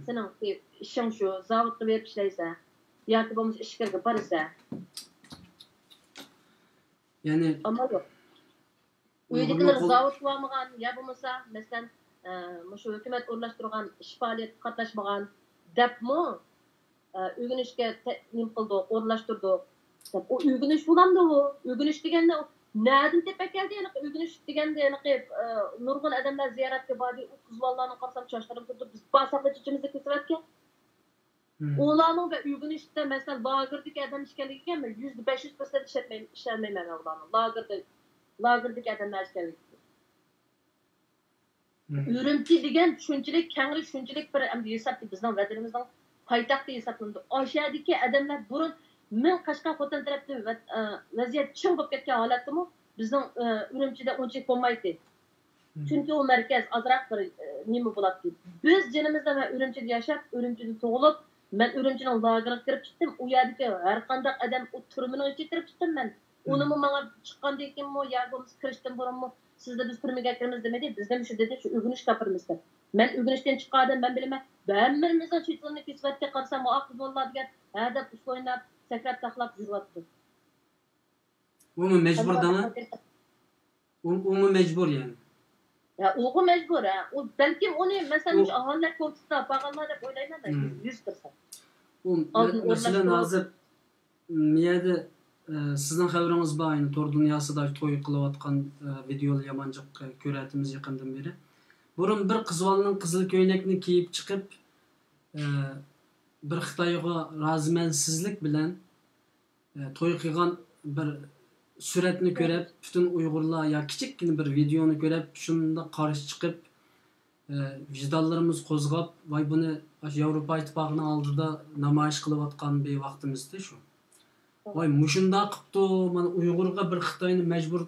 سېنىڭ ئىشىڭ شۇ، زاۋۇتقا بېرىپ ئىشلەيسە، ياكى بولمىسا ئىچكىرىگە بارىسە. يەنى ئامال يوق. ئۆيدىكىلەر زاۋۇتقا بارمىغان يا بولمىسا، مەسىلەن، ئە، مۇشۇ ھۆكۈمەت ئورۇنلاشتۇرغان ئىش پائالىيەتكە قاتناشمىغان دەپمۇ، ئە، ئۆگىنىشكە تە-، نېمە قىلدۇق، ئورۇنلاشتۇردۇق. دەپ، ئۇ ئۆگىنىش بولامدۇ ئۇ؟ ئۆگىنىش دېگەننى ئۇ نەدىن تېپىپ ئەكەلدى؟ ھېلىقى ئۆگىنىش دېگەندە ھېلىقى، ئە، نۇرغۇن ئادەملەر زىيارەتكە باردى، ئۇ قىز بالىلارنى قارىسام چاچلىرىم تۇرىدۇ، بىز بارساقلا چېچىمىزنى كېسىۋەتكەن. ئۇلارنىڭ ۋە ئۆگىنىشتە، مەسىلەن، لاگېردىكى ئادەم ئىكەنلىكىگە مەن يۈزدە بەش يۈز پىرسەنت ئىشەنمەي-، ئىشەنمەيمەن مەن ئۇلارنىڭ. لاگېردا، لاگېردىكى ئادەملەر ئىكەنلىكىگە. ئۈرۈمچى دېگەن شۇنچىلىك كەڭرى، شۇنچىلىك بىر ئەمدى ھېسابتا بىزنىڭ ۋەتىنىمىزنىڭ پايتەختى ھېسابلىنىدۇ. ئاشۇ يەردىكى ئادەملەر بۇرۇن مىڭ قەشقەر خوتەن تەرەپتىن ۋە-، ئە، ۋەزىيەت چىڭ بولۇپ كەتكەن ھالەتتىمۇ بىزنىڭ، ئە، ئۈرۈمچىدە ئۇنچىلىك بولمايتتى. چۈنكى ئۇ مەركەز ئازراق بىر، ئە، نېمە بولاتتى. بىز جېنىمىزدا ۋە ئۈرۈمچىدە ياشاپ، ئۈرۈمچىدە تۇغۇلۇپ، مەن ئۈرۈمچىنىڭ لاگېرىغا كىرىپ چىقتىم. ئۇ يەردىكى ھەر قانداق ئادەم ئۇ تۈرمىنىڭ ئىچىگە كىرىپ چىقتىم مەن. ئۇنىمۇ ماڭا چىققاندىن كېيىنمۇ يا بولمىسا كىرىشتىن بۇرۇنمۇ، سىزنى بىز تۈرمىگە ئەكىرىمىز دېمىدى، بىزنى مۇشۇ دېدى، شۇ ئۆگىنىشكە ئاپىرىمىز دەپ. مەن ئۆگىنىشتىن چىققان ئادەم، مەن بىلىمەن، ھەممىمىزنىڭ چېچىلىرىنى كېسىۋەتتى، قارىسام، ئاققۇزۇللا دېگەن، ھە دەپ ئۇسسۇل ئويناپ، سەكرەپ تاقلاپ يۈرۈۋاتىدۇ. ئۇمۇ مەجبۇر دەڭە. ئۇ-، ئۇمۇ مەجبۇر يەنى. يا، ئۇغۇ مەجبۇر، ھە. ئۇ بەلكىم ئۇنى، مەسىلەن، ئۇ مۇشۇ ئاھالىلەر كومىتېتىدا بارغانلار دەپ ئويلايمەن مەن، يۈز پىرسەنت. ئۇ مە-، ئالدىن مەسىلەن، ئورۇنلاشتۇرۇپ ھازىر، م، يەردە، ئە، سىزنىڭ خەۋىرىڭىز بار، يەنى تور دۇنياسىدا توي قىلىۋاتقان، ئە، ۋىدېئولار يامان جىق، ئە، كۆرەتتىمىز يېقىندىن بېرى. بۇرۇن بىر قىز بالىنىڭ قىزىل كۆينەكنى كىيىپ چىقىپ، ئە، بىر خىتايغا رازىمەنسىزلىك بىلەن ئە، توي قىلغان بىر سۈرەتنى كۆرۈپ، پۈتۈن ئۇيغۇرلار يا كىچىككىنە بىر ۋىدېئونى كۆرۈپ، شۇنداق قارشى چىقىپ، ئە، ۋىجدانلىرىمىز قوزغاپ، ۋاي بۇنى ئاشۇ ياۋروپا ئىتتىپاقىنىڭ ئالدىدا نامايىش قىلىۋاتقان بىر ۋاقتىمىزدى شۇ. ۋاي مۇشۇنداق قىپتۇ، مانا ئۇيغۇرغا بىر خىتاينى مەجبۇر،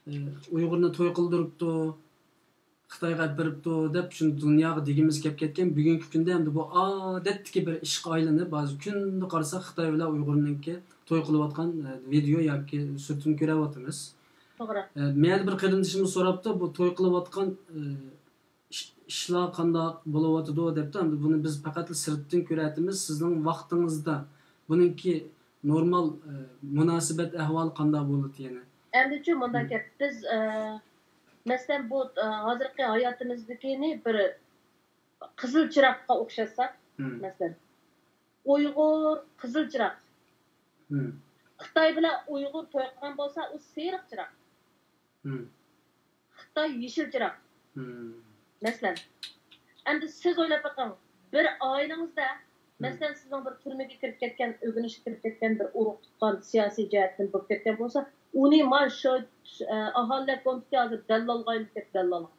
ئە، ئۇيغۇرنى توي قىلدۇرۇپتۇ. خىتايغا ئەپ بېرىپتۇ دەپ شۇنى دۇنياغا دېگۈمىز كەپ كەتكەن. بۈگۈنكى كۈندە ئەمدى بۇ ئادەتتىكى بىر ئىشقا ئايلىنىپ، ھازىر كۈندە قارىساق خىتاي بىلەن ئۇيغۇرنىڭكى توي قىلىۋاتقان، ئە، ۋىدېئو ياكى سۈرىتىنى كۆرۈۋاتىمىز. توغرا. ئە، مەن بىر قېرىندىشىمىز سوراپتۇ، بۇ توي قىلىۋاتقان، ئە، ئىش-، ئىشلار قانداق بولۇۋاتىدۇ دەپتۇ. ئەمدى بۇنى بىز پەقەتلا سىرتتىن كۆرەتتىمىز. سىزنىڭ ۋاقتىڭىزدا بۇنىڭكى نورمال، ئە، مۇناسىۋەت ئەھۋالى قانداق بولىدۇ يەنە؟ ئەمدىچۇ مۇنداق گەپ، بىز، ئە، مەسىلەن، بۇ، ئە، ھازىرقى ھاياتىمىزدىكىنى بىر قىزىل چىراغقا ئوخشاتساق، مەسىلەن، ئۇيغۇر قىزىل چىراغ. خىتاي بىلەن ئۇيغۇر توي قىلغان بولسا، ئۇ سېرىق چىراغ. خىتاي يېشىل چىراغ. مەسىلەن، ئەمدى سىز ئويلاپ بېقىڭ، بىر ئائىلىڭىزدە، مەسىلەن، سىزنىڭ بىر تۈرمىگە كىرىپ كەتكەن، ئۆگىنىشكە كىرىپ كەتكەن بىر ئۇرۇق تۇغقان سىياسىي جەھەتتىن بولۇپ كەتكەن بولسا، ئۇنى ما شۇ، ئە، ئاھالىلەر كومىتېتى ھازىر دەللالغا ئايلىنىپ كەتتى، دەللالغا.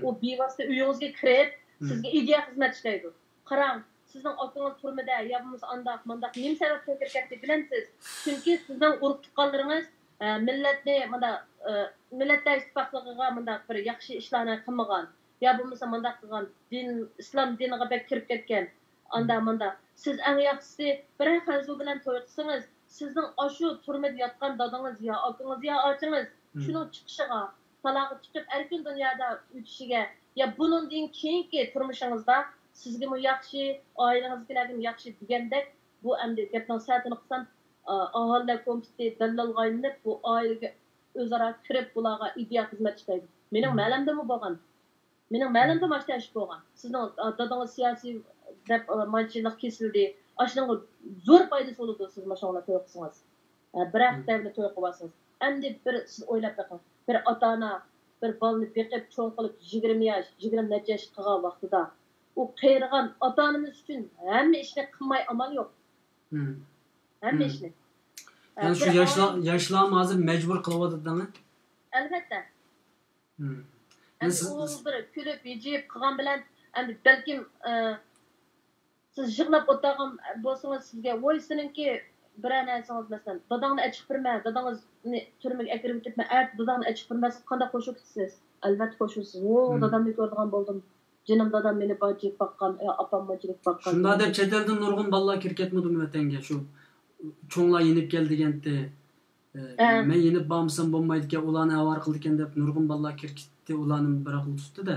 ئۇ بىۋاسىتە ئۆيىڭىزگە كىرىپ، سىزگە ئىدىيە خىزمەت ئىشلەيدۇ. قاراڭ، سىزنىڭ ئاكىڭىز تۈرمىدە يا بولمىسا ئانداق، مانداق، نېمە سەۋەبتىن كىرىپ كەتتى بىلەمسىز؟ چۈنكى سىزنىڭ ئۇرۇق تۇغقانلىرىڭىز، ئە، مىللەتنى مانداق، ئە، مىللەتلەر ئىتتىپاقلىقىغا مانداق بىر ياخشى ئىشلارنى قىلمىغان، يا بولمىسا مانداق قىلغان، دىن، ئىسلام دىنىغا بەك كىرىپ كەتكەن، ئاندا ماندا. سىز ئەڭ ياخشىسى بىرەر خەنزۇ بىلەن توي قىلسىڭىز، سىزنىڭ ئاشۇ تۈرمىدە ياتقان دادىڭىز يا ئاكىڭىز يا ئاچىڭىز شۇنىڭ چىقىشىغا، تالاغا چىقىپ ئەركىن دۇنيادا ئۆتۈشىگە، يا بۇنىڭدىن كېيىنكى تۇرمۇشىڭىزدا سىزگىمۇ ياخشى، ئائىلىڭىزدىكىلەرگىمۇ ياخشى دېگەندەك، بۇ ئەمدى گەپنىڭ سەتىنى قىلسام، ئا، ئاھالىلەر كومىتېتى دەللالغا ئايلىنىپ، بۇ ئائىلىگە ئۆزئارا كىرىپ، بۇلارغا ئىدىيە خىزمەت ئىشلەيدۇ. مېنىڭ مەلەمدىمۇ بولغان. مېنىڭ مەلىمدە مانا شۇ ئىش بولغان. سىزنىڭ، ئا، دادىڭىز سىياسىي دەپ، ئا، مانچىلىق كېسىلدى. ئاشۇنىڭغا زور پايدىسى بولىدۇ، سىز ماشۇنىڭ بىلەن توي قىلسىڭىز. ئا، بىرەر خىتاي بىلەن توي قىلىۋالسىڭىز. ئەمدى بىر سىز ئويلاپ بېقىڭ. بىر ئاتا-ئانا بىر بالىنى بېقىپ، چوڭ قىلىپ، يىگىرمە ياش، يىگىرمە نەچچە ياش قىلغان ۋاقتىدا، ئۇ قېرىغان ئاتا-ئانىمىز ئۈچۈن ھەممە ئىشنى قىلماي ئامال يوق. ھەممە ئىشنى. يەنى شۇ ياشلار، ياشلارمۇ ھازىر مەجبۇر قىلىۋاتىدۇ دەڭە. ئەلۋەتتە. ئەمدى ئۇ بىر كۈلۈپ، ھىجىيىپ قىلغان بىلەن، ئەمدى بەلكىم، ئە، سىز يىغلاپ ئولتۇرغان بولسىڭىز، سىزگە، ۋوي، سېنىڭكى بىرەر نەرسىڭىز، مەسىلەن، داداڭنى ئەچىقىپ بېرىمەن، داداڭنى تۈرمىگە ئەكىرىۋېتىپمەن، ئەتە داداڭنى ئەچىقىپ بېرىمەن، سىز قانداق خوش بولىسىز؟ ئەلۋەتتە خوش بولىسىز. ۋو، دادامنى كۆرىدىغان بولدۇم. جېنىم دادام مېنى باجىيىپ باققان، ئاپاممۇ باجىيىپ باققان. شۇنداق دەپ، چەت ئەلدىن نۇرغۇن بالىلار كىرىپ كەتمىدىمۇ ۋەتەنگە؟ شۇ چوڭلار يېنىپ كەل دېگەنتى. ئە، مەن يېنىپ بارمىسام بولمايدىكەن، ئۇلارنى ئاۋارە قىلىدىكەن دەپ نۇرغۇن بالىلار كىرىپ كېتىپتۇ، ئۇلارنى بىراقلا تۇتتى-دە.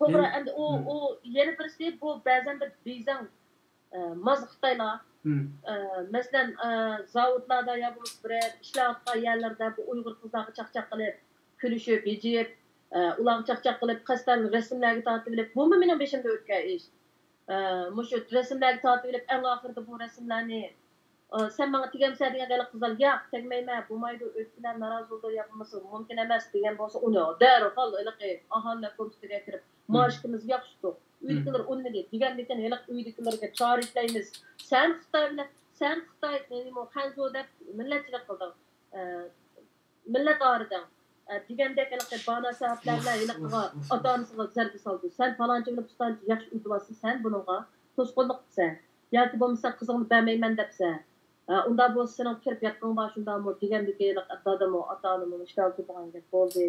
توغرا، ئەمدى ئۇ، ئۇ يەنە بىرسى، بۇ بەزەن بىر بېزەڭ، ئە، ماز خىتايلار، ئە، مەسىلەن، ئە، زاۋۇتلاردا يا بولمىسا بىرەر ئىشلەۋاتقان يەرلەردە بۇ ئۇيغۇر قىزلارغا چاقچاق قىلىپ، كۈلۈشۈپ، ھىجىيىپ، ئە، ئۇلارغا چاقچاق قىلىپ، قەستەن رەسىملەرگە تارتىۋېلىپ، بۇمۇ مېنىڭ بېشىمدىن ئۆتكەن ئىش. ئە، مۇشۇ رەسىملەرگە تارتىۋېلىپ، ئەڭ ئاخىرىدا بۇ رەسىملەرنى، ئە، سەن ماڭا تېگەمسەن دېگەندە، ھېلىقى قىزلار، ياق، تېگمەيمەن، بولمايدۇ، ئۆيدىكىلەر نارازى بولىدۇ، يا بولمىسا مۇمكىن ئەمەس دېگەن بولسا، ئۇنى دەرھال ھېلىقى ئاھالىلەر كومىتېتىگە كىرىپ، مائاشىمىزنى ياخشى تۇتتۇق، ئۆيدىكىلەر ئۇنىمىدى دېگەندىكىن، ھېلىقى ئۆيدىكىلەرگە چارە ئىشلەيمىز. سەن خىتاي بىلەن، سەن خىتاي، نېمە، خەنزۇ دەپ مىللەتچىلىك قىلدىڭ. ئە، مىللەت ئارىدا، ئە، دېگەندەك ھېلىقى بانا سەۋەبلەر بىلەن ھېلىقىغا، ئاتا-ئانىسىغا زەربە سالدى. سەن پالانچى بىلەن پۇستانچى ياخشى ئۆتۈۋالسا، سەن بۇنىڭغا توسقۇنلۇق قىلىسەن. ياكى بولمىسا قىزىڭنى بەرمەيمەن دەپسەن. ئە، ئۇنداق بولسا سېنىڭ كىرىپ ياتقىنىڭ بار شۇنداقمۇ دېگەندىكى ھېلىقى دادىمۇ، ئاتا-ئانىمۇ مۇشتالا تۇرىدىغان گەپ بولدى.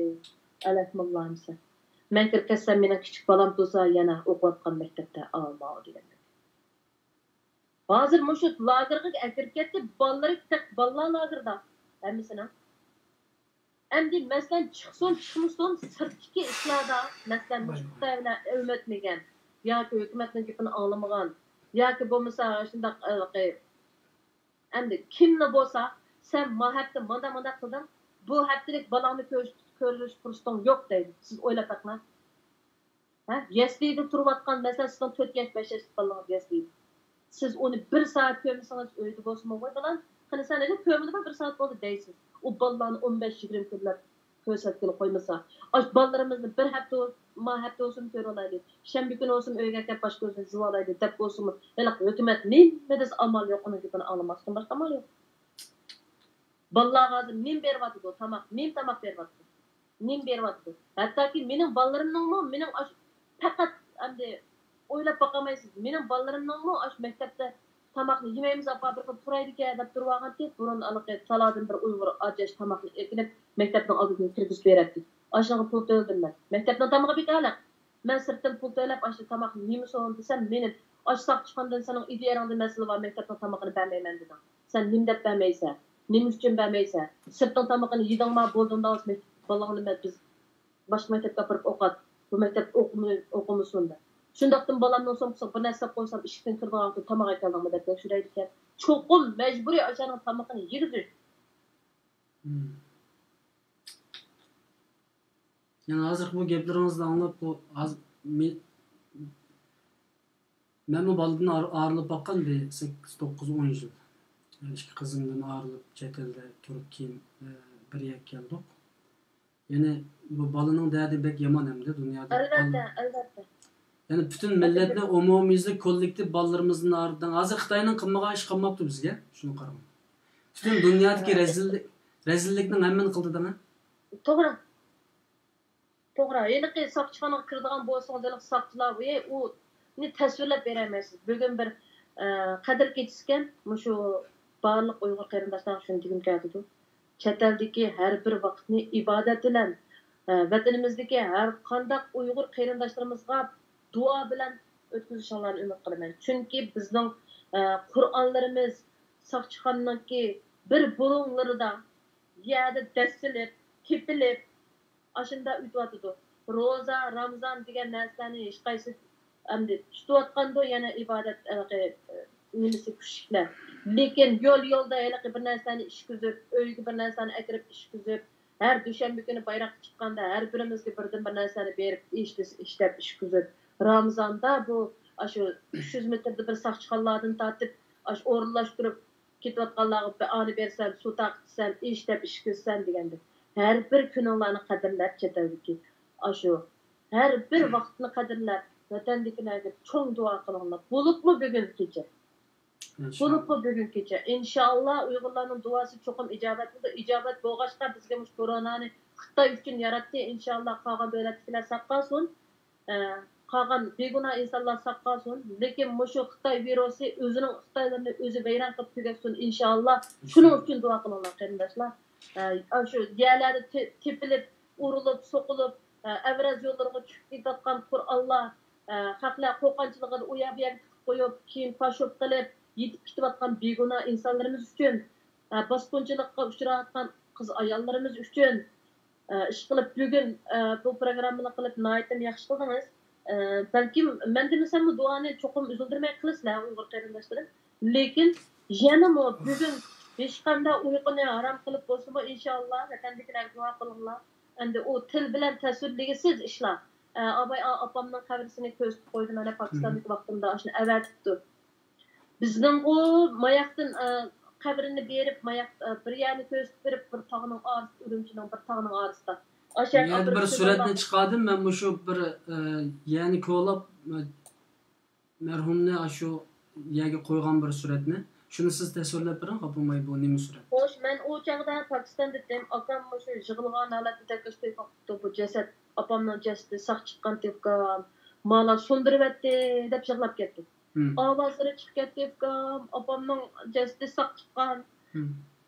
ئەلەھمۇللا ئەمىسە. مەن كىرىپ كەتسەم مېنىڭ كىچىك بالام تۇرسا يەنە ئوقۇۋاتقان مەكتەپتە، ئاۋۇ ماۋۇ دېگەندەك. ھازىر مۇشۇ لاگېرغا ئەكىرىپ كەتتى، بالىلىرى تېخى بالىلار لاگېرىدا ھەممىسىنىڭ. ئەمدى مەسىلەن، چىقسۇن، چىقمىسۇن، سىرتتىكى ئىشلاردا، مەسىلەن، مۇشۇ خىتاي بىلەن ئۆمەتمىگەن ياكى ھۆكۈمەتنىڭ گېپىنى ئاڭلىمىغان ياكى بولمىسا شۇنداق، ھېلىقى، ئەمدى كىملا بولسا، سەن ما ھەپتە مانداق، مانداق قىلدىڭ، بۇ ھەپتىلىك بالاڭنى كۆرۈش، كۆرۈش پۇرسىتىڭ يوق دەيدۇ. سىز ئويلاپ بېقىڭلار. ھە؟ يەسلىدە تۇرۇۋاتقان، مەسىلەن، سىزنىڭ تۆت ياش، بەش ياشلىق بالىڭىز يەسلىدە. سىز ئۇنى بىر سائەت كۆرمىسىڭىز، ئۆيدە بولسىمۇ، ۋاي بالام، قېنى سەن نېگە كۆرمىدىڭمۇ، بىر سائەت بولدى دەيسىز. ئۇ بالىلارنى ئون بەش، يىگىرمە كۈنلەپ كۆرسەتكىلى قويمىسا، ئاشۇ بالىلىرىمىزنى بىر ھەپتە بول-، ما ھەپتە بولسىمۇ كۆرۈۋالايلى، شەنبە كۈنى بولسىمۇ ئۆيگە ئەكەپ باش كۆزىنى يۇيۇۋالايلى دەپ بولسىمۇ، ھېلىقى ھۆكۈمەت نېمە دېسە ئامال يوق، ئۇنىڭ گېپىنى ئاڭلىماستىن باشقا ئامال يوق. بالىلارغا ھازىر نېمە بېرىۋاتىدۇ؟ تاماق، نېمە تاماق بېرىۋاتىدۇ؟ نېمە بېرىۋاتىدۇ؟ ھەتتاكى مېنىڭ بالىلىرىمنىڭمۇ، مېنىڭ ئاشۇ پەقەت ئەمدى ئويلاپ باقالمايسىز. مېنىڭ بالىلىرىمنىڭمۇ ئاشۇ مەكتەپتە تاماقنى يېمەيمىز، ئاپا، بىر خىل تۇرايلىكەن دەپ تۇرۇۋالغانتى. بۇرۇن ئالىقى تالادىن بىر ئۇيغۇر ئاچ تاماقنى ئەكېلىپ، مەكتەپنىڭ ئالدىدىن كىرگۈزۈپ بېرەتتى. ئاشۇنىڭغا پۇل تۆلىدىم مەن. مەكتەپنىڭ تامىقى بىكارلىق. مەن سىرتتىن پۇل تۆلەپ، ئاشۇ تاماقنى يېمىسۇن دېسەم، مېنى، ئاشۇ ساقچىخانىدىن سېنىڭ ئىدىيەڭدە مەسىلە بار، مەكتەپنىڭ تامىقىنى بەرمەيمەن دېدىڭ. سەن نېمە دەپ بەرمەيسەن؟ نېمە ئۈچۈن بەرمەيسەن؟ سىرتنىڭ تامىقىنى يېدىڭما، بولدۇڭدا، بالىڭنى مەن، بىز باشقا مەكتەپكە ئاپىرىپ ئوقۇت. بۇ مەكتەپتە ئوقۇمۇ-، ئوقۇمىسۇن دەپ. شۇنداقتىمۇ بالامنىڭ سومكىسىغا بىر نەرسە سېلىپ قويسام، ئىشىكتىن كىرىدىغان ۋاقتىدا تاماق ئەكەلدىڭمۇ دەپ تەكشۈرەيدىكەن. چوقۇم مەجبۇرىي ئاشۇنىڭ تامىقىنى يېگۈزۈش. يەنى ھازىرقى بۇ گەپلىرىڭىزنى ئاڭلاپ، بۇ ھازىر مەنمۇ بالىدىن ئار-، ئايرىلىپ باققان بىر سەككىز، توققۇز، ئون يىل. يەنى ئىككى قىزىمدىن ئايرىلىپ، چەت ئەلدە تۇرۇپ، كېيىن، ئە، بىر يەرگە كەلدۇق. يەنى بۇ بالىنىڭ دەردى بەك يامان ئەمدى دۇنيادا. ئەلۋەتتە، ئەلۋەتتە. يەنى پۈتۈن مىللەتنى، ئومۇميۈزلۈك كوللېكتىپ بالىلىرىمىزدىن ئايرىدىڭ. ھازىر خىتاينىڭ قىلمىغان ئىشى قالماپتۇ بىزگە. شۇنى قاراڭ. پۈتۈن دۇنيادىكى رەزىللىك، رەزىللىكنىڭ ھەممىنى قىلدى دەڭە. توغرا. توغرا، ھېلىقى ساقچىخانىغا كىرىدىغان بولسىڭىز، ھېلىقى ساقچىلار، ۋەي، ئۇنى تەسۋىرلەپ بېرەلمەيسىز. بۈگۈن بىر، ئە، قەدىر كېچىسىكەن، مۇشۇ بارلىق ئۇيغۇر قېرىنداشلارغا شۇنى دېگۈم كېلىدۇ. چەت ئەلدىكى ھەر بىر ۋاقىتنى ئىبادەت بىلەن، ئە، ۋەتىنىمىزدىكى ھەر قانداق ئۇيغۇر قېرىنداشلىرىمىزغا دۇئا بىلەن ئۆتكۈزۈشۈڭلارنى ئۈمىد قىلىمەن. چۈنكى بىزنىڭ، ئە، قۇرئانلىرىمىز ساقچىخانىنىڭكى بىر بۇلۇڭلىرىدا يەردە دەسسىلىپ، تېپىلىپ، ئاشۇنداق ئۆتۈۋاتىدۇ. روزا، رامزان دېگەن نەرسىلەرنى ھېچقايسى ئەمدى تۇتۇۋاتقاندۇ، يەنە ئىبادەت، ھېلىقى، نېمىسى كۈچلۈكلەر. لېكىن يول-يولدا ھېلىقى بىر نەرسىلەرنى ئىچكۈزۈپ، ئۆيگە بىر نەرسىلەرنى ئەكىرىپ ئىچكۈزۈپ، ھەر دۈشەنبە كۈنى بايراققا چىققاندا ھەر بىرىمىزگە بىردىن بىر نەرسىلەرنى بېرىپ، ئىچ دېسە ئىچ دەپ ئىچكۈزۈپ، رامىزاندا بۇ، ئاشۇ ئۈچ يۈز مېتىردا بىر ساقچىخانىلاردىن تارتىپ، ئاشۇ ئورۇنلاشتۇرۇپ، كېتىۋاتقانلارغا بىر ئانى بەرسەم، سۇ تارقىتسام، ئىچ دەپ ئىچكۈزسەم دېگەندەك. ھەر بىر كۈنۈڭلارنى قەدىرلەپ، چەت ئەلدىكى ئاشۇ ھەر بىر ۋاقىتنى قەدىرلەپ، ۋەتەندىكىلەرگە چوڭ دۇئا قىلىڭلار. بولۇپمۇ بۈگۈنكىچە. بولۇپمۇ بۈگۈنكىچە. ئىنشاللا ئۇيغۇرلارنىڭ دۇئاسى چوقۇم ئىجابەت بولىدۇ. ئىجابەت بولغاچقا بىزگە مۇشۇ كورونانى خىتاي ئۈچۈن ياراتتى. ئىنشاللا قالغان دۆلەتتىكىلەر ساق قالسۇن. ئە، قالغان بىگۇناھ ئىنسانلار ساق قالسۇن. لېكىن مۇشۇ خىتاي ۋىرۇسى ئۆزىنىڭ خىتايلىرىنى ئۆزى ۋەيران قىلىپ تۈگەتسۇن، ئىنشاللا. شۇنىڭ ئۈچۈن دۇئا قىلىڭلار، قېرىنداشلار. ئە، شۇ يەرلەردە تېپىلىپ، ئۇرۇلۇپ، سوقۇلۇپ، ئە، ئەۋرەز يوللىرىغا چۈشۈپ كېتىۋاتقان قۇرئانلار، ئە، خەقلەر قورقۇنچىلىقىدا ئۇ يەر بۇ يەرگە تىقىپ قويۇپ، كېيىن پاشوپ قىلىپ، يېتىپ كېتىۋاتقان بىگۇناھ ئىنسانلىرىمىز ئۈچۈن، ئە، باسقۇنچىلىققا ئۇچراۋاتقان قىز-ئاياللىرىمىز ئۈچۈن، ئە، ئىشقىلىپ بۈگۈن، ئە، بۇ پروگراممىنى قىلىپ ناھايىتى ياخشى قىلدىڭىز. ئە، بەلكىم مەن دېمىسەممۇ دۇئانى چوقۇم ئۈزۈلدۈرمەي قىلىسىلەر ئۇيغۇر قېرىنداشلىرىم. لېكىن يەنىمۇ بۈگۈن ھېچقانداق ئۇيقۇنى ھارام قىلىپ بولسىمۇ ئىنشاللا ۋەتەندىكىلەرگە دۇئا قىلىڭلار. ئەمدى ئۇ تىل بىلەن تەسۋىرلىگۈسىز ئىشلار. ئە، ئاۋاي ئا-، ئاپامنىڭ قەبرىسىنى كۆرسىتىپ قويدۇم، مانا پاكىستاندىكى ۋاقتىمدا ئاشۇنى ئەۋەتىپتۇ. بىزنىڭغۇ ماياقتىن، ئە، قەبرىنى بېرىپ، ماياق، ئە، بىر يەرنى كۆرسىتىپ بېرىپ، بىر تاغنىڭ ئارىسىدا، ئۈرۈمچىنىڭ بىر تاغنىڭ ئارىسىدا. ئاشۇ يەردە بىر سۈرەتنى چىقاردىم مەن، مۇشۇ بىر، ئە، يەرنى كولاپ، ئە، مەرھۇمنى ئاشۇ يەرگە قويغان بىر سۈرەتنى. شۇنى سىز تەسۋىرلەپ بېرىڭ، خاپا بولماي، بۇ نېمە سۈرەت؟ خوش، مەن ئۇ چاغدا پاكىستاندا ئىدىم. ئاكام مۇشۇ يىغلىغان ھالەتتە دەكاش تېلېفون قىپتۇ، بۇ جەسەت، ئاپامنىڭ جەسىتى ساق چىققانتى ئۇكام، مالا سۇندۇرۇۋەتتى دەپ يىغلاپ كەتتى. ئاۋازلىرى چىقىپ كەتتى ئۇكام، ئاپامنىڭ جەسىتى ساق چىققان.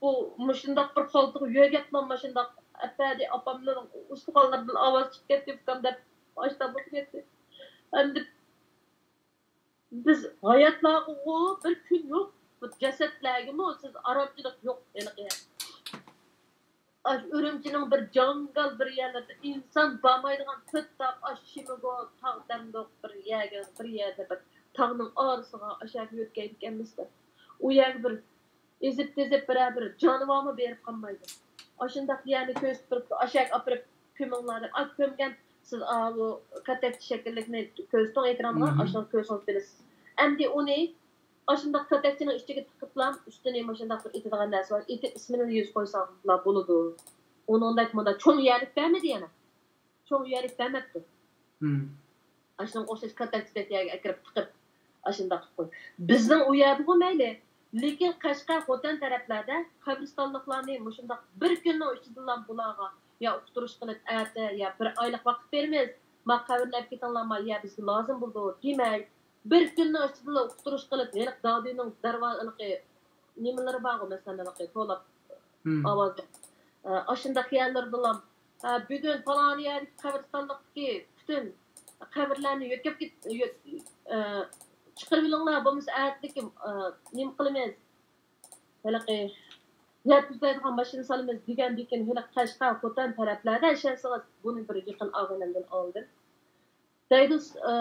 بۇ مۇشۇنداق بىر خالتىغا يۆگەپلا مۇشۇنداق ئەپەدى، ئاپامنىڭ ئۇستىخانلىرىدىن ئاۋاز چىقىپ كەتتى ئۇكام دەپ ئاشۇنداق بولۇپ كەتتى. ئەمدى بىز ھاياتلارغىغۇ بىر كۈن يوق، بۇ جەسەتلەرگىمۇ سىز ئارامچىلىق يوق ھېلىقى. ئاشۇ ئۈرۈمچىنىڭ بىر جاڭگال بىر يەرلىرىدە ئىنسان بارمايدىغان تۆت تاغ، ئاشۇ شىمىگو تاغ دەمدۇق بىر يەرگە، بىر يەردە بىر تاغنىڭ ئارىسىغا ئاشۇ يەرگە يۆتكەيدىكەنمىز دەپ. ئۇ يەرگە بىر ئېزىپ تېزىپ بىرەر بىر جانىۋارمۇ بېرىپ قالمايدۇ. ئاشۇنداق يەرنى كۆرسىتىپ تۇرۇپتۇ، ئاشۇ يەرگە ئاپىرىپ كۆمۈڭلار دەپ. ئا، كۆمگەن سىز، ئا، بۇ كاتەكچە شەكىللىكنى كۆرسىتىڭ ئېكرانغا، ئاشۇنى كۆرسىڭىز بىلىسىز. ئەمدى ئۇنى ئاشۇنداق كاتەكچىنىڭ ئىچىگە تىقىپلا، ئۈستىنى مۇشۇنداق بىر ئېتىدىغان نەرسە بار. ئېتىپ ئىسمىنى يېزىپ قويساڭلار بولىدۇ. ئۇنىڭدەك مۇنداق چوڭ يەرلىك بەرمىدى يەنە. چوڭ يەرلىك بەرمەپتۇ. ئاشۇنىڭغا ئوخشاش كاتەكچىدەك يەرگە ئەكىرىپ تىقىپ، ئاشۇنداق قىلىپ قوي. بىزنىڭ ئۇ يەردىغۇ مەيلى. لېكىن قەشقەر، خوتەن تەرەپلەردە قەبرىستانلىقلارنى مۇشۇنداق بىر كۈننىڭ ئىچىدىلا بۇلارغا يا ئۇقتۇرۇش قىلىپ، ئەتە يا بىر ئايلىق ۋاقىت بېرىمىز، ما قەبرىنى ئەپ كېتىڭلار، ما يەر بىزگە لازىم بولىدۇ دېمەي، بىر كۈننىڭ ئىچىدىلا ئۇقتۇرۇش قىلىپ، ھېلىقى دادۈينىڭ دەرۋازا، ھېلىقى نېمىلىرى بارغۇ، مەسىلەن، ھېلىقى توۋلاپ ئاۋازلىق. ئە، ئاشۇنداق يەرلىرىدىلا، ئە، بۈگۈن پالان يەردىكى قەبرىستانلىقتىكى پۈتۈن قەبرىلەرنى يۆتكەپ كېت-، يۆ-، ئە، چىقىرىۋېلىڭلار، بولمىسا ئەتىلىكى، ئە، نېمە قىلىمىز؟ ھېلىقى يەر تۈزلەيدىغان ماشىنا سالىمىز دېگەندىكىن، ھېلىقى قەشقەر، خوتەن تەرەپلەردە ئىشەنسىڭىز، بۇنى بىر يېقىن ئاغىنەمدىن ئالدىم. دەيدۇ، ئە،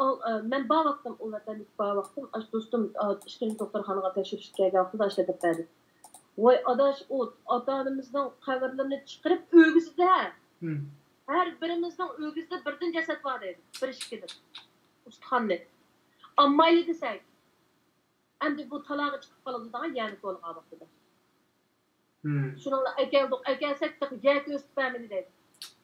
ئال-، ئە، مەن بار ۋاقتىم، ئۇ ۋەتەندىكى بار ۋاقتىم، ئاشۇ دوستۇم، ئە، ئىككىنچى دوختۇرخانىغا تەكشۈرۈشكە كەلگەن ۋاقتىدا ئاشۇنداق دەپ بەردى. ۋاي ئاداش، ئۇ ئاتا-ئانىمىزنىڭ قەبرىلىرىنى چىقىرىپ ئۆگزىدە، ھەر بىرىمىزنىڭ ئۆگزىدە بىردىن جەسەت بار دەيدۇ، بىر ئىككىدىن ئۇستىخاننى. ئالمايلى دېسەك، ئەمدى بۇ تالاغا چىقىپ قالىدۇ دەڭ، يەنى كولىغان ۋاقتىدا. شۇنىڭلا ئەكەلدۇق، ئەكەلسەك تېخى يەر كۆرسىتىپ بەرمىدى دەيدۇ.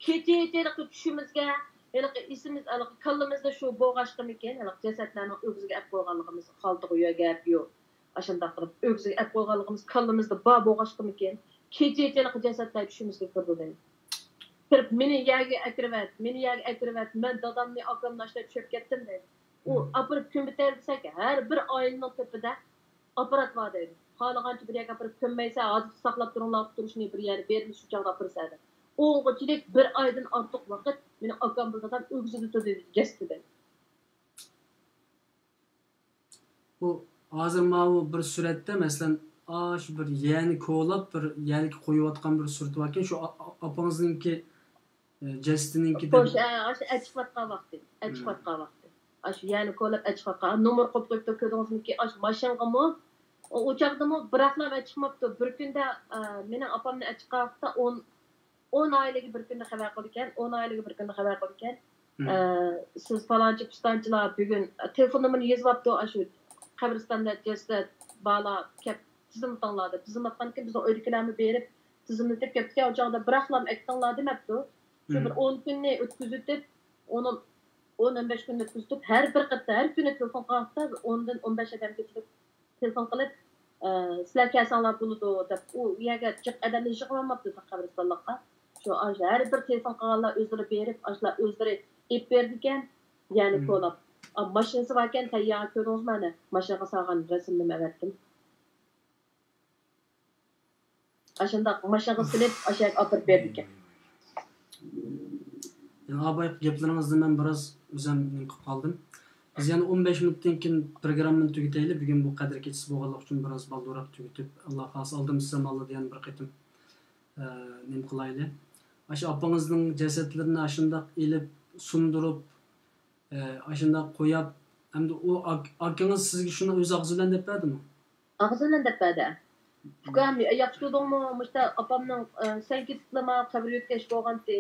كېچە-كېچە ھېلىقى چۈشىمىزگە، ھېلىقى ئېسىمىز، ھېلىقى كاللىمىزدا شۇ بولغاچقىمىكىن، ھېلىقى جەسەتلەرنىڭ ئۆگزىگە ئەپ قويغانلىقىمىز، خالتىغا يۆگەپ، يو، ئاشۇنداق قىلىپ ئۆگزىگە ئەپ قويغانلىقىمىز كاللىمىزدا بار بولغاچقىمىكىن، كېچە-كېچە ھېلىقى جەسەتلەر چۈشىمىزگە كىرىدۇ دەيدۇ. كىرىپ، مېنى يەرگە ئەكىرىۋەت، مېنى يەرگە ئەكىرىۋەت، مەن دادامنى، ئاكامنى ئاشۇنداق چۈشۈرۈپ كەتتىم دەيدۇ. ئۇ ئاپىرىپ كۆمۈۋېتەر دېسەك، ھەر بىر ئائىلىنىڭ تۆپىدە ئاپپارات بار دەيدۇ. خالىغانچە بىر يەرگە ئاپىرىپ كۆممەيسە، ھازىرچە ساقلاپ تۇرۇڭلار، ئۇقتۇرۇشنى بىر يەردە بېرىمىز، شۇ چاغدا ئاپىرىسەن دەپ. ئۇنىڭغىچىلىك بىر ئايدىن ئارتۇق ۋاقىت مېنىڭ ئاكام بىلەن دادام ئۆگزىدە تۇردى، جەسىتى دەيدۇ. بۇ ھازىر ماۋۇ بىر سۈرەتتە، مەسىلەن، ئاشۇ بىر يەرنى كولاپ، بىر يەرلىككە قويۇۋاتقان بىر سۈرىتى باركەن، شۇ ئا-، ئا-، ئاپىڭىزنىڭكى، ئە، جەسىتىنىڭكى خوش، دەپ. ئە، ئاشۇ ئەچىقىۋاتقان ۋاقتى، ئەچىقىۋاتقان ۋاقتى. ئاشۇ يەرنى كولاپ ئەچىقىۋاتقان. نومۇر قويۇپ قويۇپتۇ، كۆردىڭىزمىكى؟ ئاشۇ ماشىنىغىمۇ، ئۇ، ئۇ چاغدىمۇ بىراقلا ئەچىقماپتۇ. بىر كۈندە، ئە، مېنىڭ ئاپامنى ئەچىقىۋاتقاندا ئون ئون ئائىلىگە بىر كۈندە خەۋەر قىلىدىكەن، ئون ئائىلىگە بىر كۈندە خەۋەر قىلىدىكەن. ئە، سىز پالانچى پىستانچىلار بۈگۈن، تېلېفون نومۇرىنى يېزىۋاپتۇ، ئاشۇ قەبرىستاندا جەسەت بارلار كەپ تىزىملىتىڭلار دەپ. تىزىملاتقاندىكىن بىزنىڭ ئۆيدىكىلەرمۇ بېرىپ، تىزىملىتىپ كەپتىكەن، ئۇ چاغدا بىراقلام ئەكتىڭلار دېمەپتۇ. شۇ بىر ئون كۈننى ئۆتكۈزۈۋېتىپ، ئون، ئون، ئون بەش كۈننى ئۆتكۈزۈۋېتىپ، ھەر بىر قېتىم، ھەر كۈنى تېلېفون قىلغان ۋاقىتتا ئوندىن ئون بەش ئادەمگىچىلىك تېلېفون قىلىپ، ئە، سىلەر كەلسەڭلار بولىدۇ دەپ، ئۇ يەرگە جىق ئادەمنى يىغىۋالماپتۇ قەبرىستانلىققا. شۇ، ئاشۇ ھەر بىر تېلېفون قىلغانلار ئۆزلىرى بېرىپ، ئاشۇلار ئۆزلىرى ئېلىپ بېرىدىكەن، يەنى كولاپ. ئا، ماشىنىسى باركەن، تەييار، كۆردىڭىزمۇ ئەنە، ماشىنىغا سالغان رەسىمنىمۇ ئەۋەتتىم. ئاشۇنداق ماشىنىغا سېلىپ، ئاشۇ يەرگە ئاپىرىپ بېرىدىكەن. يەنى ئاۋايقى گەپلىرىڭىزدىن مەن بىراز ئۆزۈم نېمە قىلىپ قالدىم. بىز يەنە ئون بەش مىنۇتتىن كېيىن پروگراممىنى تۈگىتەيلى. بۈگۈن بۇ قەدىر كېچىسى بولغانلىقى ئۈچۈن بىراز بالدۇرراق تۈگىتىپ، ئاللا خالىسا ئالدىمسا زامانلىدا يەنە بىر قېتىم، ئە، نېمە قىلايلى. ئاشۇ ئاپىڭىزنىڭ جەسەتلىرىنى ئاشۇنداق ئېلىپ، سۇندۇرۇپ، ئە، ئاشۇنداق قوياپ، ئەمدى ئۇ ئاك-، ئاكىڭىز سىزگە شۇنى ئۆز ئاغزى بىلەن دەپ بەردىمۇ؟ ئاغزى بىلەن دەپ بەردى. ئۇكام، ياخشى تۇردۇڭمۇ؟ مۇشتا ئاپامنىڭ، ئە، سەن كېتىپلا ماڭا قەبرە يۆتكەش بولغانتى.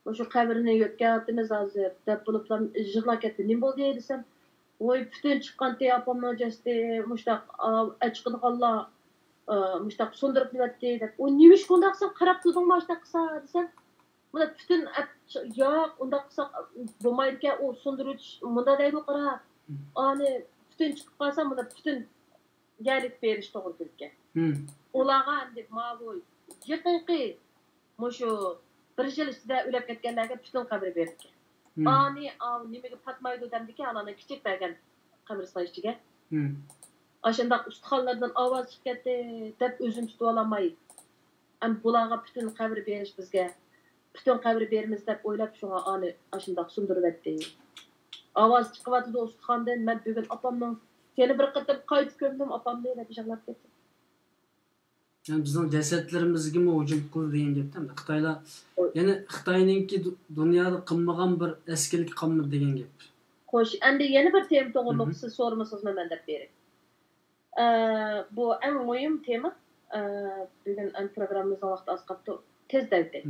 مۇشۇ قەبرىنى يۆتكەۋاتىمىز ھازىر، دەپ بولۇپلا يىغلاپ كەتتى. نېمە بولدى دېسەم، ۋوي، پۈتۈن چىققانتى ئاپامنىڭ جەسىتى، مۇشتاق، ئا، ئەچىقىدىغانلار، ئا، مۇشتاق سۇندۇرۇپ يۈرەتتى، دەپ. ئۇ نېمىشقا ئۇنداق قىلساڭ، قاراپ تۇردۇڭمۇ ئاشتاق قىلسا دېسەم، بۇلار پۈتۈن ئەپ-، ياق، ئۇنداق قىلساق بولمايدىكەن، ئۇ سۇندۇرۇۋېتىش مۇنداق دەيدۇ، قارا. ئانى پۈتۈن چىقىپ قالسا، بۇلار پۈتۈن يەرلىك بېرىش توغرا كېلىدىكەن. ئۇلارغا ئەمدى ماۋۇ يېقىنقى مۇشۇ بىر يىل ئىچىدە ئۆلۈپ كەتكەنلەرگە پۈتۈن قەبرە بېرىدىكەن. ئانى ئاۋۇ نېمىگە پاتمايدۇ دەمدىكى ئانانىڭ كىچىك بەرگەن قەبرىستان ئىچىگە. ئاشۇنداق ئۇستىخانلىرىدىن ئاۋاز چىقىپ كەتتى دەپ ئۆزىنى تۇتۇۋالالماي، ئەمدى بۇلارغا پۈتۈن قەبرە بېرىش بىزگە، پۈتۈن قەبرە بېرىمىز دەپ ئويلاپ، شۇڭا ئانى ئاشۇنداق سۇندۇرۇۋەتتى. ئاۋاز چىقىۋاتىدۇ ئۇستىخاندىن، مەن بۈگۈن ئاپامنىڭ، يەنە بىر قېتىم قايتا كۆمدۈم ئاپامنى دەپ يىغلاپ كەتتى. يەنى بىزنىڭ جەسەتلىرىمىزگىمۇ ھۇجۇم قىلدى دېگەن گەپتە، ئەمدى خىتايلار، يەنى خىتاينىڭكى دۇ-، دۇنيادا قىلمىغان بىر ئەسكىلىكى قالمىدى دېگەن گەپ. خوش، ئەمدى يەنە بىر تېما توغرۇلۇق سىز سورىمىسىڭىزمۇ مەن دەپ بېرەي. ئە، بۇ ئەڭ مۇھىم تېما. ئە، بۈگۈن ئەمدى پروگراممىمىزنىڭ ۋاقتى ئاز قاپتۇ. تېز دەۋېتەي.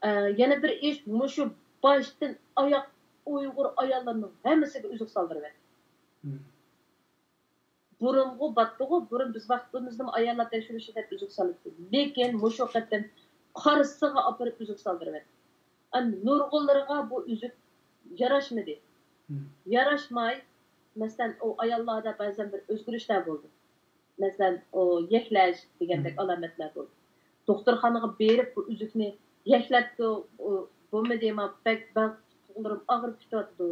ئە، يەنە بىر ئىش، مۇشۇ باشتىن ئاياق ئۇيغۇر ئاياللىرىنىڭ ھەممىسىگە ئۈزۈك سالدۇرۇۋەتتى. بۇرۇنغۇ باتتىغۇ، بۇرۇن بىز ۋاقتىمىزدىمۇ ئاياللار تەكشۈرۈشى دەپ ئۈزۈك سالاتتى. لېكىن مۇشۇ قېتىم قارىسىغا ئاپىرىپ ئۈزۈك سالدۇرۇۋەتتى. ئەمدى نۇرغۇنلىرىغا بۇ ئۈزۈك ياراشمىدى. ياراشماي، مەسىلەن، ئۇ ئاياللاردا بەزەن بىر ئۆزگىرىشلەر بولدى. مەسىلەن، ئۇ يەكلەش دېگەندەك ئالامەتلەر بولدى. دوختۇرخانىغا بېرىپ بۇ ئۈزۈكنى يەكلەپتۇ، ئۇ بولمىدى، ما بەك بەل قولتۇقلىرىم ئاغرىپ كېتىۋاتىدۇ،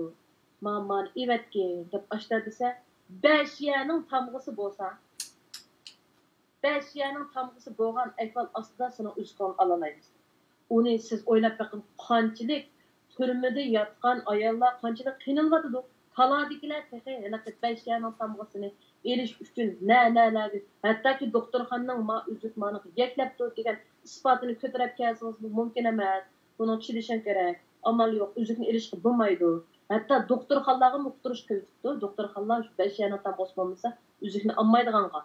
ما مانى ئېۋەتكىن دەپ ئاشتا دېسە، بەش يەرنىڭ تامغىسى بولسا، بەش يەرنىڭ تامغىسى بولغان ئەھۋال ئاستىدا سېنىڭ ئۈزۈكۈڭنى ئالالايمىز. ئۇنى سىز ئويلاپ بېقىڭ، قانچىلىك تۈرمىدە ياتقان ئاياللار قانچىلىك قىينىلىۋاتىدۇ. تالادىكىلەر تېخى ھېلىقى بەش يەرنىڭ تامغىسىنى ئېلىش ئۈچۈن نە، نەلەرگە، ھەتتاكى دوختۇرخانىنىڭ ما ئۈزۈك مانىغا يەكلەپتۇ دېگەن ئىسپاتىنى كۆتۈرۈپ كەلسىڭىزمۇ مۇمكىن ئەمەس. بۇنىڭ چىدىشىڭ كېرەك. ئامال يوق، ئۈزۈكنى ئېلىشقا بولمايدۇ. ھەتتا دوختۇرخانىلارغىمۇ ئۇقتۇرۇش قىلىۋېتىپتۇ. دوختۇرخانىلار شۇ بەش يەرنىڭ تامغىسى بولمىسا ئۈزۈكنى ئالمايدىغانغا.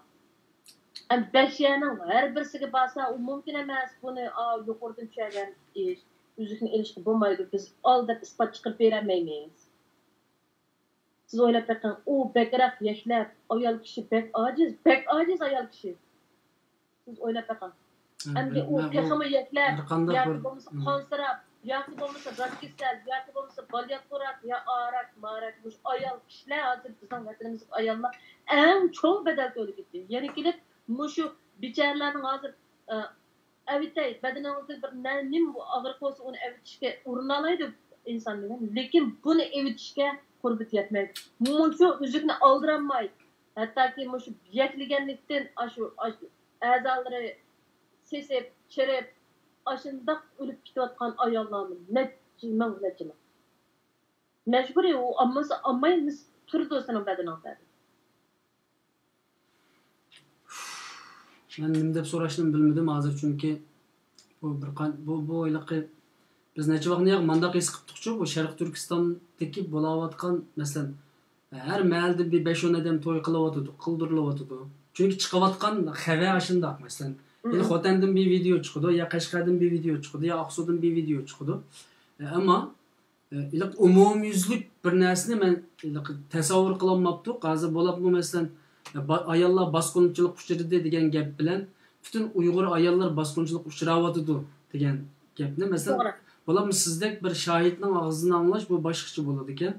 ئەمدى بەش يەرنىڭ ھەر بىرسىگە بارسا، ئۇ مۇمكىن ئەمەس، بۇنى، ئا، يۇقىرىدىن چۈشەنگەن ئىش، ئۈزۈكنى ئېلىشقا بولمايدۇ، بىز ئال دەپ ئىسپات چىقىرىپ بېرەلمەيمىز. سىز ئويلاپ بېقىڭ، ئۇ بەكرەك يەكلەپ، ئايال كىشى بەك ئاجىز، بەك ئاجىز ئايال كىشى. سىز ئويلاپ بېقىڭ. ئەمدى ئۇ تېخىمۇ يەكلەپ، ياكى بولمىسا قانسىراپ، ياكى بولمىسا راك كېسەل، ياكى بولمىسا بالىياتقۇ راك، يا ئاراك، ماراك، مۇشۇ ئايال كىشىلەر ھازىر بىزنىڭ ۋەتىنىمىزدىكى ئاياللار ئەڭ چوڭ بەدەل تۆلىگىلى. يەنە كېلىپ مۇشۇ بىچارىلەرنىڭ ھازىر، ئە، ئەۋېتەي، بەدىنىڭىزدە بىر نە-، نېمە ئاغرىق بولسا ئۇنى ئەۋېتىشكە ئۇرۇنالايدۇ ئىنسان دېگەن. لېكىن بۇنى ئېۋېتىشكە قۇربىتى يەتمەيدۇ. مۇشۇ ئۈزۈكنى ئالدىرالماي، ھەتتاكى مۇشۇ يەكلىگەنلىكتىن ئاشۇ، ئاشۇ ئەزالىرى سېسىپ، چىرىپ، ئاشۇنداق ئۆلۈپ كېتىۋاتقان ئاياللارمۇ نەچچە مىڭ، نەچچە مىڭ. مەجبۇرىي ئۇ ئالمىسا، ئالمايمىز، تۇرىدۇ سېنىڭ بەدىنىڭدە. مەن نېمە دەپ سوراشنىمۇ بىلمىدىم ھازىر، چۈنكى بۇ بىر قان-، بۇ، بۇ ھېلىقى بىز نەچچە ۋاقىت ياق مانداق ھېس قىپتۇقچۇ، بۇ شەرقىي تۈركىستاندىكى بولاۋاتقان، مەسىلەن، ھەر مەھەللىدە بىر بەش-ئون ئادەم توي قىلىۋاتىدۇ، قىلدۇرۇلۇۋاتىدۇ. چۈنكى چىقىۋاتقان خەۋەر ئاشۇنداق، مەسىلەن، يەنە خوتەندىن بىر ۋىدېئو چىقىدۇ، يا قەشقەردىن بىر ۋىدېئو چىقىدۇ، يا ئاقسۇدىن بىر ۋىدېئو چىقىدۇ. ئەمما ئېلىق ئومۇميۈزلۈك بىر نەرسىنى مەن ئېلىق تەسەۋۋۇر قىلالماپتۇق. ھازىر بولۇپمۇ، مەسىلەن، با-، ئاياللار باسقۇنچىلىققا ئۇچرىدى دېگەن گەپ بىلەن پۈتۈن ئۇيغۇر ئاياللىرى باسقۇنچىلىققا ئۇچراۋاتىدۇ دېگەن گەپنى، مەسىلەن، توغرا. بولۇپمۇ سىزدەك بىر شاھىتنىڭ ئاغزىدىن ئاڭلاش بۇ باشقىچە بولىدىكەن.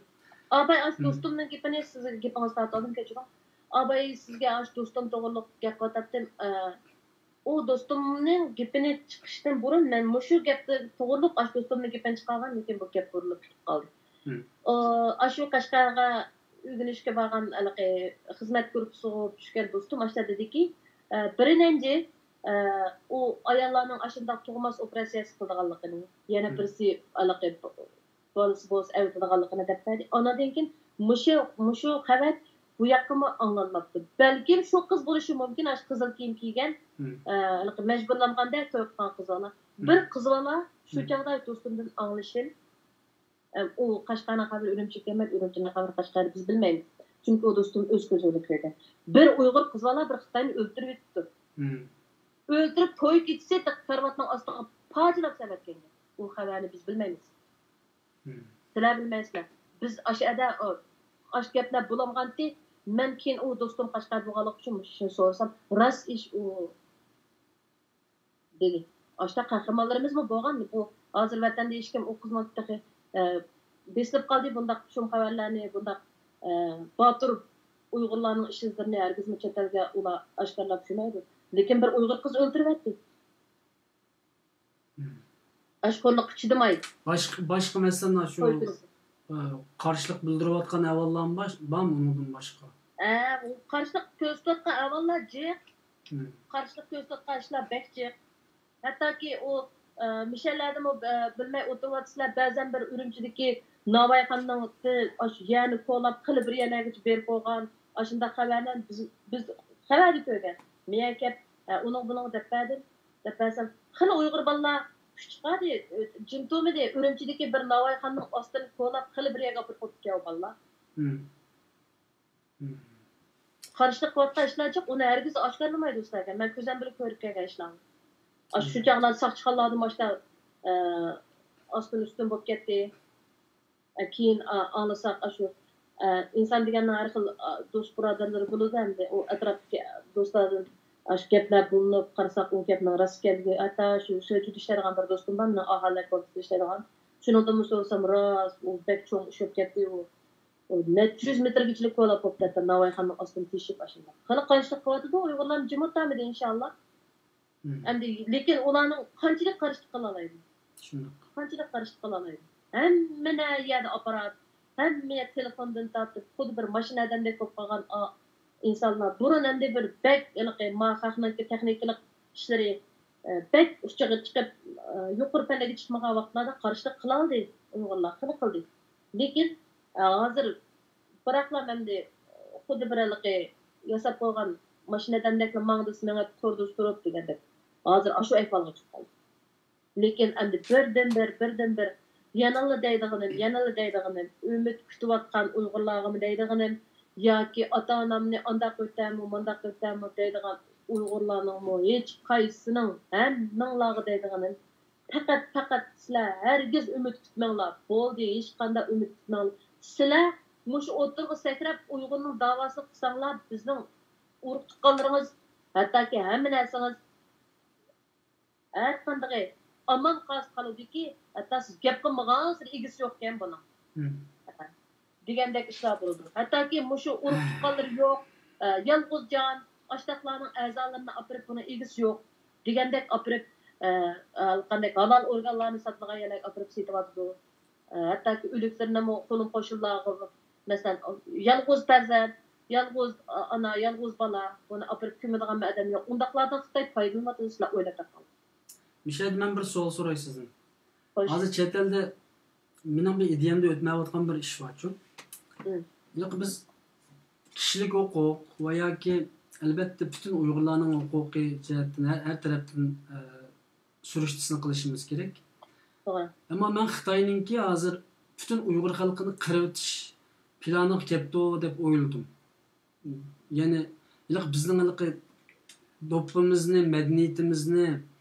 ئاباي، ئاشۇ دوستۇمنىڭ گېپىنى سىزگە، گېپىڭىزنى تارتىۋالدىم، كەچۈرۈڭ. ئاباي، سىزگە ئاشۇ دوستۇم توغرۇلۇق گەپ قىلىۋاتاتتىم. ئۇ دوستۇمنىڭ گېپىنى چىقىشتىن بۇرۇن مەن مۇشۇ گەپتە توغرۇلۇق ئاشۇ دوستۇمنىڭ گېپىنى چىقارغان، لېكىن بۇ گەپ بۇرۇلۇپ كېتىپ قالدى. ئاشۇ قەشقەرگە ئۆگىنىشكە بارغان ھېلىقى خىزمەت گۇرۇپپىسىغا چۈشكەن دوستۇم ئاشۇ دېدىكى، بىرىنچى، ئۇ ئاياللارنىڭ ئاشۇنداق تۇغماس ئوپېراتسىيەسى قىلىدىغانلىقىنى، يەنە بىرسى ھېلىقى بالىسى بولسا ئەۋېتىدىغانلىقىنى دەپ بەردى. ئاندىن كېيىن مۇشۇ، مۇشۇ خەۋەر بۇ ياققىمۇ ئاڭلانماپتۇ. بەلكىم شۇ قىز بولۇشى مۇمكىن، ئاشۇ قىزىل كىيىم كىيگەن، ئە، ھېلىقى مەجبۇرلانغاندەك توي قىلغان قىز بالا. بىر قىز بالا شۇ چاغدا دوستۇمدىن ئاڭلىشىم، ئە، ئۇ قەشقەرنىڭ خەۋىرى ئۈرۈمچىگە كەلمەيدۇ، ئۈرۈمچىنىڭ خەۋىرى قەشقەردە، بىز بىلمەيمىز. چۈنكى ئۇ دوستۇم ئۆز كۆزى بىلەن كۆرگەن. بىر ئۇيغۇر قىز بالا بىر خىتاينى ئۆلتۈرۈۋېتىپتۇ. ئۆلتۈرۈپ توي كېچىسى كارىۋاتنىڭ ئاستىغا پاچىلاپ سېلىۋەتكەن. ئۇ خەۋەرنى بىز بىلمەيمىز. سىلەر بىلمەيسىلەر. بىز ئاشۇ يەردە، ئاشۇ گەپلەر بولالمىغانتى. مەن كېيىن ئۇ دوستۇم قەشقەردە بولغانلىقى ئۈچۈن مۇشۇنى سورىسام، راست ئىش ئۇ، دېدى. ئاشۇنداق قەھرىمانلىرىمىزمۇ بولغان. بۇ ھازىر ۋەتەندە ھېچكىم ئۇ قىزنىڭ تېخى، ئە، بېسىلىپ قالدى بۇنداق شۇم خەۋەرلەرنى، بۇنداق، ئە، باتۇر ئۇيغۇرلارنىڭ ئىش-ئىزلىرىنى ھەرگىزمۇ چەت ئەلگە ئۇلار ئاشكارىلاپ يۈرمەيدۇ. لېكىن بىر ئۇيغۇر قىز ئۆلتۈرۈۋەتتى. ئاشۇ خورلۇققا چىدىماي. باشقا، باشقا مەسىلەن، شۇ، قويدۇم. ئە، قارشىلىق بىلدۈرۈۋاتقان ئەھۋاللارمۇ بار، بارمۇ ئۇنىڭدىن باشقا؟ ھە، قارشىلىق كۆرسىتىۋاتقان ئەھۋاللار جىق. قارشىلىق كۆرسىتىۋاتقان ئىشلار بەك جىق. ھەتتاكى ئۇ، ئە، مىشەلەردىمۇ، ئە، بىلمەي ئولتۇرۇۋاتىسىلەر، بەزەن بىر ئۈرۈمچىدىكى ناۋايخانىنىڭ ئاشۇ يەرنى كولاپ، خېلى بىر يەرلەرگىچە بېرىپ بولغان، ئاشۇنداق خەۋەرلەرنى بىز، بىز خەۋەردە كۆرگەن. مېيەر كەپ، ئە، ئۇنىڭ بۇنىڭ دەپ بەردىم. دەپ بەرسەم، خېلى ئۇيغۇر بالىلار كۈچ چىقاردى، جىم تۇرمىدى. ئۈرۈمچىدىكى بىر ناۋايخانىنىڭ ئاستىنى كولاپ، خېلى بىر يەرگە ئاپىرىپ قويۇپتىكەن ئۇ بالىلار. قارشىلىق قىلىۋاتقان ئىشلار جىق، ئۇنى ھەرگىز ئاشكارىلىمايدۇ ئۇستاز ئاكا. مەن كۆزۈم بىلەن كۆرۈپ كەلگەن ئىشلارنى. ئاشۇ شۇ چاغلار ساقچىخانلاردىن باشلاپ، ئە، ئاستىن ئۈستۈن بولۇپ كەتتى. ئە، كېيىن، ئا، ئاڭلىساق، ئاشۇ، ئە، ئىنسان دېگەننىڭ ھەر خىل، ئا، دوست بۇرادەرلىرى بولىدۇ ئەمدى. ئۇ ئەتراپتىكى دوستلاردىن ئاشۇ گەپلەر بولۇنۇپ قارىساق، ئۇ گەپنىڭ راست ئىكەنلىكى، ھەتتا شۇ سۆچۈدە ئىشلەيدىغان بىر دوستۇم بار، مېنىڭ ئاھالە كومىتېتىدا ئىشلەيدىغان. شۇنىڭدىنمۇ سورىسام، راست، ئۇ بەك چوڭ ئىش بولۇپ كەتتى، ئۇ، ئۇ نەچچە يۈز مېتىرگىچىلىك كولاپ بولۇپتۇ، ھەتتا ناۋايخانىنىڭ ئاستىدىن تېشىپ ئاشۇنداق. خېلى قارشىلىق قىلىۋاتىدۇ، ئۇيغۇرلارمۇ جىم ئولتۇرمىدى، ئىنشاللا. ئەمدى، لېكىن ئۇلارنىڭ قانچىلىك قارشىلىق قىلالايدۇ؟ شۇنداق. قانچىلىك قارشىلىق قىلالايدۇ؟ ھەممە يەردە ئاپپارات، ھەممە يەر تېلېفوندىن تارتىپ، خۇددى بىر ماشىنا ئادەمدەك بولۇپ قالغان ئا-، ئىنسانلار. بۇرۇن ئەمدى بىر بەك ھېلىقى ما خەقنىڭكى تېخنىكىلىق ئىشلىرى، ئە، بەك ئۇچىغا چىقىپ، ئە، يۇقىرى پەللىگە چىقمىغان ۋاقىتلاردا قارشىلىق قىلالىدى ئۇيغۇرلار، خېلى قىلدى. لېكىن، ئە، ھازىر بىراقلا ئەمدى خۇددى بىر ھېلىقى ياساپ قويغان ماشىنا ئادەمدەكلا ماڭدى، مېڭىپ تۇردى، تۇرۇپ دېگەندەك. ھازىر ئاشۇ ئەھۋالغا چۈشۈپ قالدى. لېكىن ئەمدى بىردىنبىر، بىردىنبىر يەنىلا دەيدىغىنىم، يەنىلا دەيدىغىنىم، ئۈمىد كۈتۈۋاتقان ئۇيغۇرلارغىمۇ دەيدىغىنىم ياكى ئاتا-ئانامنى ئانداق ئۆتەمۇ، مۇنداق ئۆتەمۇ دەيدىغان ئۇيغۇرلارنىڭمۇ ھېچقايسىسىنىڭ، ھەممىڭلارغا دەيدىغىنىم، پەقەت، پەقەت سىلەر ھەرگىز ئۈمىد كۈتمەڭلار. بولدى، ھېچقانداق ئۈمىد كۈتمەڭلار. سىلەر مۇشۇ ئوتتۇرىغا سەكرەپ ئۇيغۇرنىڭ داۋاسىنى قىلساڭلار، بىزنىڭ ئۇرۇق-تۇغقانلىرىڭىز، ھەتتاكى ھەممە نەرسىڭىز، ھەرقاندىقى ئامان قالسا قالىدۇكى، ھەتتا سىز گەپ قىلمىغانسېرى ئىگىسى يوقكەن بۇنىڭ. دېگەندەك ئىشلار بولىدۇ. ھەتتاكى مۇشۇ ئۇرۇق-تۇغقانلىرى يوق، ئە، يالغۇز جان، ئاشتاقلارنىڭ ئەزالىرىنى ئاپىرىپ بۇنىڭ ئىگىسى يوق دېگەندەك ئاپىرىپ، ئە، ئە، قانداق ھالال ئورگانلارنى ساتىدىغان يەرلەرگە ئاپىرىپ سېتىۋاتىدۇ. ئە، ھەتتاكى ئۆلۈكلىرىنىمۇ قولۇم-قوشنىلارغا، مەسىلەن، يالغۇز پەرزەنت، يالغۇز ئانا، يالغۇز بالا، بۇنى ئاپىرىپ كۆمىدىغان ئادەم يوق. ئۇنداقلاردىن خىتاي پايدىلىنىۋاتىدۇ، سىلەر ئويلاپ بېقىڭ. مۇشۇ يەردە مەن بىر سوئال سوراي سىزدىن. خوش. ھازىر چەت ئەلدە مېنىڭ بىر ئىدىيەمدە ئۆتمەيۋاتقان بىر ئىش بارچۇ. ھېلىقى بىز كىشىلىك ھوقۇق ۋە ياكى، ئەلۋەتتە، پۈتۈن ئۇيغۇرلارنىڭ ھوقۇقى جەھەتتىن ھەر، ھەر تەرەپتىن، ئە، سۈرۈشتىسىنى قىلىشىمىز كېرەك. توغرا. ئەمما مەن خىتاينىڭكى ھازىر پۈتۈن ئۇيغۇر خەلقىنى قىرىۋېتىش پىلانىغا كەپتۇ دەپ ئويلىدىم. يەنى، ھېلىقى بىزنىڭ ھېلىقى دوپپىمىزنى، مەدەنىيىتىمىزنى،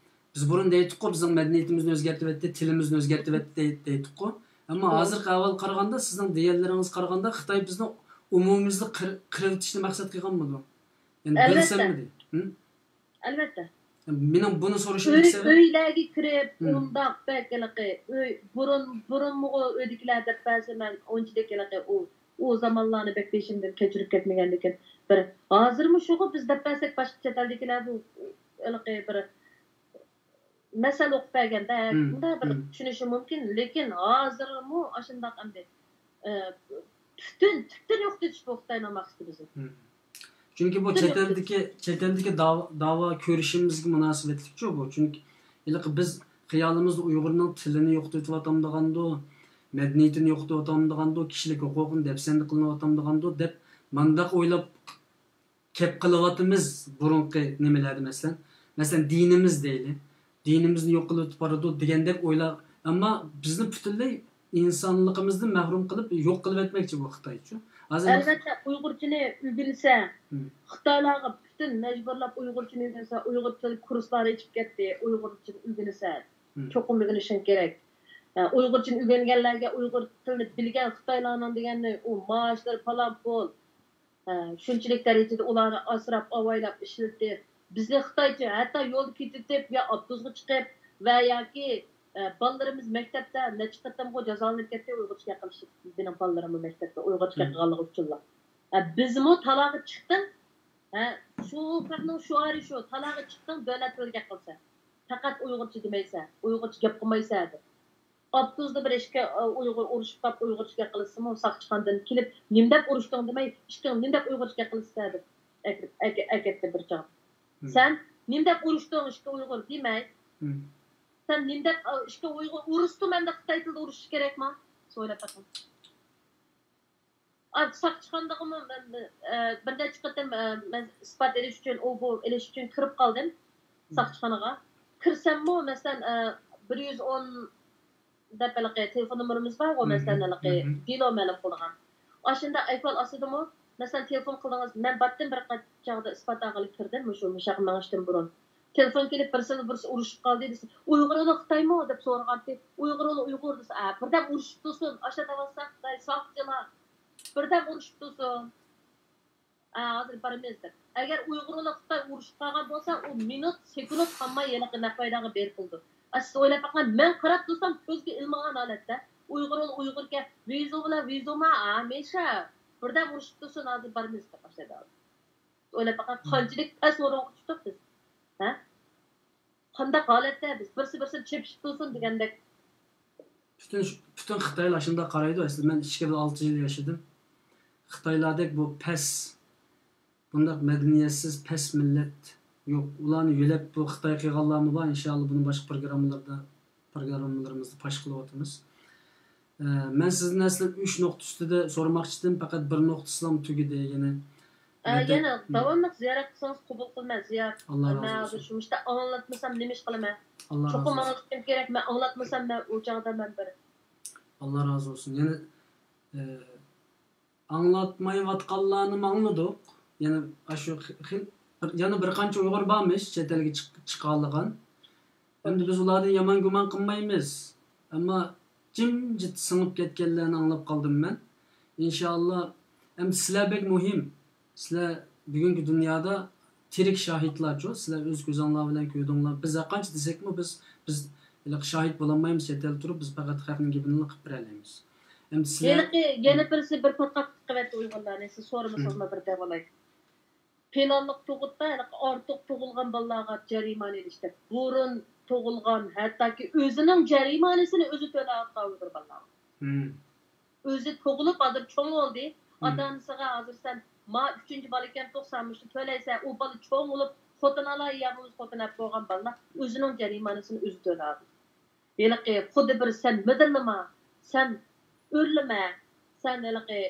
بىز بۇرۇن دەيتتۇققۇ، بىزنىڭ مەدەنىيىتىمىزنى ئۆزگەرتىۋەتتى، تىلىمىزنى ئۆزگەرتىۋەتتى دەي-، دەيتتۇققۇ. ئەمما ھازىرقى ئەھۋالغا قارىغاندا، سىزنىڭ دېگەنلىرىڭىزگە قارىغاندا، خىتاي بىزنى ئومۇمىيىمىزنى قىر-، قىرىۋېتىشنى مەقسەت قىلغانمىدۇ؟ يەنى ئەلۋەتتە. بىلسەممىدى؟ ھىم؟ ئەلۋەتتە. مېنىڭ بۇنى سورىشىمدىكى سەۋەب، ئۆيلەرگە كىرىپ، مۇنداق بەك ھېلىقى ئۆي، بۇرۇن، بۇرۇنمۇغۇ ئۆيدىكىلەر دەپ بەرسە، مەن ئۇنچىلىك ھېلىقى ئۇ، ئۇ زامانلارنى بەك بېشىمدىن كەچۈرۈپ كەتمىگەندىكىن، بىر ھازىرمۇ شۇغۇ بىز دەپ بەرسەك، باشقا چەت ئەلدىكىلەر بۇ ھېلىقى بىر مەسەل ئوقۇپ بەرگەندە، مۇنداق بىر چۈشىنىشى مۇمكىن، لېكىن ھازىرمۇ ئاشۇنداق ئەمدى، ئە، پۈتۈن، تۈپتىن يوقىتىش بۇ خىتاينىڭ مەقسىتى بىزنى. چۈنكى بۇ چەت ئەلدىكى، چەت ئەلدىكى داۋا، داۋا كۆرۈشۈمىزگە مۇناسىۋەتلىكچۇ بۇ. چۈنكى ھېلىقى بىز خىيالىمىزدا ئۇيغۇرنىڭ تىلىنى يوقىتىۋاتامدىغاندۇ، مەدەنىيىتىنى يوقىتىۋاتامدىغاندۇ، كىشىلىك ھوقۇقىنى دەپسەندە قىلىنىۋاتامدىغاندۇ دەپ مانداق ئويلاپ كەپ قىلىۋاتىمىز بۇرۇنقى نېمىلەردە، مەسىلەن، مەسىلەن، دىنىمىز دەيلى. دىنىمىزنى يوق قىلىۋېتىپ بارىدۇ دېگەندەك ئويلار. ئەمما بىزنى پۈتۈنلەي ئىنسانلىقىمىزدىن مەھرۇم قىلىپ يوق قىلىۋەتمەكچى بۇ خىتايچۇ. ھازىر مەس- ئەلۋەتتە، ئۇيغۇرچىنى ئۆگىنىسە، خىتايلارغا پۈتۈن مەجبۇرلاپ ئۇيغۇرچىنى ئۆگەنسە، ئۇيغۇر تىل كۇرسلارى ئېچىپ كەتتى، ئۇيغۇرچىنى ئۆگىنىسە، چوقۇم ئۆگىنىشىڭ كېرەك. ئە، ئۇيغۇرچىنى ئۆگەنگەنلەرگە ئۇيغۇر تىلىنى بىلگەن خىتايلارنىڭ دېگەننى ئۇ مائاشلىرى پالان پۇل، ئە، شۇنچىلىك دەرىجىدە ئۇلارنى ئاسراپ، ئاۋايلاپ ئىشلىتىپ، بىزنى خىتايچە ھەتتا يولدا كېتىۋېتىپ، يا ئاپتوبۇسقا چىقىپ ۋە ياكى، ئە، بالىلىرىمىز مەكتەپتە نەچچە قېتىمغۇ جازالىنىپ كەتتى، ئۇيغۇرچە گەپ قىلىشىپ، مېنىڭ بالىلىرىممۇ مەكتەپتە ئۇيغۇرچە گەپ قىلغانلىقى ئۈچۈنلا. ئە، بىزمۇ تالاغا چىقتىڭ، ھە، شۇ خەقنىڭ شوئارى شۇ، تالاغا چىقتىڭ، دۆلەت تىلىدا گەپ قىلسا. پەقەت ئۇيغۇرچە دېمەيسە، ئۇيغۇرچە گەپ قىلمايسە دەپ. ئاپتوبۇستا بىر ئىككى، ئۇ، ئۇيغۇر ئۇرۇشۇپ قاپ ئۇيغۇرچە گەپ قىلسىمۇ، ساقچىخانىدىن كېلىپ، نېمە دەپ ئۇرۇشتۇڭ دېمەي، ئىككىڭ نېمە دەپ ئۇيغۇرچە گەپ قىلىسىلەر دەپ ئەكىرىپ، ئەكە-، ئەكەتتى بىر چاغدا. سەن نېمە دەپ ئۇرۇشتۇڭ ئىككى ئۇيغۇر دېمەي، سەن نېمە دەپ، ئىككى ئۇيغۇر ئۇرۇشتۇم ئەمدى خىتاي تىلىدا ئۇرۇشۇش كېرەكما؟ سويلاپ بېقىڭ. ئا، ساقچىخانىدىغىمۇ مەن، ئە، بىر نەچچە قېتىم، ئە، مەن ئىسپات ئېلىش ئۈچۈن، ئۇ بۇ ئېلىش ئۈچۈن كىرىپ قالدىم ساقچىخانىغا. كىرسەممۇ، مەسىلەن، ئە، بىر يۈز ئون دەپ ھېلىقى تېلېفون نومۇرىمىز بارغۇ، مەسىلەن، ھېلىقى دېلو مەلۇم قىلىدىغان. ئاشۇنداق ئەھۋال ئاستىدىمۇ، مەسىلەن، تېلېفون قىلدىڭىز، مەن بارتتىن بىر قانچە چاغدا ئىسپات ئالغىلى كىردىم، مۇشۇ مۇشۇ مېڭىشتىن بۇرۇن. تېلېفون كېلىپ، بىرسىنى بىرسى ئۇرۇشۇپ قالدى دېسە، ئۇيغۇر ئۇلۇغ خىتايمۇ؟ دەپ سورىغانتى. ئۇيغۇر ئۇلۇغ ئۇيغۇر دېسە، ئە، بىردەم ئۇرۇشۇپ تۇرسۇن، ئاشۇ دەۋاتسا خىتاي ساقچىلار بىردەم ئۇرۇشۇپ تۇرسۇن. ئە، ھازىر بارىمىز دەپ. ئەگەر ئۇيغۇر ئۇلۇغ خىتاي ئۇرۇشۇپ قالغان بولسا، ئۇ مىنۇت، سېكۇنت قالماي ھېلىقى نەق مەيدانغا بېرىپ بولىدۇ. ئە، سىز ئويلاپ بېقىڭ، مەن قاراپ تۇرسام كۆزگە ئىلمىغان ھالەتتە. ئۇيغۇر ئۇلۇغ ئۇيغۇركەن، ۋىزۇ بىلەن ۋىزۇما، ھەمىشە بىردەم ئۇرۇشۇپ تۇرسۇن، ھازىر بارىمىز دەپ باشلايدۇ. ئويلاپ بېقىڭ، قانچىلىك پەس ئورۇنغا چۈشتۇق بىز. ھە؟ قانداق ھالەتتە بىز؟ بىرسى بىرسىنى چېپىشىپ تۇرسۇن دېگەندەك. پۈتۈن، پۈتۈن خىتايلار شۇنداق قارايدۇ. ئەسلى مەن ئىچكىرىدە ئالتە يىل ياشىدىم. خىتايلاردەك بۇ پەس، بۇنداق مەدەنىيەتسىز پەس مىللەت يوق. ئۇلارنى يۆلەپ بۇ خىتاي قىلغانلارمۇ بار. ئىنشائاللا بۇنى باشقا پروگراممىلاردا، پروگراممىلىرىمىزدا پاش قىلىۋاتىمىز. ئە، مەن سىزدىن ئەسلى ئۈچ نۇقتا ئۈستىدە سورىماقچىدىم، پەقەت بىر نۇقتىسىلا تۈگىدى، يەنى. ئە، يەنە داۋاملىق زىيارەت قىلسىڭىز قوبۇل قىلىمەن، زىيارەت. ئاللا رازى بولسۇن. مەن ھازىر شۇ ئىشتا ئاڭلاتمىسام نېمە ئىش قىلىمەن؟ ئاللا رازى بولسۇن. چوقۇم ئاڭلىتىشىم كېرەك، مەن ئاڭلاتمىسام مەن ئۇ چاغدا مەن بىر. ئاللا رازى بولسۇن. يەنە، ئە، ئاڭلاتمايۋاتقانلارنىمۇ ئاڭلىدۇق. يەنە ئاشۇ خىل، يەنە بىر قانچە ئۇيغۇر بارمىش چەت ئەلگە چىق-، چىقالىغان. ئەمدى بىز ئۇلاردىن يامان گۇمان قىلمايمىز. ئەمما جىمجىت سىڭىپ كەتكەنلەرنى ئاڭلاپ قالدىم مەن. ئىنشائاللا، ئەمدى سىلەر بەك مۇھىم. سىلەر بۈگۈنكى دۇنيادا تىرىك شاھىتلارچۇ، سىلەر ئۆز كۆزۈڭلار بىلەن كۆردۈڭلار. بىز ھەرقانچە دېسەكمۇ، بىز، بىز ھېلىقى شاھىت بولالمايمىز، چەت ئەلدە تۇرۇپ، بىز پەقەت خەقنىڭ گېپىنىلا قىلىپ بېرەلەيمىز. ئەمدى سىلەر ھېلىقى يەنە بىرسى بىر پاتقاق قىلىۋەتتى ئۇيغۇرلارنى، سىز سورىمىسىڭىزمۇ بىر دەۋالاي. پىلانلىق تۇغۇتتا ھېلىقى ئارتۇق تۇغۇلغان بالىلارغا جەرىمانە ئېلىش دەپ، بۇرۇن تۇغۇلغان، ھەتتاكى ئۆزىنىڭ جەرىمانىسىنى ئۆزى تۆلەۋاتقان ئۇيغۇر بالىلار. ئۆزى تۇغۇلۇپ، ھازىر چوڭ بولدى. ئاتا-ئانىسىغا ھازىر سەن ما ئۈچىنچى بالا ئىكەنتۇق، سەن مۇشۇنى تۆلەيسەن، ئۇ بالا چوڭ بولۇپ، خوتۇن ئالاي يا بولمىسا خوتۇن ئەپ بولغان بالىلار ئۆزىنىڭ جەرىمانىسىنى ئۆزى تۆلەۋاتىدۇ. ھېلىقى خۇددى بىر سەن مىدىرلىما، سەن ئۆرلىمە، سەن ھېلىقى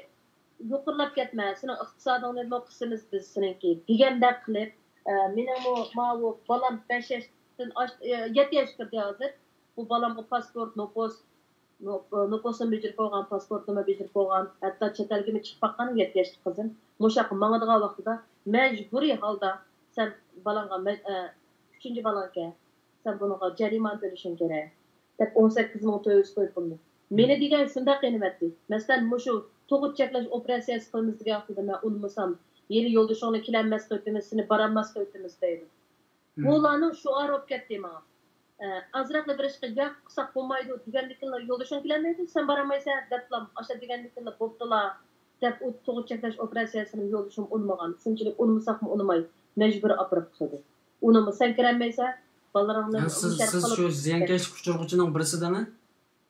يۇقىرىلاپ كەتمە، سېنىڭ ئىقتىسادىڭنىمۇ قىسىمىز بىز سېنىڭكى دېگەندەك قىلىپ، ئە، مېنىڭمۇ ماۋۇ بالام بەش ياشتىن ئاش-، ئە، يەتتە ياشقا كىردى ھازىر. بۇ بالامغا پاسپورت، نوپۇس، نوپۇسنى بېجىرىپ بولغان، پاسپورتنىمۇ بېجىرىپ بولغان، ھەتتا چەت ئەلگىمۇ چىقىپ باققان يەتتە ياشلىق قىزىم. مۇشۇ ياققا ماڭىدىغان ۋاقتىدا مەجبۇرىي ھالدا سەن بالاڭغا مەج-، ئە، ئۈچىنچى بالاڭكەن، سەن بۇنىڭغا جەرىمانە تۆلىشىڭ كېرەك، دەپ ئون سەككىز مىڭ تۆت يۈز قويۇپ قويدى. مېنى دېگەن شۇنداق قىينىۋەتتى. مەسىلەن، مۇشۇ تۇغۇت چەكلەش ئوپېراتسىيەسى قىلىمىز دېگەن ۋاقتىدا مەن ئۇنىمىسام، يەنە يولدىشىڭنى كېلەلمەسكە ئۆتىمىز، سېنى بارالماسكە ئۆتىمىز دەيدۇ. بۇلارنىڭ شوئارى بولۇپ كەتتى ماڭا. ئازراقلا بېرىشقا ياقساق بولمايدۇ دېگەندىكىنلا يولدىشىڭ كېلەلمەيدۇ، سەن بارالمايسەن دەپلا ئاشۇ دېگەندىكىنلا بوپتۇلا دەپ ئۇ تۇغۇت چەكلەش ئوپېراتسىيەسىنى يولدىشىم ئۇنىمىغان. شۇنچىلىك ئۇنىمىساقمۇ ئۇنىماي، مەجبۇرىي ئاپىرىپ قىلدى. ئۇنىمۇ سەن كىرەلمەيسەن، بالىلىرىڭنى سىز، سىز شۇ زىيانكەشلىك ئۇچرىغۇچىنىڭ بىرسى دەڭە؟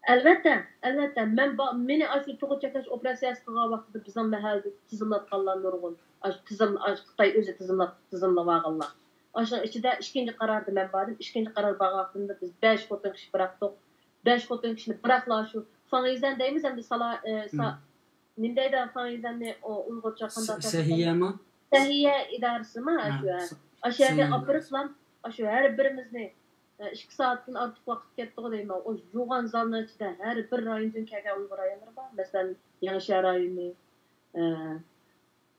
ئەلۋەتتە، ئەلۋەتتە. مەن با-، مېنى ئاشۇ تۇغۇت چەكلەش ئوپېراتسىيەسى قىلغان ۋاقتىدا بىزنىڭ مەھەللىدە تىزىملاتقانلار نۇرغۇن. ئاشۇ تىزىم، ئاشۇ خىتاي ئۆزى تىزىملاپ، تىزىملىۋالغانلار. ئاشۇنىڭ ئىچىدە ئىككىنچى قاراردا مەن باردىم. ئىككىنچى قارار بارغان ۋاقتىمدا بىز بەش خوتۇن كىشى بىراقتۇق. بەش خوتۇن كىشىنى بىراقلا شۇ فاڭيىزەن دەيمىز ئەمدى سالا-، ئە، سا-، نېمە دەيدۇ فاڭيىزەننى ئۇيغۇرچە قانداق؟ سەھىيەمۇ؟ سەھىيە ئىدارىسىمۇ؟ ھە، شۇ، ھە. ئاشۇ يەرگە ئاپىرىپلا، ئاشۇ ھەر بىرىمىزنى، ئە، ئىككى سائەتتىن ئارتۇق ۋاقىت كەتتىغۇ دەيمەن. ئۇ يوغان زالنىڭ ئىچىدە ھەر بىر رايوندىن كەلگەن ئۇيغۇر ئاياللىرى بار. مەسىلەن، يېڭىشەھەر رايونى، ئە،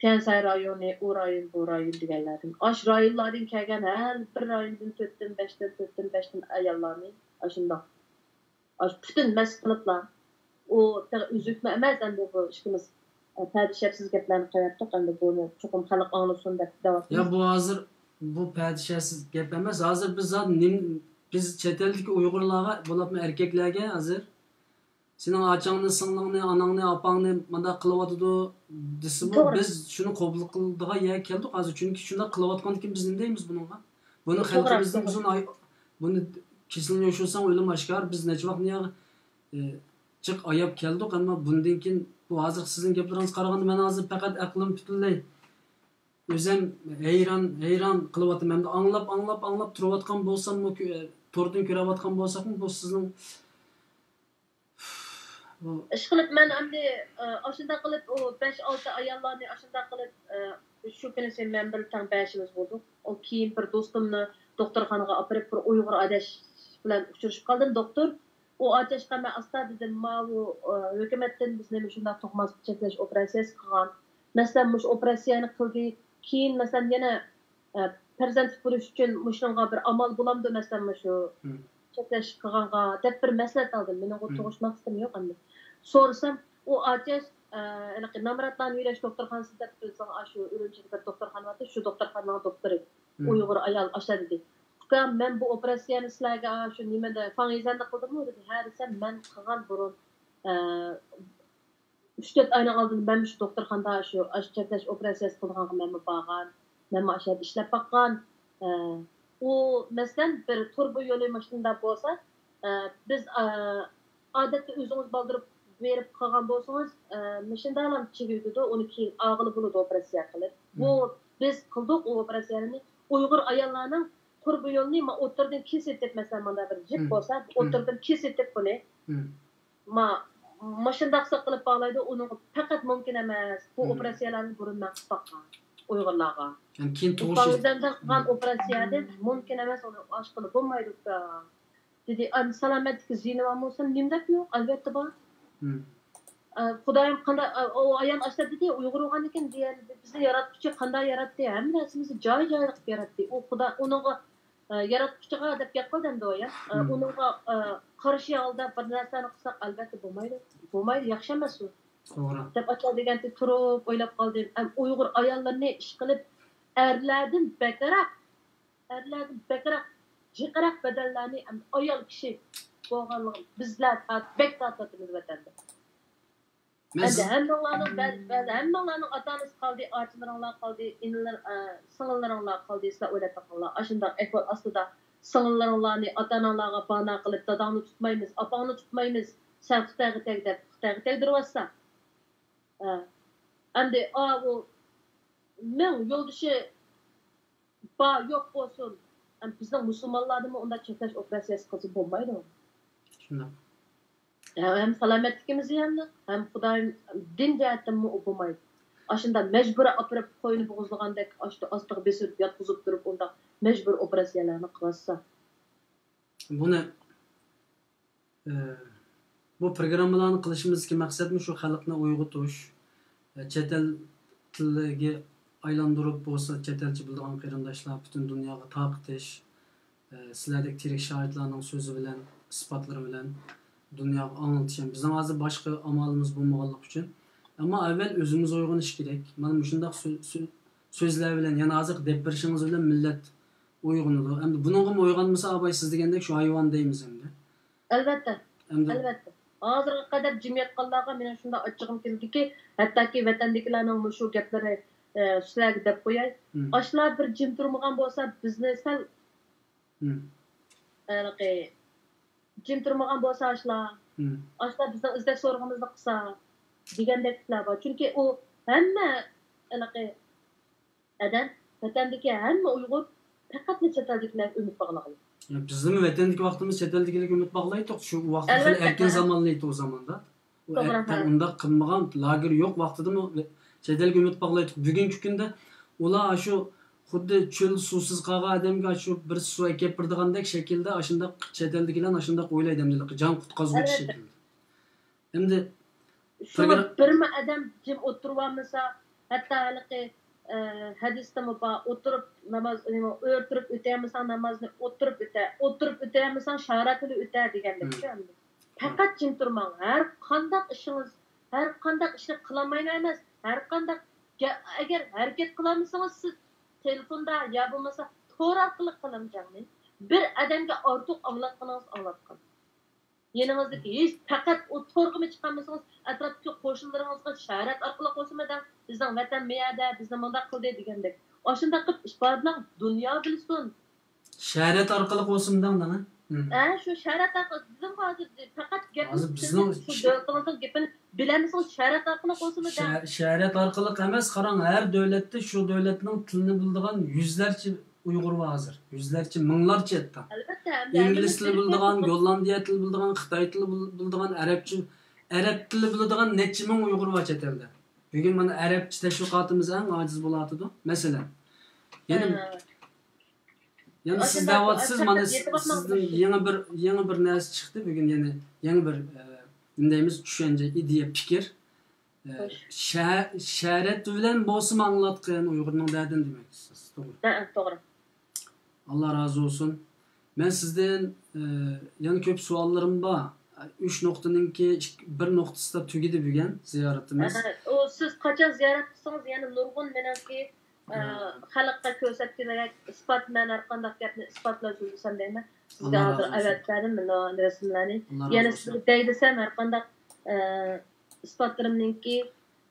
تيەنشەن رايونى، ئۇ رايون، بۇ رايون دېگەنلەردىن. ئاشۇ رايونلاردىن كەلگەن ھەر بىر رايوندىن تۆتتىن، بەشتىن، تۆتتىن، بەشتىن ئاياللارنى ئاشۇنداق ئاشۇ پۈتۈن مەسىلە قىلىپلا، ئۇ تېخى ئۈزۈكمۇ ئەمەس، ئەمدى بۇ ئىككىمىز، ئە، پەدە شەپسىز گەپلەرنى قىلىۋەتتۇق، ئەمدى بۇنى چوقۇم خەلق ئاڭلىسۇن دەپ دەۋاتىمىز. يا، بۇ ھازىر، بۇ پەدە شەپسىز گەپ ئەمەس. ھازىر بىز زادى نېمە، بىز چەت ئەلدىكى ئۇيغۇرلارغا، بولۇپمۇ ئەركەكلەرگە ھازىر سېنىڭ ئاچاڭنى، سىڭلىڭنى، ئاناڭنى، ئاپاڭنى مۇنداق قىلىۋاتىدۇ دېسىمۇ، توغرا. بىز شۇنى قوبۇل قىلىدىغان يەرگە كەلدۇق ھازىر. چۈنكى شۇنداق قىلىۋاتقاندىكىن بىز نېمە دەيمىز بۇنىڭغا؟ بۇنى توغرا، خەلقىمىزدىن توغرا. ئۇزۇن ئاي-، بۇنى كېسىلىنى يوشۇرساڭ ئۆلۈم ئاشكارا. بىز نەچچە ۋاقىت دۇنياغا، ئە، جىق ئاياپ كەلدۇق، ئەمما بۇندىن كېيىن بۇ ھازىرقى سىزنىڭ گەپلىرىڭىزگە قارىغاندا مەن ھازىر پەقەت ئەقلىم پۈتۈنلەي ئۆزەم ھەيران، ھەيران قېلىۋاتىمەن. ئەمدى ئاڭلاپ، ئاڭلاپ، ئاڭلاپ تۇرۇۋاتقان بولساممۇ، كۆ-، توردىن كۆرۈۋاتقان بولساقمۇ، بۇ سىزنىڭ بۇ ئىشقىلىپ، مەن ئەمدى، ئە، ئاشۇنداق قىلىپ، ئۇ بەش-ئالتە ئاياللارنى ئاشۇنداق قىلىپ، ئە، شۇ كۈنىسى مەن بىلەن تەڭ بەشىمىز بولدۇق. ئۇ كېيىن بىر دوستۇمنى دوختۇرخانىغا ئاپىرىپ، بىر ئۇيغۇر ئاداش بىلەن ئۇچرىشىپ قالدىم، دوختۇر. ئۇ ئاچاشقا مەن ئاستا دېدىم، ماۋۇ، ئە، ھۆكۈمەتتىن بىزنى مۇشۇنداق تۇغماس چەكلەش ئوپېراتسىيەسى قىلغان. مەسىلەن، مۇشۇ ئوپېراتسىيەنى قىلدى، كېيىن، مەسىلەن، يەنە ئە، پەرزەنتلىك بولۇش ئۈچۈن مۇشۇنىڭغا بىر ئامال بولامدۇ، مەسىلەن، مۇشۇ چەكلەش قىلغانغا دەپ بىر مەسلىھەت ئالدىم. مېنىڭ ئۇ تۇغۇش مەقسىتىم يوق ئەمدى. سورىسام، ئۇ ئاچاش، ئە، ھېلىقى نامراتلارنى يۆلەش دوختۇرخانىسى دەپ بىزنىڭ ئاشۇ ئۈرۈمچىدە بىر دوختۇرخانا بار، شۇ دوختۇرخانىنىڭ دوختۇرى، ئۇيغۇر ئايال ئاشۇ دېدى. ئۇكام، مەن بۇ ئوپېراتسىيەنى سىلەرگە، ئا، شۇ نېمىدە، فاڭيىزەندە قىلدىمغۇ دېدى. ھە دېسەم، مەن قىلغان بۇرۇن، ئە، ئۈچ-تۆت ئاينىڭ ئالدىدا مەن مۇشۇ دوختۇرخانىدا شۇ، ئاشۇ چەكلەش ئوپېراتسىيەسى قىلىدىغانغا مەنمۇ بارغان، مەنمۇ ئاشۇ يەردە ئىشلەپ باققان. ئە، ئۇ، مەسىلەن، بىر تۇرۇبا يولى مۇشۇنداق بولسا، ئە، بىز، ئە، ئادەتتە ئۆزىڭىز بالدۇر بېرىپ قىلغان بولسىڭىز، ئە، مۇشۇنداقلا چىگىۋېتىدۇ، ئۇنى كېيىن ئالغىلى بولىدۇ ئوپېراتسىيە قىلىپ. بۇ، بىز قىلدۇق ئۇ ئوپېراتسىيەنى. ئۇيغۇر ئاياللارنىڭ تۇرۇبا يولىنى ما-، ئوتتۇرىدىن كېسىۋېتىپ، مەسىلەن، مانا بىر جىپ بولسا، ئوتتۇرىدىن كېسىۋېتىپ بۇنى. ما-، ماشىنداق ساقلىپ باغلايدۇ، ئۇنىڭغا پەقەت مۇمكىن ئەمەس. بۇ ئوپېراتسىيەلەرنى بۇرۇن مەن قىلىپ باققان ئۇيغۇرلارغا. يەنى كېيىن تۇغۇش. ئىستانبۇلدىن قىلغان ئوپېراتسىيەدىن مۇمكىن ئەمەس، ئۇنى ئاشقىلى بولمايدۇ ئۇكا. دېدى، ئەمدى سالامەتلىككە زىيىنى بارمۇ؟ دېسەم، نېمە دەپ يوق؟ ئەلۋەتتە بار. ئە، خۇدايىم قانداق، ئە، ئۇ ئايال ئاشۇنداق دېدى، ئۇيغۇر بولغاندىكىن دېگەن، بىزنى ياراتقۇچى قانداق ياراتتى؟ ھەممە نەرسىمىزنى جاي-جايىدا قىلىپ ياراتتى. ئۇ خۇدا، ئۇنىڭغا ئە، ياراتقۇچىغا دەپ گەپ قىلدى ئەمدى ئۇ ئايال. ئە، ئۇنىڭغا، ئە، قارشى ھالدا بىر نەرسىنى قىلساق، ئەلۋەتتە بولمايدۇ. بولمايدۇ، ياخشى ئەمەس ئۇ. توغرا. دەپ ئاشۇنداق دېگەنتى تۇرۇپ ئويلاپ قالدىم. ئەم، ئۇيغۇر ئاياللىرىنى ئىشقىلىپ ئەرلەردىن بەكرەك، ئەرلەردىن بەكرەك، جىقراق بەدەنلەرنى ئەم، ئايال كىشى بولغانلىقى بىزلەر تارت-، بەك تارتىۋاتىمىز ۋەتەندە. مەن ئەمدى سىز ھەممىڭلارنىڭ بەزى، بەزى ھەممىڭلارنىڭ ئاتا-ئانىسى قالدى، ئاچىلىرىڭلار قالدى، ئىنىلىر-، ئە، سىڭىللىرىڭلار قالدى، سىلەر ئويلاپ بېقىڭلار. ئاشۇنداق ئەھۋال ئاستىدا سىڭىللىرىڭلارنى ئاتا-ئاناڭلارغا بانا قىلىپ، داداڭنى تۇتمايمىز، ئاپاڭنى تۇتمايمىز، سەن خىتايغا تەگ دەپ، خىتايغا تەگدۈرۈۋاتسا. ئە، ئەمدى ئاۋۇ مىڭ يولدىشى بار، يوق بولسۇن. ئەم، بىزنىڭ مۇسۇلمانلاردىمۇ ئۇنداق چەكلەش ئوپېراتسىيەسى قىلسا بولمايدۇ. شۇنداق. ھە-، ھەم سالامەتلىكىمىز زىيانلىق، ھەم خۇدايىم دىن جەھەتتىنمۇ بولمايدۇ. ئاشۇنداق مەجبۇرىي ئاپىرىپ قوينى بوغۇزلىغاندەك ئاشتا ئاستىغا بېسىپ ياتقۇزۇپ تۇرۇپ ئۇنداق مەجبۇرىي ئوپېراتسىيەلەرنى قىلىۋاتسا. بۇنى ئى، بۇ پروگراممىلارنى قىلىشىمىزدىكى مەقسەتمۇ شۇ خەلقنى ئويغىتىش، ئى، چەت ئەل تىلىگە ئايلاندۇرۇپ بولسا، چەت ئەلچە بىلىدىغان قېرىنداشلار پۈتۈن دۇنياغا تارقىتىش، ئى، سىلەردەك تىرىك شاھىتلارنىڭ سۆزى بىلەن، ئىسپاتلىرى بىلەن دۇنياغا ئاڭلىتىش. بىزنىڭ ھازىر باشقا ئامالىمىز بولمىغانلىقى ئۈچۈن. ئەمما ئەۋۋەل ئۆزىمىز ئويغىنىش كېرەك. مانا مۇشۇنداق سۆ-، سۆ-، سۆزلەر بىلەن، يەنە ھازىرقى دەپ بېرىشىڭىز بىلەن مىللەت ئويغىنىدۇ. ئەمدى بۇنىڭغىمۇ ئويغانمىسا، ئاۋاي، سىز دېگەندەك شۇ ھايۋان دەيمىز ئەمدى. ئەلۋەتتە. ئەمدى ئەلۋەتتە. ھازىرغا قەدەر جىم ياتقانلارغا مېنىڭ شۇنداق ئاچچىقىم كېلىدۇكى، ھەتتاكى ۋەتەندىكىلەرنىڭ مۇشۇ گەپلىرى، ئە، سىلەرگە دەپ قوياي. مم. ئاشۇلار بىر جىم تۇرمىغان بولسا، بىزنى سەل، مم. ھېلىقى، جىم تۇرمىغان بولسا ئاشۇلار، مم. ئاشۇلار بىزنىڭ ئىزدەش سورىقىمىزنى قىلسا دېگەندەكلەر بار. چۈنكى ئۇ ھەممە ھېلىقى ئادەم، ۋەتەندىكى ھەممە ئۇيغۇر پەقەتلا چەت ئەلدىكىلەرگە ئۈمىد باغلىغان. يا، بىزمۇ ۋەتەندىكى ۋاقتىمىز چەت ئەلدىكىلەرگە ئۈمىد باغلايتتۇق. شۇ ۋاقىت خېلى ئەلۋەتتە، ئەركىن ھە. زامانلا ئىدى ئۇ زاماندا. ئۇ توغرا، ئەر-، ھە. ئۇنداق قىلمىغان، لاگېر يوق ۋاقتىدىمۇ چەت ئەلگە ئۈمىد باغلايتتۇق. بۈگۈنكى كۈندە ئۇلار ئاشۇ خۇددى چۆل سۇسىز قالغان ئادەمگە ئاشۇ بىر سۇ ئەكەپ بېرىدىغاندەك شەكىلدە ئاشۇنداق چەت ئەلدىكىلەرنى ئاشۇنداق ئويلايدۇ ئەمدى، جان قۇتقازغۇچى ئەلۋەتتە. شەكىلدە. ئەمدى شۇڭا بىرمۇ ئادەم جىم ئولتۇرۇۋالمىسا، ھەتتا ھېلىقى، ئە، ھەدىستىمۇ بار، ئولتۇرۇپ ناماز، ئۆرە تۇرۇپ ئۆتەلمىسەڭ نامازنى ئولتۇرۇپ ئۆتە، ئولتۇرۇپ ئۆتەلمىسەڭ شارا تىلى ئۆتە دېگەندەك. مم. شۇ ئەمدى. پەقەت جىم تۇرماڭ. ھەر قانداق ئىشىڭىز، ھەر قانداق ئىشنى قىلالمايمەن ئەمەس، ھەر قانداق گە-، ئەگەر ھەرىكەت قىلالمىسىڭىز، سىز تېلېفوندا يا بولمىسا تور ئارقىلىق قىلىڭ جەڭنى. بىر ئادەمگە ئارتۇق ئاڭلاتقىنىڭىز ئاڭلاتقان. يېنىڭىزدىكى ھېچ پەقەت ئۇ تورغىمۇ چىقالمىسىڭىز، ئەتراپتىكى قوشنىلىرىڭىزغا شاھادەت ئارقىلىق بولسىمۇ دەڭ، بىزنىڭ ۋەتەن مۇ يەردە، بىزنى مۇنداق قىلدى دېگەندەك. ئاشۇنداق قىلىپ ئىپادىلەڭ، دۇنيا بىلسۇن. شاھادەت ئارقىلىق بولسىمۇ دەڭ، دەڭ. ھە، شۇ شاھادەت ئارقىلىق، دېدىمغۇ ھازىر، پەقەت گەپنى، ھازىر بىزنىڭ سىز دۆلىتىڭىزنىڭ گېپىنى بىلەلمىسىڭىز، شاھادەت ئارقىلىق بولسىمۇ دەڭ. شا-، شاھادەت ئارقىلىق ئەمەس، قاراڭ، ھەر دۆلەتتە شۇ دۆلەتنىڭ تىلىنى بىلىدىغان يۈزلەرچە ئۇيغۇر بار ھازىر. يۈزلەرچە، مىڭلارچە ھەتتا. ئەلۋەتتە، ئەمدى ئىنگلىز تىلى بىلىدىغان، گوللاندىيە تىلى بىلىدىغان، خىتاي تىلى بىل-، بىلىدىغان، ئەرەبچە، ئەرەب تىلى بىلىدىغان نەچچە مىڭ ئۇيغۇر بار چەت ئەلدە. بۈگۈن مانا ئەرەبچە تەشۋىقاتىمىز ئەڭ ئاجىز بولۇۋاتىدۇ. مەسىلەن، يەنە، ھە. يەنە سىز ئاشۇنداق دەۋاتىسىز، مانا سىز، سىزدىن يېڭى بىر، يېڭى بىر نەرسە چىقتى بۈگۈن، يەنە يېڭى بىر، ئە، نېمە دەيمىز، چۈشەنچە، ئىدىيە، پىكىر. ئە، خوش. شە-، شەرەت بىلەن بولسىمۇ ئاڭلاتقىن ئۇيغۇرنىڭ دەردىنى دېمەكچىسىز، توغرا؟ ھە، توغرا. ئاللا رازى بولسۇن. مەن سىزدىن، ئە، يەنە كۆپ سوئاللىرىم بار. ئۈچ نۇقتىنىڭكى ئىك-، بىر نۇقتىسىدا تۈگىدى بۈگۈن زىيارىتىمىز. ھە، ئۇ سىز قاچان زىيارەت قىلسىڭىز، يەنە نۇرغۇن مېنىڭكى، ئە، ھە. خەلققە كۆرسەتكۈدەك ئىسپات، مەن ھەر قانداق گەپنى ئىسپاتلاپ يۈرسەم دەيمەن. سىزگە ھازىر ئەۋەتىپ بەردىم مەن ئۇ رەسىملەرنى. يەنە سىزگە دەي دېسەم، ھەر قانداق، ئە، ئىسپاتلىرىمنىڭكى،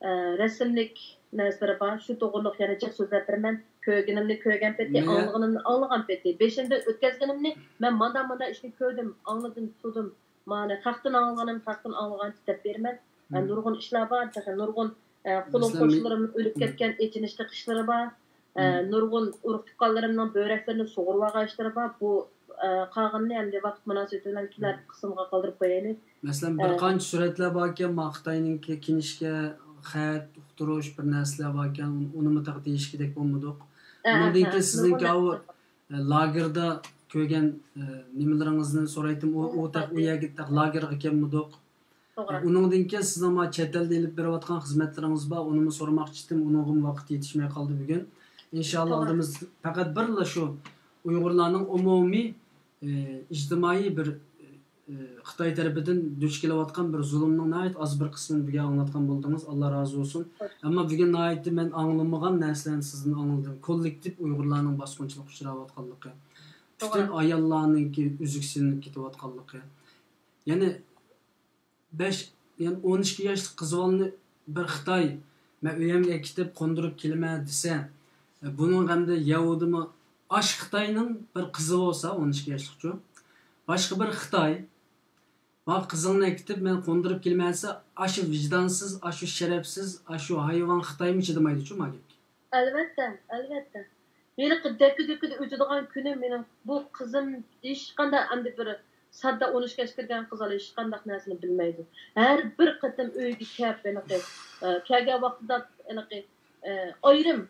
ئە، رەسىملىك نەرسىلىرى بار. شۇ توغرۇلۇق يەنە جىق سۆزلەپ بېرىمەن. كۆرگىنىمنى كۆرگەن پېتى، ئاڭلىغىنىمنى ئاڭلىغان پېتى، بېشىمدىن ئۆتكەزگىنىمنى، مەن مانداق، مانداق ئىشنى كۆردۈم، ئاڭلىدىم، تۇردۇم. مانا خەقتىن ئاڭلىغىنىم، خەقتىن ئاڭلىغانچە دەپ بېرىمەن. ھە، نۇرغۇن ئىشلار بار، تېخى نۇرغۇن، ئە، قولۇم قوشنىلىرىم ئۆلۈپ كەتكەن ئېچىنىشلىق ئىشلىرى بار. ئە، نۇرغۇن ئۇرۇق تۇغقانلىرىمنىڭ بۆرەكلىرىنى سۇغۇرۇۋالغان ئىشلىرى بار. بۇ، ئە، قالغىنىنى ئەمدى ۋاقىت مۇناسىۋىتى بىلەن كېلەر قىسىمغا قالدۇرۇپ قويايلى. مەسىلەن، بىر قانچە سۈرەتلەر باركەن، ما خىتاينىڭكى كىنىشكا، خەت، ئۇقتۇرۇش، بىر نەرسىلەر باركەن، ئۇنىمۇ تېخى دېيىشكىدەك بولمىدۇق. ئۇنىڭدىن كېيىن سىزنىڭكى ئاۋۇ، ئە، لاگېردا كۆرگەن، ئە، نېمىلىرىڭىزنى سورايتتىم. ئۇ، ئۇ تېخى ئۇ يەرگە تېخى لاگېرغا كەلمىدۇق. ئۇنىڭدىن كېيىن سىزنىڭ مانا چەت ئەلدە ئېلىپ بېرىۋاتقان خىزمەتلىرىڭىز بار، ئۇنىمۇ سورىماقچى ئىدىم، ئۇنىڭغىمۇ ۋاقىت يېتىشمەي قالدى بۈگۈن. ئىنشاللا ئالدىمىز پەقەت بىرلا شۇ ئۇيغۇرلارنىڭ ئومۇمىي، ئى، ئىجتىمائىي بىر، ئى، خىتاي تەرىپىدىن دۇچ كېلىۋاتقان بىر زۇلۇمنىڭ ناھايىتى ئاز بىر قىسمىنى بۈگۈن ئاڭلاتقان بولدىڭىز. ئاللا رازى بولسۇن. ئەمما بۈگۈن ناھايىتى مەن ئاڭلىمىغان نەرسىلەرنى سىزدىن ئاڭلىدىم. كوللېكتىپ ئۇيغۇرلارنىڭ باسقۇنچىلىققا ئۇچراۋاتقانلىقى، پۈتۈن ئاياللارنىڭكى ئۈزۈك سېلىنىپ كېتىۋاتقانلىقى. يەنى بەش، يەنى ئون ئىككى ياشلىق قىز بالىنى بىر خىتاي، مەن ئۆيۈمگە ئەكېتىپ قوندۇرۇپ كېلىمەن دېسە، بۇنىڭ ئەمدى يەھۇدىمۇ ئاشۇ خىتاينىڭ بىر قىزى بولسا، ئون ئىككى ياشلىقچۇ، باشقا بىر خىتاي، ما قىزىڭنى ئەكېتىپ مەن قوندۇرۇپ كېلىمەن دېسە، ئاشۇ ۋىجدانسىز، ئاشۇ شەرەپسىز، ئاشۇ ھايۋان خىتايمۇ چىدىمايدۇچۇ ما گەپكە. ئەلۋەتتە، ئەلۋەتتە. ھېلىقى دەككە-دۈككىدە ئۆتىدىغان كۈنى مېنىڭ بۇ قىزىم ھېچقانداق ئەمدى بىر ساددا ئون ئىككى ياشقا كىرگەن قىز بالا ھېچقانداق نەرسىنى بىلمەيدۇ. ھەر بىر قېتىم ئۆيگە كەپ، ھېلىقى، ئە، كەلگەن ۋاقتىدا ھېلىقى، ئە، ئايرىم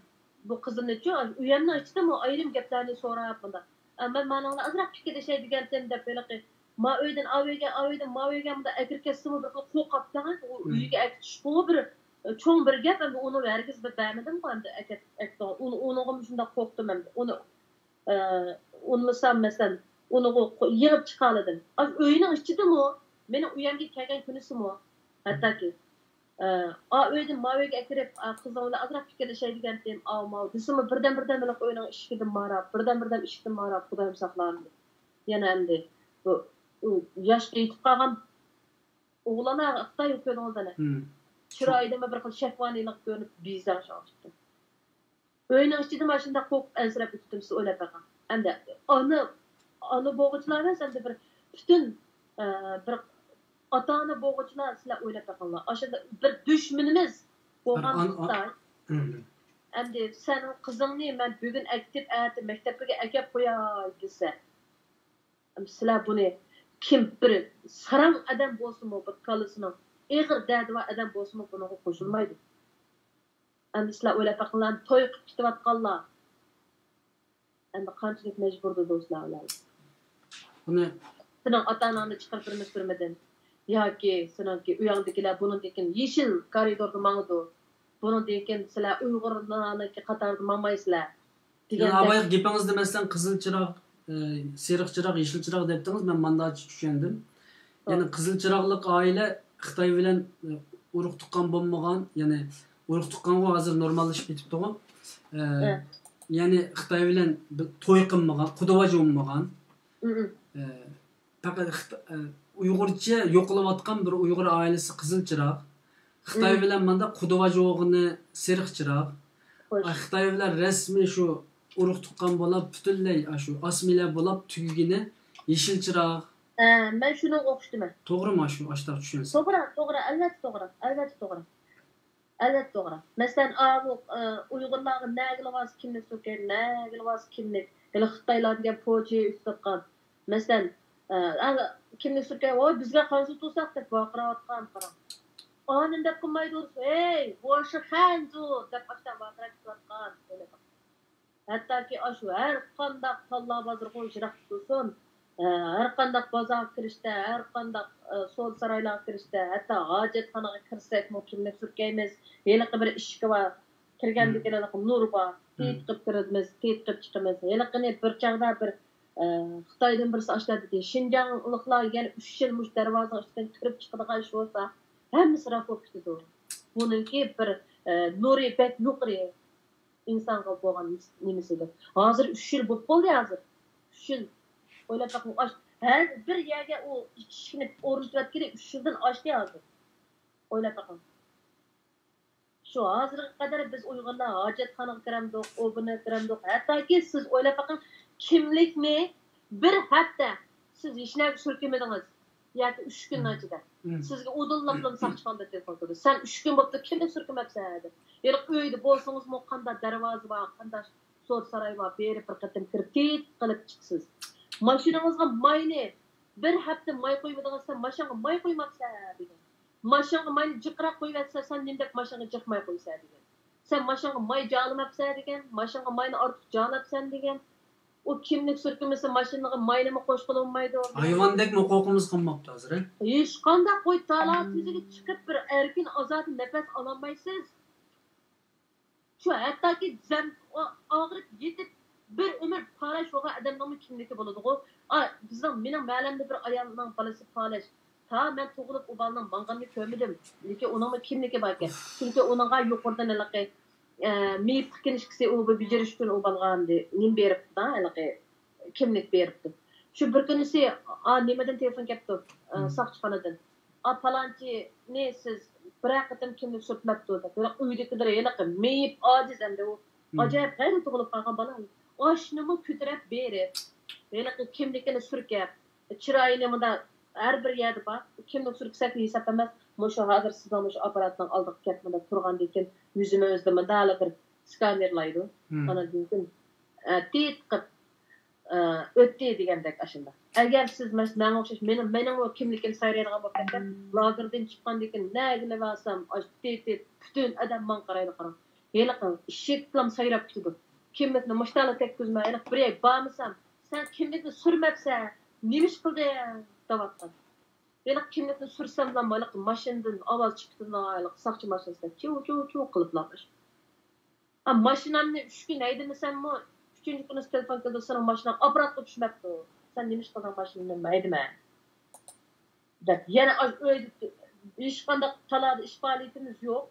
بۇ قىزىمنىچۇ، ئۆيۈمنىڭ ئىچىدىمۇ ئايرىم گەپلەرنى سوراپ مۇنداق. ئە، مەن مانىڭلا ئازراق پىكىرلىشەي دېگەنتىم دەپ ھېلىقى ما ئۆيدىن ئا ئۆيگە، ئا ئۆيدىن ما ئۆيگە مۇنداق ئەكىرىپ كەتسىمۇ بىر خىل قورقۇپ قاپتىغان. ئۇ ئۆيگە ئەكېتىشقۇ بىر، ئە، چوڭ بىر گەپ، ئەمدى ئۇنى ھەرگىز بىر بەرمىدىمغۇ ئەمدى ئەكەت-، ئەكىتىڭ. ئۇنى، ئۇنىڭغىمۇ شۇنداق قورقتۇم ئەمدى. ئۇنى، ئە، ئۇنىمىسام مەسىلەن، ئۇنىغۇ قو-، يېڭىپ چىقالىدىم. ئاشۇ ئۆينىڭ ئىچىدىمۇ مېنىڭ ئۆيۈمگە كەلگەن كۈنىسىمۇ ھەتتاكى. ئا ئۆيدىن ما ئۆيگە ئەكىرىپ، قىزىڭ بىلەن ئازراق پىكىرلىشەي دېگەنتىم، ئاۋ ماۋ دېسىمۇ، بىردەم بىردەم ھېلىقى ئۆينىڭ ئىشىكىدىن ماراپ، بىردەم بىردەم ئىشىكتىن ماراپ، خۇدايىم ساقلىغىن. يەنە ئەمدى بۇ، ئۇ ياشقا يېتىپ قالغان ئوغلانلار خىتاي كۆردىڭىز ئەنە. چىرايىدىمۇ بىر خىل شەھۋانىيلىق كۆرۈنۈپ، بىزار شۇڭا چىقتى. ئۆينىڭ ئىچىدە مانا شۇنداق قورقۇپ ئەنسىرەپ ئۆتۈپتىمىز، ئويلاپ بېقىڭ. ئەمدى ئانا، ئانا بولغۇچىلار ئەمەس، ئەمدى بىر پۈتۈن، ئە، بىر ئاتا-ئانا بولغۇچىلار سىلەر ئويلاپ بېقىڭلار. ئاشۇنداق بىر دۈشمىنىمىز بولغان خىتاي. ئەمدى سەن قىزىڭنى مەن بۈگۈن ئەكېتىپ، ئەتە مەكتەپكە ئەكەپ قوياي دېسە، سىلەر بۇنى كىم بىر ساراڭ ئادەم بولسىمۇ، بىر كاللىسىنىڭ ئېغىر دەردى بار ئادەم بولسىمۇ بۇنىڭغا قوشۇلمايدۇ. ئەمدى سىلەر ئويلاپ بېقىڭلار، توي قىلىپ كېتىۋاتقانلار. ئەمدى قانچىلىك مەجبۇردۇر دوستلار ئۇلار. بۇنى سېنىڭ ئاتا-ئاناڭنى چىقىرىپ بېرىمىز تۈرمىدىن. ياكى سېنىڭكى ئۆيۈڭدىكىلەر بۇنىڭدىن كېيىن يېشىل كارىدوردا ماڭىدۇ. بۇنىڭدىن كېيىن سىلەر ئۇيغۇرلارنىڭكى قاتارىدا ماڭمايسىلەر. دېگەندەك. بايىقى گېپىڭىزدە، مەسىلەن، قىزىل چىراغ، ئە، سېرىق چىراغ، يېشىل چىراغ دەپتىڭىز، مەن مانداچە چۈشەندىم. يەنى قىزىل چىراغلىق ئائىلە خىتاي بىلەن، ئە، ئۇرۇق تۇغقان بولمىغان، يەنى ئۇرۇق تۇغقانغۇ ھازىر نورماللىشىپ كېتىپتىغۇ. ئە، يەنى خىتاي بىلەن بىر توي قىلمىغان، قۇدا باجا بولمىغان. ئە، پەقەت خىت-، ئە، ئۇيغۇرچە يوقىلىۋاتقان بىر ئۇيغۇر ئائىلىسى قىزىل چىراغ. خىتاي بىلەن ماندا قۇدا باجا بولغىنى سېرىق چىراغ. ئا، خىتاي بىلەن رەسمىي شۇ ئۇرۇق تۇغقان بولاپ، پۈتۈنلەي، ئا، شۇ ئاسمىلەر بولاپ تۈگىگىنى يېشىل چىراغ. ھە، مەن شۇنىڭغا ئوخشىتىمەن. توغرىمۇ شۇ، ئاشتاق چۈشەنسە؟ توغرا، توغرا، ئەلۋەتتە توغرا، ئەلۋەتتە توغرا. ئەلۋەتتە توغرا. مەسىلەن، ئاۋۇ، ئە، ئۇيغۇرلارغا نەگىلا بارسا كىملىك سۈركەيدۇ، نەگىلا بارسا كىملىك. ھېلى خىتايلار دېگەن پوچى ئۈستىدىن، مەسىلەن، ئە، ئە، كىملىك سۈركەي، ۋوي، بىزگە خەنزۇ تۇرساق دەپ ۋارقىراۋاتقان، قاراڭ. ئا، نېمە دەپ قىلمايدۇ، ھەي، ۋوشى خەنزۇ دەپ ئاشتا ۋارقىراپ كېتىۋاتقان. ھەتتاكى ئاشۇ ھەر قانداق تاللا بازىرىغا يىراق تۇرسۇن، ھە، ھەر قانداق بازارغا كىرىشتە، ھەر قانداق، ئە، سودا سارايلارغا كىرىشتە، ھەتتا ھاجەتخانىغا كىرسەكمۇ كىملىك سۈركەيمىز. ھېلىقى بىر ئىشىكى بار. كىرگەندىكىن ھېلىقى نۇر بار. تېتىقىپ كىرىمىز، تېتىقىپ چىقىمىز. ھېلىقىنى بىر چاغدا بىر، ئە، خىتايدىن بىرسى ئاشۇنداق دېدى، شىنجاڭلىقلار يەنە ئۈچ يىل مۇشۇ دەرۋازىنىڭ ئۈستىدىن كىرىپ چىقىدىغان ئىش بولسا، ھەممىسى راك بولۇپ كېتىدۇ. بۇنىڭكى بىر، ئە، نۇرى بەك يۇقىرى. ئىنسانغا بولغان نېمىسى دەپ. ھازىر ئۈچ يىل بولۇپ بولدى ھازىر. ئۈچ يىل. ئويلاپ بېقىڭ، ئاش-، ھەر بىر يەرگە ئۇ ئىشىكنى ئورنىتىۋەتكىلى ئۈچ يىلدىن ئاشتى ھازىر. ئويلاپ بېقىڭ. شۇ ھازىرغا قەدەر بىز ئۇيغۇرلار ھاجەتخانىغا كىرەمدۇق، ئۇ بۇنى كىرەمدۇق. ھەتتاكى سىز ئويلاپ بېقىڭ، كىملىكنى بىر ھەپتە سىز ھېچنەگە سۈركىمىدىڭىز. ياكى ئۈچ كۈننىڭ ئىچىدە. سىزگە ئۇدۇللاپلا ساقچىخانىدا تېلېفون قىلىدۇ. سەن ئۈچ كۈن بوپتۇ، كىمنى سۈركىمەپسەن دەپ. ھېلىقى ئۆيدە بولسىڭىزمۇ، قانداق دەرۋازا بار، قانداق سودا ساراي بار، بېرىپ بىر قېتىم كىرىپ تېتىق قىلىپ چىقىسىز. ماشىنىڭىزغا ماينى بىر ھەپتە ماي قۇيمىدىڭىز، سەن ماشىنىغا ماي قۇيماپسەن دېگەن. ماشىنىغا ماينى جىقراق قۇيۇۋەتسە، سەن نېمە دەپ ماشىنىغا جىق ماي قۇيىسەن دېگەن. سەن ماشىنىغا ماي جالىماپسەن دېگەن، ماشىنىغا ماينى ئارتۇق جالاپسەن دېگەن. ئۇ كىملىك سۈركىمىسى ماشىنىغا ماينىمۇ قوشقىلى بولمايدۇ. ھايۋاندەكمۇ ھوقۇقىمىز قالماپتۇ ھازىر، ھە؟ ھېچقانداق قوي تالا تۈزىگە چىقىپ بىر ئەركىن ئازادە نەپەس ئالالمايسىز. شۇ ھەتتاكى زەم-، ئا-، ئاغرىپ يېتىپ بىر ئۆمۈر پالاش بولغان ئادەمنىڭمۇ كىملىكى بولىدىغۇ. ئا، بىزنىڭ، مېنىڭ مەھەللەمدە بىر ئايالنىڭ بالىسى پالاش. تا مەن تۇغۇلۇپ ئۇ بالىنىڭ ماڭغىنىنى كۆرمىدىم. لېكىن ئۇنىڭمۇ كىملىكى باركەن. چۈنكى ئۇنىڭغا يۇقىرىدىن ھېلىقى، ئە، مېيىپلىك كىنىشكىسى ئۇ بىر بېجىرىش ئۈچۈن ئۇ بالىغا ئەمدى نېمە بېرىپتۇ، ھېلىقى كىملىك بېرىپتۇ. شۇ بىر كۈنىسى، ئا، نېمىدىن تېلېفون كەپتۇ، ئە، ساقچىخانىدىن. ئا، پالانچىنى سىز بىرەر قېتىم كىملىك سۈرتمەپتۇ دەپ. بىراق ئۆيدىكىلىرى ھېلىقى مېيىپ، ئاجىز ئەمدى ئۇ. ئاجايىپ غەيرىي تۇغۇلۇپ قالغان بالا. ئاشۇنىمۇ كۆتۈرۈپ بېرىپ، ھېلىقى كىملىكىنى سۈركەپ، چىرايىنى مۇنداق ھەر بىر يەردە بار. كىملىك سۈركىسەك ھېساب ئەمەس. مۇشۇ ھازىر سىزنىڭ مۇشۇ ئاپپاراتنىڭ ئالدىغا كەپ مۇنداق تۇرغاندىن كېيىن يۈزىمىزدە مۇنداق بىر سكانېرلايدۇ. ئانىڭدىن كېيىن، ئە، تېتىقىپ، ئە، ئۆتتى دېگەندەك ئاشۇنداق. ئەگەر سىز مەس-، ماڭا ئوخشاش مېنىڭ، مېنىڭمۇ كىملىكىم سايرايدىغان بولۇپ كەتسە، لاگېردىن چىققاندىن كېيىن نەگىلا بارسام، ئاشۇ تېتىپ پۈتۈن ئادەم ماڭا قارايدۇ، قاراڭ. ھېلىقى ئىشىكلام سايراپ كېتىدۇ. كىملىكنى مۇشتالا تەگكۈزمەي، ھېلىقى بىر يەرگە بارمىسام، سەن كىملىكنى سۈرمەپسەن، نېمە ئىش قىلدىڭ دەۋاتقان. ھېلىقى كىملىكنى سۈرسەملا، ھېلىقى ماشىنىدىن ئاۋاز چىقىپ تۇرىدىغان، ھېلىقى ساقچى ماشىنىسىدا چىۋ، چىۋ، چىۋ قىلىپلا. ئا، ماشىنامنى ئۈچ كۈن ھەيدىمىسەممۇ، ئۈچىنچى كۈنى تېلېفون كېلىدۇ، سېنىڭ ماشىناڭ ئاپپاراتقا چۈشمەپتۇ. سەن نېمە ئىش قىلدىڭ ماشىنىمنى ھەيدىمەي دەپ. يەنە ئاش-، ئۆيدە ھېچقانداق تالادا ئىش پائالىيىتىمىز يوق.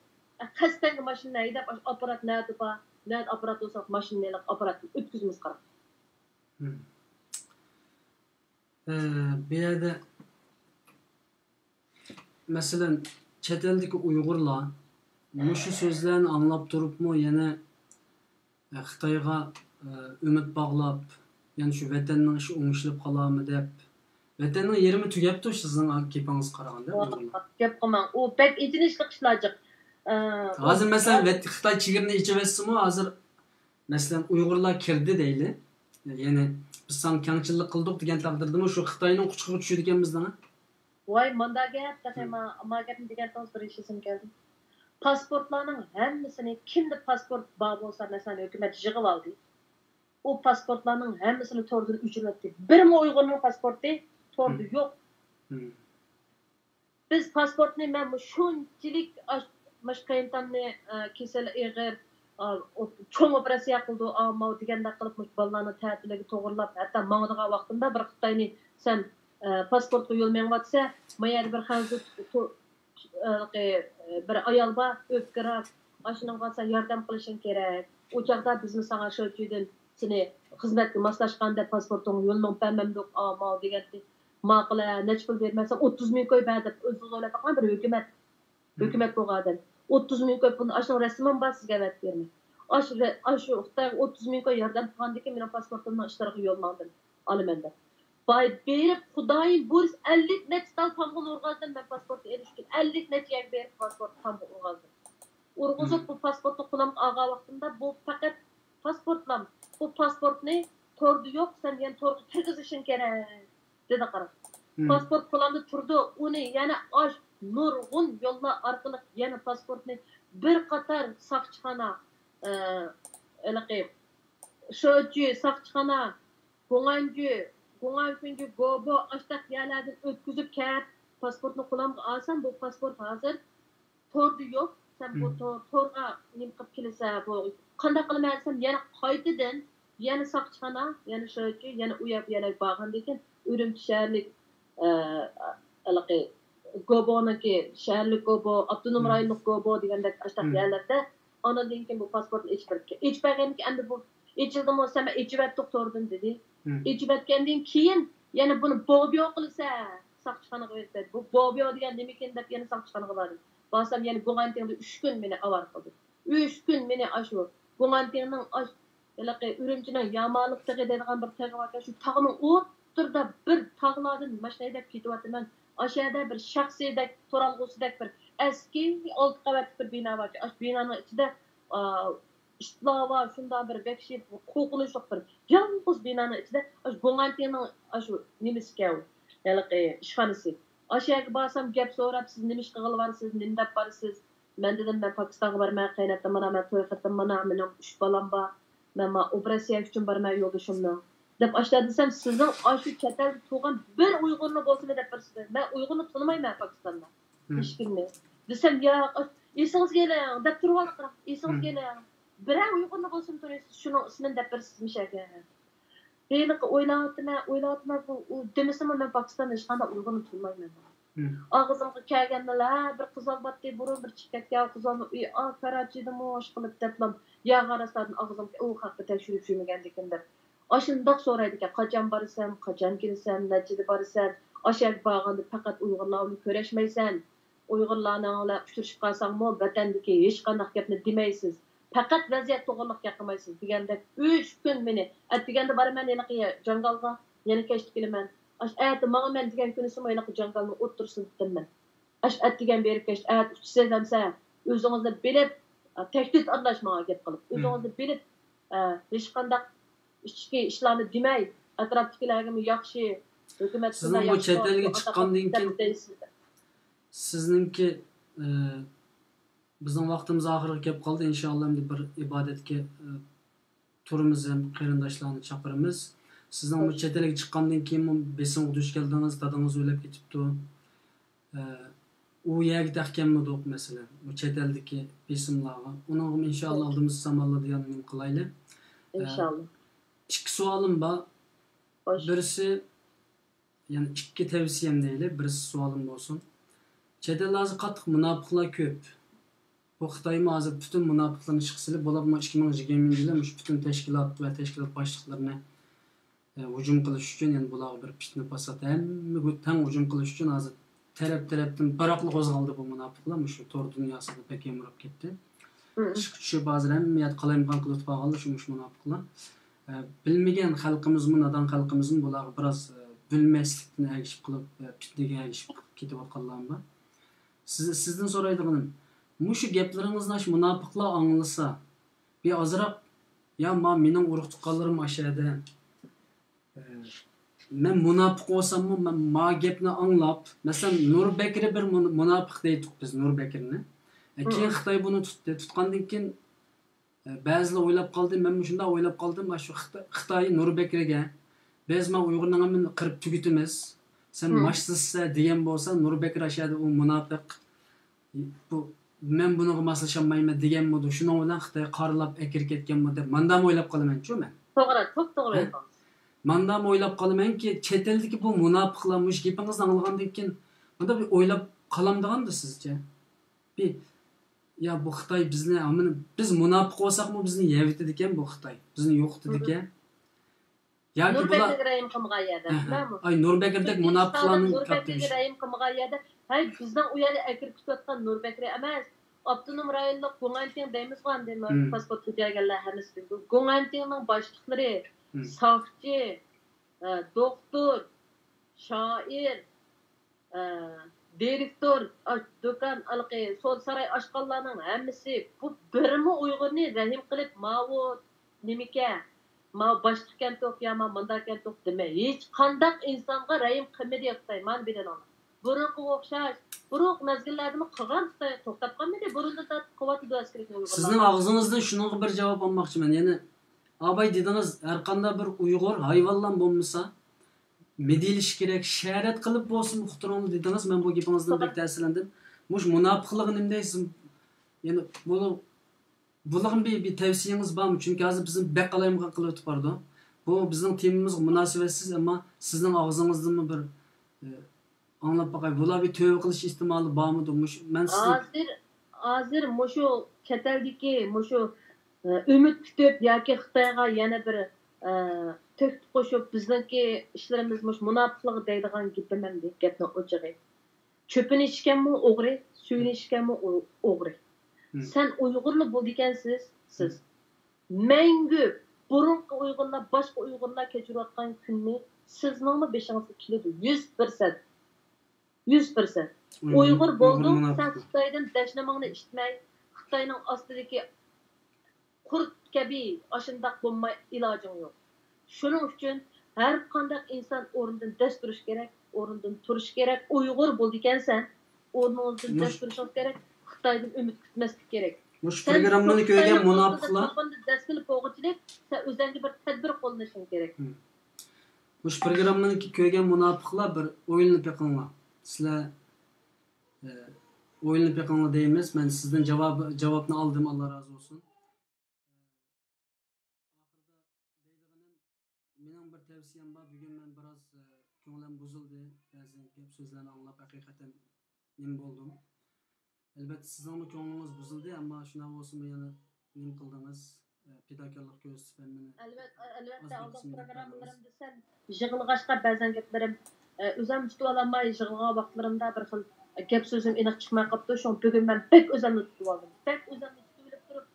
قەستەنگە ماشىنا ھەيدەپ، ئاشۇ ئاپپارات نەدە بار، نەدە ئاپپارات بولسا، ماشىنىنى ئېلىپ، ئاپپاراتتىن ئۆتكۈزىمىز، قاراڭ. مم. ئە، بۇ يەردە، مەسىلەن، چەت ئەلدىكى ئۇيغۇرلار مۇشۇ سۆزلەرنى ئاڭلاپ تۇرۇپمۇ يەنە، ئە، خىتايغا، ئە، ئۈمىد باغلاپ، يەنە شۇ ۋەتەننىڭ ئىشى ئوڭشىلىپ قالارمۇ دەپ، ۋەتەننىڭ يېرىمى تۈگەپتۇ سىزنىڭ گېپىڭىزگە قارىغاندا، ئۇيغۇرلار. گەپ قىلماڭ، ئۇ بەك ئېچىنىشلىق ئىشلارچىق. ئە، ھازىر، مەسىلەن، ۋەت-، خىتاي چېگرىنى ئېچىۋەتسىمۇ، ھازىر مەسىلەن، ئۇيغۇرلار كىردى دەيلى. يەنى، بىز ساڭا كەڭچىللىك قىلدۇق دېگەن تەقدىردىمۇ شۇ خىتاينىڭ قۇچىقىغا چۈشىدىكەنمىز دەڭە. ۋاي، ماندا گەپ، تېخى ما-، ما گەپنى دېگەندىڭىز بىر ئېسىم كەلدى. پاسپورتلارنىڭ ھەممىسىنى، كىمدە پاسپورت بار بولسا، مەسىلەن، ھۆكۈمەت يىغىۋالدى. ئۇ پاسپورتلارنىڭ ھەممىسىنى توردىن ئۆچۈرۈۋەتتى. بىرمۇ ئۇيغۇرنىڭ پاسپورتى توردا يوق. بىز پاسپورتنى، مەن مۇ-، شۇنچىلىك ئاش-، مۇشۇ قېيىنتامنى، ئە، كېسىلى ئېغىر، ئا، ئوپ-، چوڭ ئوپېراتسىيە قىلىدۇ، ئامما دېگەندەك قىلىپ، مۇشۇ بالىلارنىڭ تەتۈرلىرىگە توغرىلاپ، ھەتتا ماڭىدىغان ۋاقتىمدا بىر خىتاينى، سەن، ئە، پاسپورتقا يول مېڭىۋاتىسەن، ما يەردە بىر خەنزۇ تو-، ئە، بىر ئايال بار، ئۆپكە راك، ئاشۇنىڭغا سەن ياردەم قىلىشىڭ كېرەك. ئۇ چاغدا بىزمۇ ساڭا شۇ جايدىن سېنى خىزمەتكە ماسلاشقان دەپ پاسپورتۇڭغا يول مېڭىپ بەرمەمدۇق، ئامما دېگەنتى. ماقۇلە، نەچچە پۇل بېرىمەن دېسەم، ئوتتۇز مىڭ كوي بەر دەپ ئۆزىڭىز ئويلاپ باققان بىر ھۆكۈمەت. ھۆكۈمەت بولغان ئادەم. ئوتتۇز مىڭ كوي پۇلنى، ئاشۇنىڭ رەسىمىمۇ بار سىزگە ئەۋەتىپ بېرىمەن. ئاشۇ رە-، ئاشۇ خىتايغا ئوتتۇز مىڭ كوي ياردەم قىلغاندىن كېيىن مېنىڭ پاسپورتۇمنىڭ ئىشلىرىغا يول ماڭدىم، ئالىمەن دەپ. باي بېرىپ، خۇدايىم بۇيرۇسا، ئەللىك نەچچە تال تامغا ئۇرغازدىم مەن پاسپورتنى ئېلىش ئۈچۈن. ئەللىك نەچچە يەرگە بېرىپ پاسپورتنى تامغا ئۇرغازدىم. ئۇرغۇزۇپ، بۇ پاسپورتنى قولۇمغا ئالغان ۋاقتىمدا، بۇ پەقەت پاسپورتلام، بۇ پاسپورتنى توردا يوق، سەن يەنە تورغا كىرگۈزۈشۈڭ كېرەك. دېدى، قاراڭ. پاسپورت قولۇمدا تۇرىدۇ، ئۇنى يەنە ئاش نۇرغۇن يوللار ئارقىلىق يەنە پاسپورتنى بىر قاتار ساقچىخانا، ئە، ھېلىقى شوچۈ ساقچىخانا، گۇڭئەنجۈ، گۇڭئەنفېنجۈ، گوبو، ئاشتاق يەرلەردىن ئۆتكۈزۈپ كەپ، پاسپورتنى قولۇمغا ئالسام، بۇ پاسپورت ھازىر توردا يوق. سەن بۇ تور، تورغا نېمە قىلىپ كېلىسە، بۇ قانداق قىلىمەن دېسەم، يەنە قايتىدىن، يەنە ساقچىخانا، يەنە شۇ، يەنە ئۇ يەر، بۇ يەرلەرگە بارغاندىن كېيىن، ئۈرۈمچى شەھەرلىك، ئە، ھېلىقى گوبونىڭكى، شەھەرلىك گوبو، ئاپتونوم رايونلۇق گوبو دېگەندەك ئاشتاق يەرلەردە، ئاندىن كېيىن بۇ پاسپورتنى ئېچىپ بېرىپتىكەن. ئېچىپ بەرگەندىن كېيىن، ئەمدى بۇ ئېچىلدىمۇ، سەن ئېچىۋەتتۇق توردىن، دېدى. ئېچىۋەتكەندىن كېيىن يەنە بۇنى بوبيو قىلىسەن، ساقچىخانىغا بېرىپ دەيدۇ. بۇ بوبيو دېگەن نېمىكىن دەپ يەنە ساقچىخانىغا باردىم. بارسام يەنە گۇڭئەنتىڭدا ئۈچ كۈن مېنى ئاۋارە قىلدى. ئۈچ كۈن مېنى ئاشۇ گۇڭئەنتىڭنىڭ ئاش-، ھېلىقى ئۈرۈمچىنىڭ يامالىق تېغى دەيدىغان بىر تېغى باركەن، شۇ تاغنىڭ ئوتتۇرىدا بىر تاغلاردىن ماشىنا ھەيدەپ كېتىۋاتىمەن. ئاشۇ يەردە بىر شەخسىيدەك، تۇرالغۇسىدەك بىر ئەسكى ئالتە قەۋەتلىك بىر بىنا باركەن. ئاشۇ بىنانىڭ ئىچىدە، ئا، ئىتلار بار، شۇنداق بىر ۋەھشىي، قورقۇنچلۇق بىر يالغۇز بىنانىڭ ئىچىدە ئاشۇ گۇڭئەنتىڭنىڭ ئاشۇ نېمىسىكەن ئۇ، ھېلىقى ئىشخانىسى. ئاشۇ يەرگە بارسام، گەپ سوراپ، سىز نېمە ئىش قىلغىلى بارسىز، نېمە دەپ بارىسىز؟ مەن دېدىم، مەن پاكىستانغا بارىمەن، قېيىنئاتام مانا، مەن توي خېتىم مانا، مېنىڭ ئۈچ بالام بار، مەن ما ئوپېراتسىيە ئۈچۈن بارىمەن يولدىشىمنىڭ، دەپ ئاشۇنداق دېسەم، سىزنىڭ ئاشۇ چەت ئەلدە تۇرغان بىر ئۇيغۇرنى بولسىمۇ دەپ بېرىسىز. مەن ئۇيغۇرنى تونۇمايمەن پاكىستاندا. ھېچكىمنى. دېسەم، ياق، ئېسىڭىزگە ئېلىڭ، دەپ تۇرۇۋالدى، قاراڭ، ئېسىڭىزگە ئېلىڭ. بىرەر ئۇيغۇرنى بولسىمۇ تونۇيسىز، شۇنىڭ ئىسمىنى دەپ بېرىسىزمىش ئەگەر. ھېلىقى ئويلاۋاتىمەن، ئويلاۋاتىمەن، بۇ، ئۇ دېمىسىمۇ مەن پاكىستاندا ھېچقانداق ئۇيغۇرنى تونۇمايمەن. ئاغزىمغا كەلگەندىلا، بىر قىز ئالىپ باراتتى، بۇرۇن بىر چىقىپ كەتكەن قىز ئالىپ، ئى، ئا، كاراچىدىمۇ ئىش قىلىپ دەپلا، يا غاراسلاردىن ئاغزىمغا ئۇ ھەققە تەكشۈرۈپ يۈرمىگەندىكىن دەپ. ئاشۇنداق سورايدىكەن، قاچان بارىسەن، قاچان كېلىسەن، نەچچىدە بارىسەن، ئاشۇ يەرگە بارغاندا پەقەت ئۇيغۇرلار بىلەن كۆرۈشمەيسەن، ئۇيغۇرلارنىڭ بىلەن ئۇچرىشىپ قالساڭمۇ، ۋەتەندىكى ھېچقانداق گەپنى دېمەيسىز، پەقەت ۋەزىيەت توغرىلىق گەپ قىلمايسىز دېگەندەك، ئۈچ كۈن مېنى، ئەتىگەندە بارىمەن ھېلىقى جاڭگالغا، يەنە كەچتە كېلىمەن. ئاشۇ ئەتە ماڭىمەن دېگەن كۈنىسىمۇ ھېلىقى جاڭگالنىڭ ئوتتۇرىسىدا تۇرىمەن. ئاشۇ ئەتىگەن بېرىپ كەچتە ئەتە ئۇچىسىز ئەمسە، ئۆزىڭىزنى بىلىپ، تەھدىت ئارىلاش ماڭا گەپ قىلىپ. ئۆزىڭىزنى بىلىپ، ھېچقانداق ئىچكى ئىشلارنى دېمەي، ئەتراپتىكىلەرگىمۇ ياخشى، ھۆكۈمەت سىزنىڭ بۇ چەت ئەلگە چىققاندىن كېيىن، سىزنىڭكى، ئە، بىزنىڭ ۋاقتىمىز ئاخىرغا كەپ قالدى. ئىنشائاللا، ئەمدى بىر ئىبادەتكە، ئە، تۇرىمىز ھەم قېرىنداشلارنى چاقىرىمىز. سىزنىڭ بۇ چەت ئەلگە چىققاندىن كېيىنمۇ بېسىمغا دۇچ كەلدىڭىز، دادىڭىز ئۆلۈپ كېتىپتۇ. ئە، ئۇ يەرگە تەخكەنمىدۇق، مەسىلەن، بۇ چەت ئەلدىكى بېسىملارغا. ئۇنىڭغىمۇ ئىنشائاللا ئالدىمىزدا زامانلا دېگەن نېمە قىلايلى. ئە، ئىنشائاللا. ئىككى سوئالىم بار. خوش. بىرسى، يەنى ئىككى تەۋسىيەم دەيلى، بىرسى سوئالىم بولسۇن. چەت ئەلدە ھازىر قاتتىق مۇناپىقلار كۆپ. بۇ خىتايمۇ ھازىر پۈتۈن مۇناپىقلىرىنى ئىشقا سېلىپ، بولۇپمۇ ئىككى مىڭ يىگىرمىنچى يىلى مۇشۇ پۈتۈن تەشكىلات ۋە تەشكىلات باشلىقلىرىنى، ئە، ھۇجۇم قىلىش ئۈچۈن، يەنى بۇلارغا بىر پىتنە پاسات، ھەممىگە تەڭ ھۇجۇم قىلىش ئۈچۈن ھازىر تەرەپ-تەرەپتىن بىراقلا قوزغالدى بۇ مۇناپىقلار. مۇشۇ تور دۇنياسىدا بەك يامراپ كەتتى. مم. ئىشقا چۈشۈپ، ھازىر ھەممە يەردە قالايمىقان قىلىۋېتىپ قالغانلار شۇ مۇشۇ مۇناپىقلار. ئە، بىلمىگەن خەلقىمىزمۇ، نادان خەلقىمىزمۇ بۇلارغا بىراز، ئە، بىلمەسلىكتىن ئەگىشىپ قىلىپ، ئە، پىتنىگە ئەگىشىپ قىلىپ كېتىۋاتقانلارمۇ بار. سىز، سىزدىن سورايدىغىنىم، مۇشۇ گەپلىرىڭىزنى ئاشۇ مۇناپىقلار ئاڭلىسا، بىر ئازراق، يا ما مېنىڭ ئۇرۇق-تۇغقانلىرىم ئاشۇ يەردە، ئە، مەن مۇناپىق بولساممۇ، مەن ما گەپنى ئاڭلاپ، مەسىلەن، نۇر بەكرى بىر مۇن-، مۇناپىق دەيتتۇق بىز نۇر بەكرىنى. ئە، كېيىن خىتاي بۇنى تۇتتى. تۇتقاندىن كېيىن، ئە، بەزىلەر ئويلاپ قالدى، مەنمۇ شۇنداق ئويلاپ قالدىم، مانا شۇ خىتا-، خىتاي نۇر بەكرىگە، بىز ما ئۇيغۇرنىڭ ھەممىنى قىرىپ تۈگىتىمىز، سەن ماشسىسە دېگەن بولسا، نۇر بەكرى ئاشۇ يەردە ئۇ مۇناپىق، بۇ، مەن بۇنىڭغا ماسلىشالمايمەن دېگەنمىدۇ، شۇنىڭ بىلەن خىتاي قارىلاپ ئەكىرىپ كەتكەنمۇ دەپ، ماندامۇ ئويلاپ قالىمەنچۇ مەن. توغرا، توپتوغرا ھە؟ ئېيتقان. ماندامۇ ئويلاپ قالىمەنكى، چەت ئەلدىكى بۇ مۇناپىقلار مۇشۇ گېپىڭىزنى ئاڭلىغاندىن كېيىن، مۇنداق بىر ئويلاپ قالامدىغاندۇ سىزچە؟ بىر، يا بۇ خىتاي بىزنى، ئامىنى، بىز مۇناپىق بولساقمۇ بىزنى يەۋېتىدىكەن بۇ خىتاي. بىزنى يوقىتىدىكەن. ياكى نۇر بۇلار بەكرىگە رەھىم قىلمىغان يەردە، ئەھە. شۇنداقمۇ؟ ئاي، نۇر بەكرىدەك مۇناپىقلارنىڭ نۇر بەكرىگە رەھىم قىلمىغان يەردە، ھەي، بىزنىڭ ئۇ يەردە ئەكىرىپ كېتىۋاتقان نۇر بەكرى ئەمەس، ئاپتونوم رايونلۇق گۇڭئەنتىڭ دەيمىزغۇ ئاندىن، مم. پاسپورت كۆتۈرگەنلەر ھەممىسى. گۇڭئەنتىڭنىڭ باشلىقلىرى، مم. ساقچى، ئە، دوختۇر، شائىر، ئە، دىرېكتور، ئاش-، دۇكان، ھېلىقى سودا ساراي ئاچقانلارنىڭ ھەممىسى، بۇ بىرمۇ ئۇيغۇرنى رەھىم قىلىپ، ماۋۇ نېمىكە، ماۋۇ باشلىقكەنتۇق يا ما مۇنداقكەنتۇق دېمەي، ھېچقانداق ئىنسانغا رەھىم قىلمىدى خىتاي، مانا بىلىۋېلىڭلار. بۇرۇنقىغا ئوخشاش، بۇرۇنقى مەزگىللەردىمۇ قىلغان خىتاي، توختاپ قالمىدى، بۇرۇندىن تارتىپ قىلىۋاتىدۇ ئەسكىرىكى ئۇيغۇرلار. سىزنىڭ ئاغزىڭىزدىن شۇنىڭغا بىر جاۋاب ئالماقچىمەن، يەنى ئاباي دېدىڭىز، ھەرقانداق بىر ئۇيغۇر ھايۋانلام بولمىسا، مىدىرلىشى كېرەك، شەرەت قىلىپ بولسىمۇ ئۇقتۇرۇڭلار دېدىڭىز. مەن بۇ گېپىڭىزدىن بەك تەسىرلەندىم. مۇشۇ مۇناپىقلىقى نېمە دەيسىز؟ يەنى بۇ، بۇلارغا بىر، بىر تەۋسىيەڭىز بارمۇ؟ چۈنكى ھازىر بىزنى بەك قالايمىقان قىلىۋېتىپ بارىدۇ. بۇ بىزنىڭ تېمىمىزغا مۇناسىۋەتسىز، ئەمما سىزنىڭ ئاغزىڭىزدىنمۇ بىر، ئى، ئاڭلاپ باقاي. بۇلار بىر تۆۋە قىلىش ئېھتىمالى بارمىدۇ؟ مۇشۇ، مەن سىزنى ھازىر، ھازىر مۇشۇ چەت ئەلدىكى مۇشۇ، ئى، ئۈمىد كۈتۈپ ياكى خىتايغا يەنە بىر، ئى، تۆھپە قوشۇپ، بىزنىڭكى ئىشلىرىمىز مۇشۇ مۇناپىقلىق دەيدىغان گېپىم ئەمدى، گەپنىڭ ئوچۇقى. چۆپۈن ئىچكەنمۇ ئوغرى، سۈيىنى ئىچكەنمۇ ئو-، ئوغرى. مم. سەن ئۇيغۇرلا بولىدىكەنسىز، سىز. مەڭگۈ بۇرۇنقى ئۇيغۇرلار، باشقا ئۇيغۇرلار كەچۈرۈۋاتقان كۈننى سىزنىڭمۇ بېشىڭىزغا كېلىدۇ. يۈز پىرسەنت. يۈز پىرسەنت. ئۇيغۇر، ئۇيغۇر بولدۇڭ، سەن خىتايدىن دەشنىمىڭنى ئىچمەي، خىتاينىڭ ئاستىدىكى قۇرت كەبى ئاشۇنداق بولماي ئىلاجىڭ يوق. شۇنىڭ ئۈچۈن ھەر قانداق ئىنسان ئورنىدىن دەس تۇرۇش كېرەك، ئورنىدىن تۇرۇش كېرەك. ئۇيغۇر بولىدىكەنسەن، ئورنىڭىزدىن دەس تۇرۇشىڭىز كېرەك، خىتايدىن ئۈمىد كۈتمەسلىك كېرەك. مۇشۇ پروگراممىنى كۆرگەن مۇناپىقلار، دەس كېلىپ بولغۇچىلىك، سەن ئۆزۈڭگە بىر تەدبىر قوللىنىشىڭ كېرەك. مۇشۇ پروگراممىنى كۆرگەن مۇناپىقلار بىر ئويلىنىپ بېقىڭلار. سىلەر، ئە، ئويلىنىپ بېقىڭلار دەيمىز. مەن سىزدىن جاۋاب، جاۋابنى ئالدىم، ئاللا رازى بولسۇن. ئاخىرىدا دەيدىغىنىم، مېنىڭ بىر تەۋسىيەم بار. بۈگۈن مەن بىراز، ئە، كۆڭلۈم بۇزۇلدى. بەزى گەپ سۆزلەرنى ئاڭلاپ ھەقىقەتەن نېمە بولدۇم. ئەلۋەتتە، سىزنىڭمۇ كۆڭلىڭىز بۇزۇلدى، ئەمما شۇنداق بولسىمۇ يەنە نېمە قىلدىڭىز؟ ئە، پىداكارلىق كۆرسىتىپ ھەممىنى ئەلۋەت-، ئەلۋەتتە، ئالدىنقى پروگراممىلىرىمدا سەل يىغلىغاچقا بەزەن گەپلىرىم، ئە، ئۆزۈم تۇتۇۋالالماي يىغلىغان ۋاقىتلىرىمدا بىر خىل گەپ سۆزۈم ئېنىق چىقماي قاپتۇ. شۇڭا بۈگۈن مەن بەك ئۆزۈمنى تۇتۇۋالدىم. بەك ئۆزۈمنى تۇتۇۋېلىپ تۇرۇپ،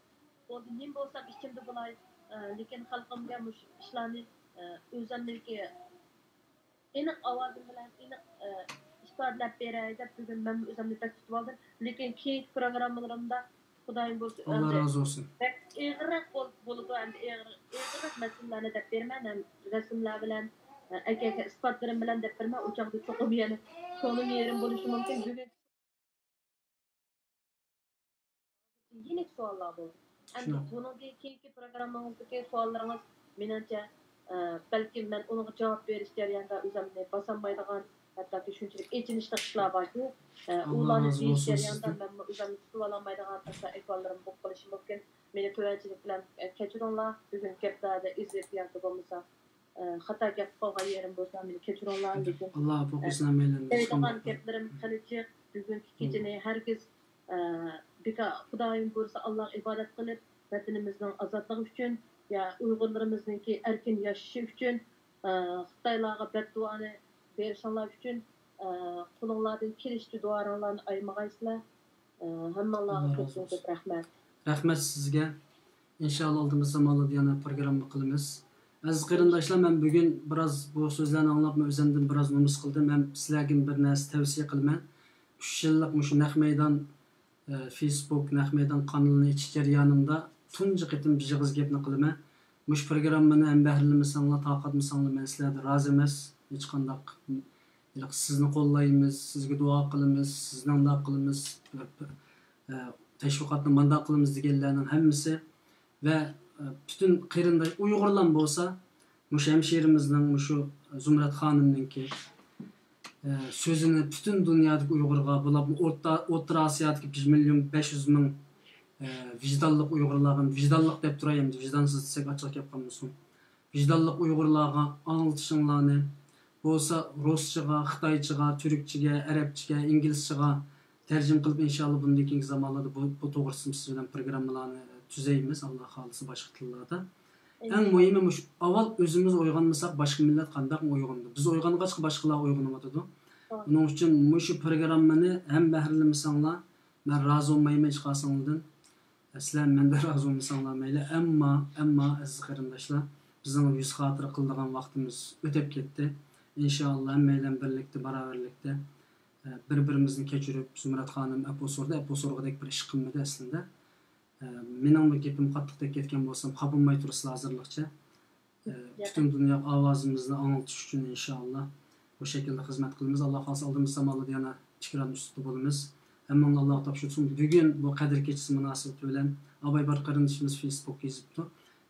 بولدى، نېمە بولسام ئىچىمدە بولاي، ئە، لېكىن خەلقىمگە مۇشۇ ئىشلارنى، ئە، ئۆزۈمنىڭكى ئېنىق ئاۋازىم بىلەن ئېنىق، ئە، ئىپادىلەپ بېرەي دەپ بۈگۈن مەنمۇ ئۆزۈمنى بەك تۇتۇۋالدىم. لېكىن كېيىنكى پروگراممىلىرىمدا خۇدايىم بۇيرۇسا ئاللا رازى بولسۇن. بەك ئېغىرراق بول-، بولىدۇ، ئەمدى ئېغىر، ئېغىرراق مەسىلىلەرنى دەپ بېرىمەن، ھەم رەسىملەر بىلەن، ئە، ئەكە-ئەكە ئىسپاتلىرىم بىلەن دەپ بېرىمەن. ئۇ چاغدا چوقۇم يەنە كۆڭلۈم يېرىم بولۇشى مۇمكىن. بۈگۈن يېنىك سوئاللار بولدى. ئەمدى بۇنىڭدىن كېيىنكى پروگراممىڭىزدىكى سوئاللىرىڭىز، مېنىڭچە، ئە، بەلكىم مەن ئۇنىڭغا جاۋاب بېرىش جەريانىدا ئۆزۈمنى باسالمايدىغان، ھەتتاكى شۇنچىلىك ئېچىنىشلىق ئىشلار باركى، ئە، ئۇلارنى دېيىش جەريانىدا مەنمۇ ئۆزۈمنى تۇتۇۋالالمايدىغان ھەتتا ئەھۋاللىرىم بولۇپ قېلىشى مۇمكىن. مېنى تۆۋەنچىلىك بىلەن، ئە، كەچۈرۈڭلار. بۈگۈن گەپلەردە ئېزىپ ياكى بولمىسا ئە، خاتا گەپ قىلغان يېرىم بولسا، مېنى كەچۈرۈڭلار، لېكىن، ئاللا ئاپۇ قىلسۇن ھەممەيلەننى. دەيدىغان گەپلىرىم خېلى جىق. بۈگۈنكى كېچىنى ھەرگىز، ئە، بىكار، خۇدايىم بۇيرۇسا، ئاللاغا ئىبادەت قىلىپ، ۋەتىنىمىزنىڭ ئازادلىقى ئۈچۈن، يا ئۇيغۇرلىرىمىزنىڭكى ئەركىن ياشىشى ئۈچۈن، ئە، خىتايلارغا بەددۇئانى بېرىشىڭلار ئۈچۈن، ئە، قولۇڭلاردىن كېلىشىچە دۇئالاڭلارنى ئايىمىغايسىلەر. ئە، ھەممىڭلارغا كۆپتىن كۆپ رەھمەت. رەھمەت سىزگە. ئىنشاللا ئالدىمىزدا زامانلاردا يەنە پروگرامما قىلىمىز. ئەزىز قېرىنداشلار، مەن بۈگۈن بىراز بۇ سۆزلەرنى ئاڭلاپمۇ ئۆزۈمدىن بىراز نومۇس قىلدىم ھەم سىلەرگە بىر نەرسە تەۋسىيە قىلىمەن. ئۈچ يىللىق مۇشۇ نەق مەيدان، ئە، فېيسبۇك نەق مەيدان قانىلىنى ئېچىش جەريانىمدا تۇنجى قېتىم بىر ئېغىز گەپنى قىلىمەن. مۇشۇ پروگراممىنى ھەم بەھرىلىمىسەڭلار، تارقاتمىساڭلار، مەن سىلەردىن رازى ئەمەس. ھېچقانداق، ھېلىقى سىزنى قوللايمىز، سىزگە دۇئا قىلىمىز، سىزنى ئانداق قىلىمىز، ئە، تەشۋىقاتنى مانداق قىلىمىز دېگەنلەرنىڭ ھەممىسى ۋە، ئە، پۈتۈن قېرىنداش ئۇيغۇرلار بولسا، مۇشۇ ھەمشىرىمىزنىڭ، مۇشۇ زۇمرەت خانىمنىڭكى، ئە، سۆزىنى پۈتۈن دۇنيادىكى ئۇيغۇرغا، بولۇپمۇ ئوتتا-، ئوتتۇرا ئاسىيادىكى بىر مىليون بەش يۈز مىڭ، ئە، ۋىجدانلىق ئۇيغۇرلارغا، ۋىجدانلىق دەپ تۇراي ئەمدى، ۋىجدانسىز دېسەك ئاچچىق گەپ قالمىسۇن. ۋىجدانلىق ئۇيغۇرلارغا ئاڭلىتىشىڭلارنى، بولسا رۇسچىغا، خىتايچىغا، تۈركچىگە، ئەرەبچىگە، ئىنگلىزچىغا تەرجىمە قىلىپ، ئىنشاللا بۇندىن كېيىنكى زامانلاردا بۇ، بۇ توغرىسىدا سىز بىلەن پروگراممىلارنى تۈزەيمىز، ئاللا خالىسا باشقا تىللاردا. ئەڭ مۇھىمى مۇشۇ، ئاۋۋال ئۆزىمىز ئويغانمىساق، باشقا مىللەت قانداق ئويغىنىدۇ؟ بىز ئويغانغاچقا باشقىلار ئويغىنىۋاتىدۇ. ئۇنىڭ ئۈچۈن مۇشۇ پروگراممىنى ھەم بەھرىلىمىسەڭلار، مەن رازى بولمايمەن ھېچقايسىڭلاردىن. سىلەر مەندىن رازى بولمىساڭلار مەيلى، ئەمما، ئەمما ئەزىز قېرىنداشلار، بىزنىڭ يۈز خاتىرە قىلىدىغان ۋاقتىمىز ئۆتۈپ كەتتى. ئىنشائاللا، ھەممەيلەن بىرلىكتە، باراۋەرلىكتە، ئە، بىر-بىرىمىزنى كەچۈرۈپ، زۇمرەت خانىم ئەپۇ سورىدى، ئەپۇ سورىغۇدەك بىر ئىش قىلمىدى ئەسلىدە. ئە، مېنىڭ بۇ گېپىم قاتتىقتەك كەتكەن بولسام، خاپا بولماي تۇرۇسىلەر ھازىرلىقچە. ئە، پۈتۈن دۇنياغا ئاۋازىمىزنى ئاڭلىتىش ئۈچۈن ئىنشائاللا بۇ شەكىلدە خىزمەت قىلىمىز. ئاللا خالىسا ئالدىمىزدا زامانلاردا يەنە تىكرارنى ئۈستىدە بولىمىز. ھەممىڭلارنى ئاللاغا تاپشۇرسۇن. بۈگۈن بۇ قەدىر كېچىسى مۇناسىۋىتى بىلەن ئاباي بار قېرىندىشىمىز فېيسبۇكقا يېزىپتۇ.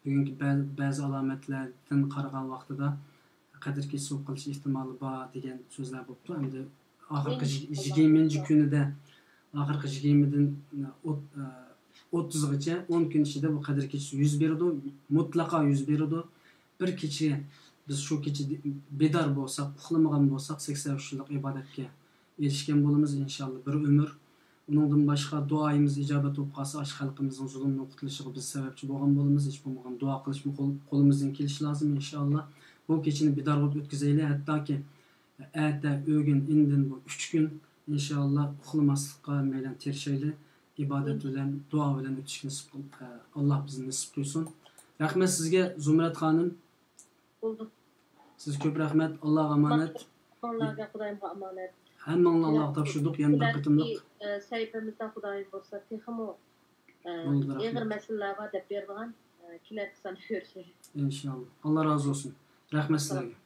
بۈگۈنكى بە-، بەزى ئالامەتلەردىن قارىغان ۋاقتىدا قەدىر كېچىسى بولۇپ قېلىش ئېھتىمالى بار دېگەن سۆزلەر بوپتۇ. ئەمدى ئاخىرقى يىگىرمىنچى كۈنىدە، ئاخىرقى يىگىرمىدىن ئوت-، ئوتتۇزغىچە ئون كۈن ئىچىدە بۇ قەدىر كېچىسى يۈز بېرىدۇ، مۇتلەقا يۈز بېرىدۇ. بىر كېچە، بىز شۇ كېچە بىدار بولساق، ئۇخلىمىغان بولساق، سەكسەن ئۈچ يىللىق ئىبادەتكە ئېرىشكەن بولىمىز، ئىنشاللا، بىر ئۆمۈر. ئۇنىڭدىن باشقا، دۇئايىمىز ئىجابەت بولۇپ قالسا، ئاشۇ خەلقىمىزنىڭ زۇلۇمدىن قۇتۇلۇشىغا بىز سەۋەبچى بولغان بولىمىز. ھېچ بولمىغان دۇئا قىلىشمۇ قول-، قولىمىزدىن كېلىشى لازىم، ئىنشاللا. بۇ كېچىنى بىدار بولۇپ ئۆتكۈزەيلى، ھەتتاكى ئەتە، ئۆگۈن، ئىندىن بۇ ئۈچ كۈن، ئىنشاللا، ئۇخلىماسلىققا مەيلەن تىرىشايلى. ئىبادەت بىلەن، دۇئا بىلەن ئۆتۈشكە نېسىپ قىل-، ئە، ئاللا بىزنى نېسىپ قىلسۇن. رەھمەت سىزگە، زۇمرەت خانىم. بولدى. سىزگە كۆپ رەھمەت، ئاللاغا ئامانەت. ھەممىڭلارغا خۇدايىمغا ئامانەت. ھەممىڭلارنى ئاللاغا تاپشۇردۇق، يەنە بىر قېتىملىق. ئە، سەھىپىمىزدە خۇدايىم بۇيرۇسا تېخىمۇ، ئە، بولدى، رەھمەت. ئېغىر مەسىلىلەر بار دەپ بېرىدىغان، ئە، كېلەركى ساندا كۆرۈشەيلى. ئىنشاللا. ئاللا رازى بولسۇن. رەھمەت سىلەرگە.